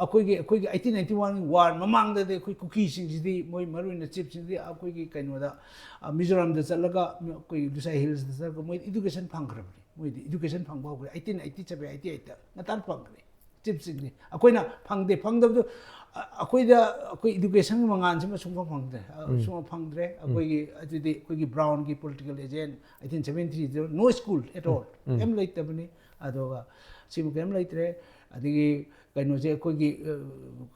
ꯑꯩꯈꯣꯏꯒꯤ, ꯑꯩꯈꯣꯏꯒꯤ ꯑꯩꯠꯇꯤꯟ ꯅꯥꯏꯟꯇꯤ ꯋꯥꯟꯒꯤ ꯋꯥꯔ ꯃꯃꯥꯡꯗꯗꯤ ꯑꯩꯈꯣꯏ ꯀꯨꯀꯤꯁꯤꯡꯁꯤꯗꯤ, ꯃꯣꯏ ꯃꯔꯨ ꯑꯣꯏꯅ ꯆꯤꯞꯁꯤꯡꯁꯤꯗꯤ ꯑꯩꯈꯣꯏꯒꯤ ꯀꯩꯅꯣꯗ, ꯑ, ꯃꯤꯖꯣꯔꯥꯝꯗ ꯆꯠꯂꯒ, ꯑꯩꯈꯣꯏ ꯂꯨꯁꯥꯏ ꯍꯤꯜꯁꯇ ꯆꯠꯂꯒ ꯃꯣꯏ ꯏꯗꯨꯀꯦꯁꯟ ꯐꯪꯈ꯭ꯔꯕꯅꯤ꯫ ꯃꯣꯏꯗꯤ ꯏꯗꯨꯀꯦꯁꯟ ꯐꯪꯕ ꯍꯧꯈ꯭ꯔꯦ ꯑꯩꯠꯇꯤꯟ ꯑꯩꯠꯇꯤ ꯁꯚꯦꯟ, ꯑꯩꯠꯇꯤ ꯑꯩꯠꯇ ꯉꯟꯇꯥꯅ ꯐꯪꯈ꯭ꯔꯦ꯫ ꯆꯤꯞꯁꯤꯡꯁꯦ ꯑꯩꯈꯣꯏꯅ ꯐꯪꯗꯦ꯫ ꯐꯪꯗꯕꯗꯨ, ꯑ-, ꯑꯩꯈꯣꯏꯗ, ꯑꯩꯈꯣꯏ ꯏꯗꯨꯀꯦꯁꯟꯒꯤ ꯃꯉꯥꯟꯁꯤꯃ ꯁꯨꯡꯐꯪ ꯐꯪꯗ꯭ꯔꯦ꯫ ꯑ, ꯎꯝ꯫ ꯁꯨꯡꯐꯪ ꯐꯪꯗ꯭ꯔꯦ꯫ ꯎꯝ꯫ ꯑꯩꯈꯣꯏꯒꯤ ꯑꯗꯨꯗꯤ ꯑꯩꯈꯣꯏꯒꯤ ꯕ꯭ꯔꯥꯎꯟꯒꯤ ꯄꯣꯂꯤꯇꯤꯀꯦꯜ ꯑꯦꯖꯦꯟ ꯑꯩꯠꯇꯤꯟ ꯁꯚꯦꯟꯇꯤ ꯊ꯭ꯔꯤꯗ no school at all, um. ꯀꯩꯝ ꯂꯩꯇꯕꯅꯤ꯫ ꯑꯗꯨꯒ ꯁꯤꯃ ꯀꯩꯝ ꯂꯩꯇ꯭ꯔꯦ꯫ ꯑꯗꯒꯤ ꯀꯩꯅꯣꯁꯦ ꯑꯩꯈꯣꯏꯒꯤ, ꯑ,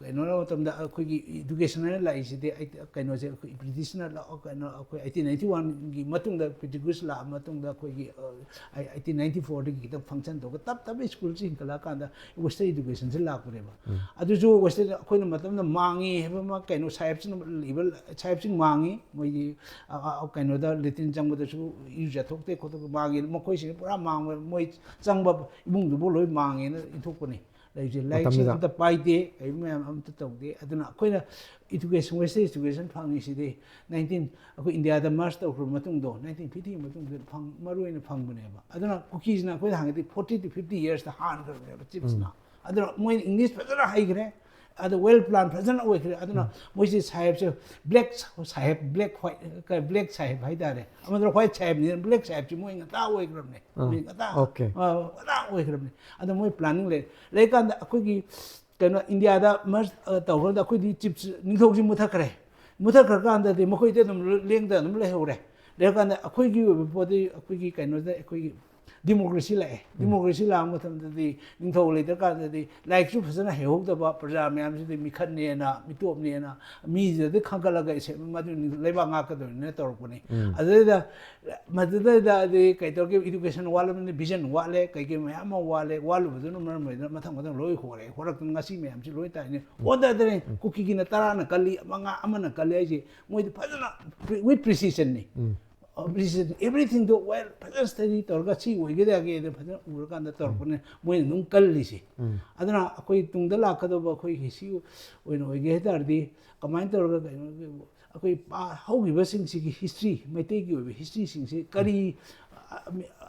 ꯀꯩꯅꯣ ꯃꯇꯝꯗ ꯑꯩꯈꯣꯏꯒꯤ ꯏꯗꯨꯀꯦꯁꯟ ꯍꯥꯏꯅ ꯂꯥꯛꯏꯁꯤꯗꯤ ꯑꯩ-, ꯀꯩꯅꯣꯁꯦ ꯑꯩꯈꯣꯏ ꯕ꯭ꯔꯤꯇꯤꯁꯅ ꯂꯥꯛꯑꯣ, ꯀꯩꯅꯣ, ꯑꯩꯈꯣꯏ ꯑꯩꯠꯇꯤꯟ ꯅꯥꯏꯟꯇꯤ ꯋꯥꯟꯒꯤ ꯃꯇꯨꯡꯗ, ꯕ꯭ꯔꯤꯇꯤꯁ ꯂꯥꯛꯑ ꯃꯇꯨꯡꯗ ꯑꯩꯈꯣꯏꯒꯤ, ꯑ, ꯑꯩ-, ꯑꯩꯠꯇꯤꯟ ꯅꯥꯏꯟꯇꯤ ꯐꯣꯔꯗꯒꯤ ꯈꯤꯇꯪ ꯐꯪꯁꯟ ꯇꯧꯔꯒ ꯇꯞ ꯇꯞꯅ ꯁ꯭ꯀꯨꯜꯁꯤ ꯍꯤꯡꯒꯠꯂꯛꯑꯀꯥꯟꯗ ꯋꯦꯁꯇꯔꯟ ꯏꯗꯨꯀꯦꯁꯟꯁꯤ ꯂꯥꯛꯄꯅꯦꯕ꯫ ꯎꯝ꯫ ꯑꯗꯨꯁꯨ ꯋꯦꯁꯇꯔꯟ ꯑꯩꯈꯣꯏꯅ ꯃꯇꯝꯗ ꯃꯥꯡꯉꯤ ꯍꯥꯏꯕ ꯑꯃ, ꯀꯩꯅꯣ, ꯁꯥꯍꯦꯕꯁꯤꯡ ꯃꯥꯡꯉꯤ, ꯃꯣꯏꯒꯤ, ꯑ, ꯑ, ꯀꯩꯅꯣꯗ ꯂꯦꯇ꯭ꯔꯤꯟ ꯆꯪꯕꯗꯁꯨ ꯏꯔꯨꯖꯊꯣꯛꯇꯦ ꯈꯣꯠꯇꯣꯛꯇꯦ ꯃꯥꯡꯉꯤ꯫ ꯃꯈꯣꯏꯁꯤꯡꯁꯤ ꯄꯨꯔꯥ ꯃꯥꯡꯕ, ꯃꯣꯏ ꯆꯪꯕ ꯏꯃꯨꯡꯗꯨꯕꯨ ꯂꯣꯏ ꯃꯥꯡꯉꯦꯅ ꯏꯟꯊꯣꯛꯄꯅꯤ꯫ ꯂꯩꯔꯤꯁꯦ ꯂꯥꯏꯔꯤꯛꯁꯦ ꯃꯇꯝꯗꯨꯗ꯫ ꯑꯝꯇ ꯄꯥꯏꯗꯦ, ꯀꯔꯤꯝ ꯃꯌꯥꯝ ꯑꯝꯇ ꯇꯧꯗꯦ꯫ ꯑꯗꯨꯅ ꯑꯩꯈꯣꯏꯅ ꯏꯗꯨꯀꯦꯁꯟ, ꯋꯦꯁꯇꯔꯟ ꯏꯗꯨꯀꯦꯁꯟ ꯐꯪꯉꯤꯁꯤꯗꯤ ꯅꯥꯏꯟꯇꯤꯟ, ꯑꯩꯈꯣꯏ ꯏꯟꯗꯤꯌꯥꯗ ꯃꯔꯁ ꯇꯧꯈ꯭ꯔꯕ ꯃꯇꯨꯡꯗꯣ, ꯅꯥꯏꯟꯇꯤꯟ ꯐꯤꯐꯇꯤꯒꯤ ꯃꯇꯨꯡꯗ ꯐꯪ-, ꯃꯔꯨ ꯑꯣꯏꯅ ꯐꯪꯕꯅꯦꯕ꯫ ꯑꯗꯨꯅ ꯀꯨꯀꯤꯁꯤꯅ ꯑꯩꯈꯣꯏꯗ ꯍꯥꯟꯅꯗꯤ ꯐꯣꯔꯇꯤ ꯇꯨ ꯐꯤꯐꯇꯤ ꯌꯔꯁꯇ ꯍꯥꯟꯈ꯭ꯔꯕꯅꯦꯕ ꯆꯤꯞꯁꯅ꯫ ꯎꯝ꯫ ꯑꯗꯨꯅ ꯃꯣꯏꯅ ꯏꯪꯂꯤꯁ ꯐꯖꯅ ꯍꯩꯈ꯭ꯔꯦ, ꯑꯗ ꯋꯦꯜ ꯄ꯭ꯂꯥꯟ ꯐꯖꯅ ꯑꯣꯏꯈ꯭ꯔꯦ꯫ ꯑꯗꯨꯅ ꯎꯝ꯫ ꯃꯣꯏꯁꯤ ꯁꯥꯍꯦꯕꯁꯦ, ꯕ꯭ꯂꯦꯛ ꯁꯥꯍꯦꯕ, ꯕ꯭ꯂꯦꯛ ꯍ꯭ꯋꯥꯏꯠ, ꯕ꯭ꯂꯦꯛ ꯁꯥꯍꯦꯕ ꯍꯥꯏꯇꯥꯔꯦ, ꯑꯃꯗꯨꯅ ꯍ꯭ꯋꯥꯏꯠ ꯁꯥꯍꯦꯕꯅꯤ, ꯕ꯭ꯂꯦꯛ ꯁꯥꯍꯦꯕꯁꯤ ꯃꯣꯏ ꯉꯟꯇꯥ ꯑꯣꯏꯈ꯭ꯔꯕꯅꯦ꯫ ꯑꯥ, ꯃꯣꯏ ꯉꯟꯇꯥ, ꯑꯣꯀꯦ꯫ ꯑ, ꯉꯟꯇꯥ ꯑꯣꯏꯈ꯭ꯔꯕꯅꯦ꯫ ꯑꯗ ꯃꯣꯏ ꯄ꯭ꯂꯥꯅꯤꯡ ꯂꯩ꯫ ꯂꯩꯀꯥꯟꯗ ꯑꯩꯈꯣꯏꯒꯤ ꯀꯩꯅꯣ ꯏꯟꯗꯤꯌꯥꯗ ꯃꯔꯁ, ꯑ, ꯇꯧꯈ꯭ꯔꯗ ꯑꯩꯈꯣꯏꯗꯤ ꯆꯤꯞꯁ ꯅꯤꯡꯊꯧꯁꯤ ꯃꯨꯊꯠꯈ꯭ꯔꯦ꯫ ꯃꯨꯊꯠꯈ꯭ꯔꯀꯥꯟꯗꯗꯤ ꯃꯈꯣꯏꯗꯤ ꯑꯗꯨꯝ ꯂꯦꯡꯗꯅ ꯑꯗꯨꯝ ꯂꯩꯍꯧꯔꯦ꯫ ꯂꯩꯔꯀꯥꯟꯗ ꯑꯩꯈꯣꯏꯒꯤ ꯑꯣꯏꯕ ꯄꯣꯠꯇꯤ ꯑꯩꯈꯣꯏꯒꯤ ꯀꯩꯅꯣꯗ ꯑꯩꯈꯣꯏꯒꯤ ꯗꯤꯃꯣꯀ꯭ꯔꯦꯁꯤ ꯂꯥꯛꯑꯦ꯫ ꯎꯝ꯫ ꯗꯤꯃꯣꯀ꯭ꯔꯦꯁꯤ ꯂꯥꯛꯄ ꯃꯇꯝꯗꯗꯤ ꯅꯤꯡꯊꯧ ꯂꯩꯇ꯭ꯔꯀꯥꯟꯗꯗꯤ ꯂꯥꯏꯔꯤꯛꯁꯨ ꯐꯖꯅ ꯍꯩꯍꯧꯗꯕ ꯄ꯭ꯔꯖꯥ ꯃꯌꯥꯝꯁꯤꯗꯤ ꯃꯤꯈꯠꯅꯦꯅ, ꯃꯤꯇꯣꯞꯅꯦꯅ, ꯃꯤꯁꯤꯗꯗꯤ ꯈꯟꯒꯠꯂꯒ ꯏꯁꯦ-, ꯃꯗꯨ ꯂꯩꯕꯥꯛ ꯉꯥꯛꯀꯗꯕꯅꯤꯅ ꯇꯧꯔꯛꯄꯅꯤ꯫ ꯎꯝ꯫ ꯑꯗꯨꯗꯩꯗ ꯃꯗꯨꯗꯩꯗ ꯑꯗꯩ ꯀꯩ ꯇꯧꯔꯒꯦ, ꯏꯗꯨꯀꯦꯁꯟ ꯋꯥꯠꯂꯕꯅꯤꯅ ꯚꯤꯖꯟ ꯋꯥꯠꯂꯦ, ꯀꯩꯀꯩ ꯃꯌꯥꯝ ꯑꯃ ꯋꯥꯠꯂꯦ, ꯋꯥꯠꯂꯨꯕꯗꯨꯅ ꯃꯔꯝ ꯑꯣꯏꯗꯅ ꯃꯊꯪ ꯃꯊꯪ ꯂꯣꯏ ꯍꯣꯔꯛꯑꯦ꯫ ꯍꯣꯔꯛꯇꯅ ꯉꯁꯤ ꯃꯌꯥꯝꯁꯤ ꯂꯣꯏ ꯇꯥꯏꯅꯦ꯫ ꯎꯝ꯫ ꯑꯣꯟꯗꯗꯅꯦ, ꯎꯝ꯫ ꯀꯨꯀꯤꯒꯤꯅ ꯇꯔꯥꯅ ꯀꯜꯂꯤ, ꯃꯉꯥ ꯑꯃꯅ ꯀꯜꯂꯤ ꯍꯥꯏꯁꯦ ꯃꯣꯏꯗꯤ ꯐꯖꯅ ꯄ꯭ꯔꯤ-, with precisionꯅꯤ꯫ ꯎꯝ꯫ ꯑꯣꯕ꯭ꯂꯤꯁꯟ ꯑꯦꯕ꯭ꯔꯤꯊꯤꯡꯗꯣ ꯋꯦꯜ ꯐꯖꯅ ꯁ꯭ꯇꯗꯤ ꯇꯧꯔꯒ ꯁꯤ ꯑꯣꯏꯒꯗꯒꯦꯅ ꯐꯖꯅ ꯎꯔꯀꯥꯟꯗ ꯇꯧꯔꯛꯄꯅꯦ ꯃꯣꯏꯅ ꯑꯗꯨꯝ ꯀꯜꯂꯤꯁꯦ꯫ ꯑꯗꯨꯅ ꯑꯩꯈꯣꯏ ꯇꯨꯡꯗ ꯂꯥꯛꯀꯗꯧꯕ ꯑꯩꯈꯣꯏꯒꯤ ꯁꯤ ꯑꯣꯏꯅ ꯑꯣꯏꯒꯦ ꯍꯥꯏ ꯇꯥꯔꯗꯤ ꯀꯃꯥꯏꯅ ꯇꯧꯔꯒ ꯀꯩꯅꯣ ꯑꯩꯈꯣꯏ ꯄꯥ- ꯍꯧꯈꯤꯕꯁꯤꯡꯁꯤꯒꯤ ꯍꯤꯁꯇ꯭ꯔꯤ, ꯃꯩꯇꯩꯒꯤ ꯑꯣꯏꯕ ꯍꯤꯁꯇ꯭ꯔꯤꯁꯤꯡꯁꯤ ꯀꯔꯤ, ꯑ,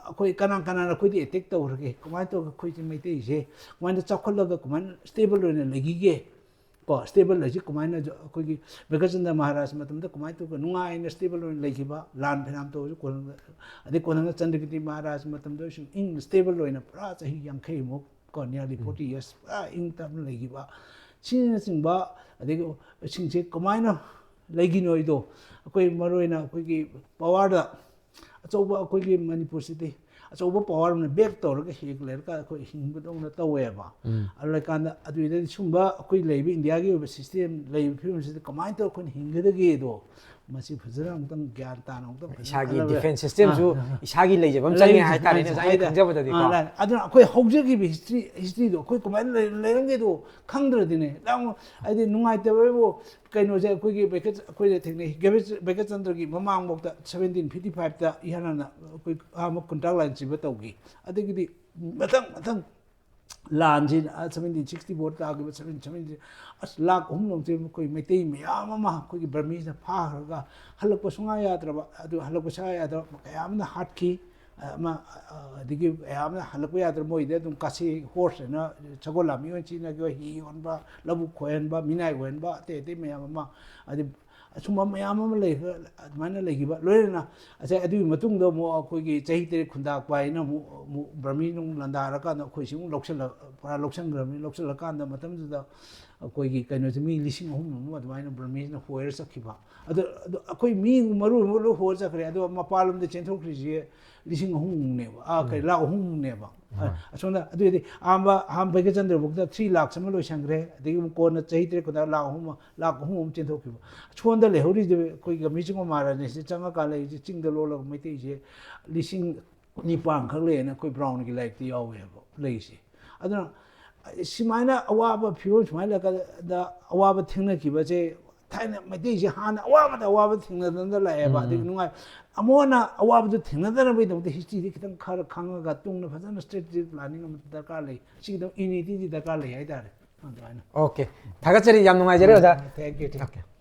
ꯑꯩꯈꯣꯏ ꯀꯅꯥ ꯀꯅꯥꯅ ꯑꯩꯈꯣꯏꯗ ꯑꯦꯇꯦꯛ ꯇꯧꯈ꯭ꯔꯒꯦ, ꯀꯃꯥꯏꯅ ꯇꯧꯔꯒ ꯑꯩꯈꯣꯏꯁꯦ ꯃꯩꯇꯩꯁꯦ ꯀꯃꯥꯏꯅ ꯆꯥꯎꯈꯠꯂꯒ ꯀꯃꯥꯏꯅ ꯁ꯭ꯇꯦꯕꯜ ꯑꯣꯏꯅ ꯂꯩꯈꯤꯒꯦ, ꯀꯣ, ꯁ꯭ꯇꯦꯕꯜ ꯍꯥꯏꯁꯤ ꯀꯃꯥꯏꯅ ꯑꯩꯈꯣꯏꯒꯤ ꯕ꯭ꯔꯤꯒꯦꯗꯤꯌꯔ ꯆꯟꯗ꯭ꯔ ꯃꯍꯥꯔꯥꯖ ꯃꯇꯝꯗ ꯀꯃꯥꯏꯅ ꯇꯧꯔꯒ ꯅꯨꯡꯉꯥꯏꯅ ꯁ꯭ꯇꯦꯕꯜ ꯑꯣꯏꯅ ꯂꯩꯈꯤꯕ, ꯂꯥꯟ ꯐꯅꯌꯥꯝ ꯇꯧꯔꯁꯨ ꯀꯣꯟꯅ, ꯑꯗꯩ ꯀꯣꯟꯅ ꯆꯟꯗ꯭ꯔꯀꯤꯇꯤ ꯃꯍꯥꯔꯥꯖ ꯃꯇꯝꯗ ꯁꯨꯝ ꯏꯪꯅ ꯁ꯭ꯇꯦꯕꯜ ꯑꯣꯏꯅ ꯄꯨꯔꯥ ꯆꯍꯤ ꯌꯥꯡꯈꯩꯃꯨꯛ ꯀꯣ, nearly forty years ꯄꯨꯔꯥ ꯏꯪ ꯇꯞꯅ ꯂꯩꯈꯤꯕ, ꯁꯤꯅꯆꯤꯡꯕ, ꯑꯗꯒꯤ ꯁꯤꯡꯁꯦ ꯀꯃꯥꯏꯅ ꯂꯩꯈꯤꯅꯣ ꯍꯥꯏꯗꯣ ꯑꯩꯈꯣꯏ ꯃꯔꯨꯑꯣꯏꯅ ꯑꯩꯈꯣꯏꯒꯤ ꯄꯋꯥꯔꯗ ꯑꯆꯧꯕ ꯑꯩꯈꯣꯏꯒꯤ ꯃꯅꯤꯄꯨꯔꯁꯤꯗꯤ ꯑꯆꯧꯕ ꯄꯋꯥꯔ ꯑꯃꯅ ꯕꯦꯛ ꯇꯧꯔꯒ ꯍꯦꯛ ꯂꯩꯔꯒ ꯑꯩꯈꯣꯏ ꯍꯤꯡꯕꯗꯧꯅ ꯇꯧꯋꯦꯕ꯫ ꯑꯗꯨ ꯂꯩꯀꯥꯟꯗ ꯑꯗꯨꯏꯗꯗꯤ ꯁꯨꯝꯕ ꯑꯩꯈꯣꯏ ꯂꯩꯔꯤꯕ ꯏꯟꯗꯤꯌꯥꯒꯤ ꯑꯣꯏꯕ ꯁꯤꯁꯇꯦꯝ, ꯂꯩꯔꯤꯕ ꯐꯤꯕꯝꯁꯤꯗ ꯀꯃꯥꯏꯅ ꯇꯧꯔꯒ ꯑꯩꯈꯣꯏꯅ ꯍꯤꯡꯒꯗꯒꯦꯗꯣ ꯃꯁꯤ ꯐꯖꯅ ꯑꯃꯨꯛꯇꯪ ꯒ꯭ꯌꯥꯟ ꯇꯥꯅ ꯑꯃꯨꯛꯇꯪ ꯐꯖꯅ ꯏꯁꯥꯒꯤ ꯈꯜꯂꯒ, ꯗꯤꯐꯦꯟꯁ ꯁꯤꯁꯇꯦꯝꯁꯨ ꯑꯥ, ꯑꯥ, ꯏꯁꯥꯒꯤ ꯂꯩꯖꯕ ꯑꯃ ꯆꯪꯉꯦ ꯂꯩꯖ-, ꯍꯥꯏꯇꯥꯔꯦꯅꯦ, ꯂꯩꯖ-, ꯑꯣꯖꯥ, ꯑꯩꯅ ꯍꯥꯏꯇꯥꯔꯦ꯫ ꯈꯪꯖꯕꯗꯗꯤꯀꯣ꯫ ꯑꯥ, ꯂꯥꯏ-, ꯑꯗꯨꯅ ꯑꯩꯈꯣꯏ ꯍꯧꯖꯈꯤꯕ ꯍꯤꯁꯇ꯭ꯔꯤ, ꯍꯤꯁꯇ꯭ꯔꯤꯗꯣ ꯑꯩꯈꯣꯏ ꯀꯃꯥꯏꯅ ꯂꯩ-, ꯂꯩꯔꯝꯒꯦꯗꯣ ꯈꯪꯗ꯭ꯔꯗꯤꯅꯦ, ꯌꯥꯝ ꯍꯥꯏꯗꯤ ꯅꯨꯡꯉꯥꯏꯇꯕ ꯍꯥꯏꯕꯨ ꯀꯩꯅꯣꯁꯦ ꯑꯩꯈꯣꯏꯒꯤ ꯕꯦꯀꯦꯠ-, ꯑꯩꯈꯣꯏꯗ ꯊꯦꯡꯅꯩ, ꯕꯦꯀꯦꯠ-, ꯕꯦꯀꯦꯠꯆꯟꯗ꯭ꯔꯒꯤ ꯃꯃꯥꯡꯐꯥꯎꯗ seventeen fifty five ꯇ ꯏꯍꯥꯟ ꯍꯥꯟꯅ ꯑꯩꯈꯣꯏ ꯑꯍꯥꯟꯕ ꯀꯨꯟꯇ꯭ꯔꯥꯛ ꯂꯥꯟ ꯁꯤꯕ ꯇꯧꯈꯤ꯫ ꯑꯗꯒꯤꯗꯤ ꯃꯊꯪ ꯃꯊꯪ ꯂꯥꯟꯁꯤ seventeen sixty four ꯇꯥꯈꯤꯕ, seventeen seventy, ꯑꯁ, ꯂꯥꯛ ꯑꯍꯨꯝ ꯂꯣꯝꯁꯦ ꯑꯩꯈꯣꯏ ꯃꯩꯇꯩ ꯃꯌꯥꯝ ꯑꯃ ꯑꯩꯈꯣꯏꯒꯤ ꯕꯔꯃꯤꯁꯅ ꯐꯥꯈ꯭ꯔꯒ ꯍꯜꯂꯛꯄ ꯁꯨꯡꯌꯥ ꯌꯥꯗ꯭ꯔꯕ, ꯑꯗꯨ ꯍꯜꯂꯛꯄ ꯁꯨꯡꯌꯥ ꯌꯥꯗ꯭ꯔꯕ ꯀꯌꯥ ꯑꯃꯅ ꯍꯥꯠꯈꯤ꯫ ꯑꯃ, ꯑ, ꯑꯗꯒꯤ ꯃꯌꯥꯝꯅ ꯍꯜꯂꯛꯄ ꯌꯥꯗ꯭ꯔꯦ, ꯃꯣꯏꯗꯤ ꯑꯗꯨꯝ ꯀꯥꯁꯤ ꯍꯣꯔꯁ ꯍꯥꯏꯅ ꯁꯒꯣꯜ ꯂꯥꯟꯃꯤ ꯑꯣꯏꯅ ꯁꯤꯖꯤꯟꯅꯈꯤꯕ, ꯍꯤ ꯍꯣꯟꯕ, ꯂꯧꯕꯨꯛ ꯈꯣꯏꯍꯟꯕ, ꯃꯤꯅꯥꯏ ꯑꯣꯏꯍꯟꯕ, ꯑꯇꯩ ꯑꯇꯩ ꯃꯌꯥꯝ ꯑꯃ, ꯑꯗꯩ ꯑꯁꯨꯝꯕ ꯃꯌꯥꯝ ꯑꯃ ꯂꯩꯈ꯭ꯔ-, ꯑꯗꯨꯃꯥꯏꯅ ꯂꯩꯈꯤꯕ꯫ ꯂꯣꯏꯅꯅ ꯉꯁꯥꯏ ꯑꯗꯨꯒꯤ ꯃꯇꯨꯡꯗ ꯑꯃꯨꯛ ꯑꯩꯈꯣꯏꯒꯤ ꯆꯍꯤ ꯇꯔꯦꯠ ꯈꯨꯟꯗꯥꯛꯄ ꯍꯥꯏꯅ ꯑꯃꯨꯛ, ꯑꯃꯨꯛ ꯕ꯭ꯔꯃꯤꯅ ꯑꯃꯨꯛ ꯂꯥꯟꯗꯥꯔꯀꯥꯟꯗ ꯑꯩꯈꯣꯏꯁꯤ ꯑꯃꯨꯛ ꯂꯧꯁꯤꯜꯂ-, ꯄꯨꯔꯥ ꯂꯧꯁꯤꯟꯈ꯭ꯔꯕꯅꯤ꯫ ꯂꯧꯁꯤꯜꯂꯀꯥꯟꯗ ꯃꯇꯝꯗꯨꯗ ꯑꯩꯈꯣꯏꯒꯤ ꯀꯩꯅꯣꯁꯦ ꯃꯤ ꯂꯤꯁꯤꯡ ꯑꯍꯨꯝ ꯑꯃꯨꯛ ꯑꯗꯨꯃꯥꯏꯅ ꯕ꯭ꯔꯃꯤꯁꯅ ꯍꯣꯏꯔ ꯆꯠꯈꯤꯕ꯫ ꯑꯗꯣ, ꯑꯗꯣ ꯑꯩꯈꯣꯏ ꯃꯤ ꯃꯔꯨ ꯑꯃ ꯂꯣꯏ ꯍꯣꯔ ꯆꯠꯈ꯭ꯔꯦ꯫ ꯑꯗꯣ ꯃꯄꯥꯟꯂꯣꯝꯗ ꯆꯦꯟꯊꯣꯛꯈ꯭ꯔꯤꯁꯦ ꯂꯤꯁꯤꯡ ꯑꯍꯨꯝꯃꯨꯛꯅꯦꯕ, ꯑꯥ, ꯀꯔꯤ, ꯎꯝ꯫ ꯂꯥꯈ ꯑꯍꯨꯝꯃꯨꯛꯅꯦꯕ꯫ ꯑ, ꯍꯣꯏ꯫ ꯑꯁꯣꯝꯗ, ꯑꯗꯨꯑꯣꯏꯗꯤ ꯑꯍꯥꯟꯕ, ꯑꯍꯥꯟꯕ ꯕꯩꯒꯆꯟꯗ꯭ꯔꯐꯧꯗ three lakhs ꯑꯃ ꯂꯣꯏꯁꯟꯈ꯭ꯔꯦ꯫ ꯑꯗꯒꯤ ꯑꯃꯨꯛ ꯀꯣꯟꯅ ꯆꯍꯤ ꯇꯔꯦꯠ ꯀꯣꯟꯅ ꯂꯥꯈ ꯑꯍꯨꯝ, ꯂꯥꯈ ꯑꯍꯨꯝ ꯑꯃ ꯆꯦꯟꯊꯣꯛꯈꯤꯕ꯫ ꯁꯣꯝꯗ ꯂꯩꯍꯧꯔꯤꯁꯦ ꯑꯩꯈꯣꯏ ꯒꯝꯚꯤꯔ ꯁꯤꯡꯍ ꯃꯍꯥꯔꯥꯖꯅ ꯁꯤ ꯆꯪꯉꯀꯥꯟꯗ ꯂꯩꯔꯤꯁꯦ ꯆꯤꯡꯗ ꯂꯣꯜꯂꯒ ꯃꯩꯇꯩꯁꯦ ꯂꯤꯁꯤꯡ ꯅꯤꯄꯥꯟ ꯈꯛ ꯂꯩꯌꯦꯅ ꯑꯩꯈꯣꯏ ꯕ꯭ꯔꯥꯎꯟꯒꯤ ꯂꯥꯏꯔꯤꯛꯇ ꯌꯥꯎꯋꯦꯕ ꯂꯩꯔꯤꯁꯦ꯫ ꯑꯗꯨꯅ ꯁꯨꯃꯥꯏꯅ ꯑꯋꯥꯕ ꯐꯤꯕꯝ ꯁꯨꯃꯥꯏꯅ ꯂꯩꯔꯀꯥꯟꯗ ꯑꯋꯥꯕ ꯊꯦꯡꯅꯈꯤꯕꯁꯦ ꯊꯥꯏꯅ ꯃꯩꯇꯩꯁꯦ ꯍꯥꯟꯅ ꯑꯋꯥꯕꯗ ꯑꯋꯥꯕ ꯊꯦꯡꯅꯗꯅ ꯂꯥꯛꯑꯦꯕ꯫ ꯑꯗꯒꯤ ꯅꯨꯡꯉꯥꯏ, ꯑꯃꯨꯛ ꯍꯟꯅ ꯑꯋꯥꯕꯗꯨ ꯊꯦꯡꯅꯗꯅꯕꯒꯤꯗꯃꯛꯇ historyꯗꯤ ꯈꯤꯇꯪ ꯈꯔ ꯈꯪꯉꯒ ꯇꯨꯡꯗ ꯐꯖꯅ strategic planning ꯑꯃ ꯗꯔꯀꯥꯔ ꯂꯩ꯫ ꯁꯤꯒꯤꯗꯃꯛ unityꯗꯤ ꯗꯔꯀꯥꯔ ꯂꯩ ꯍꯥꯏꯇꯥꯔꯦ꯫ ꯑꯗꯨꯃꯥꯏꯅ꯫ Okay, ꯊꯥꯒꯠꯆꯔꯤ, ꯌꯥꯝ ꯅꯨꯡꯉꯥꯏꯖꯔꯦ ꯑꯣꯖꯥ꯫ Thank you, thank you. Okay.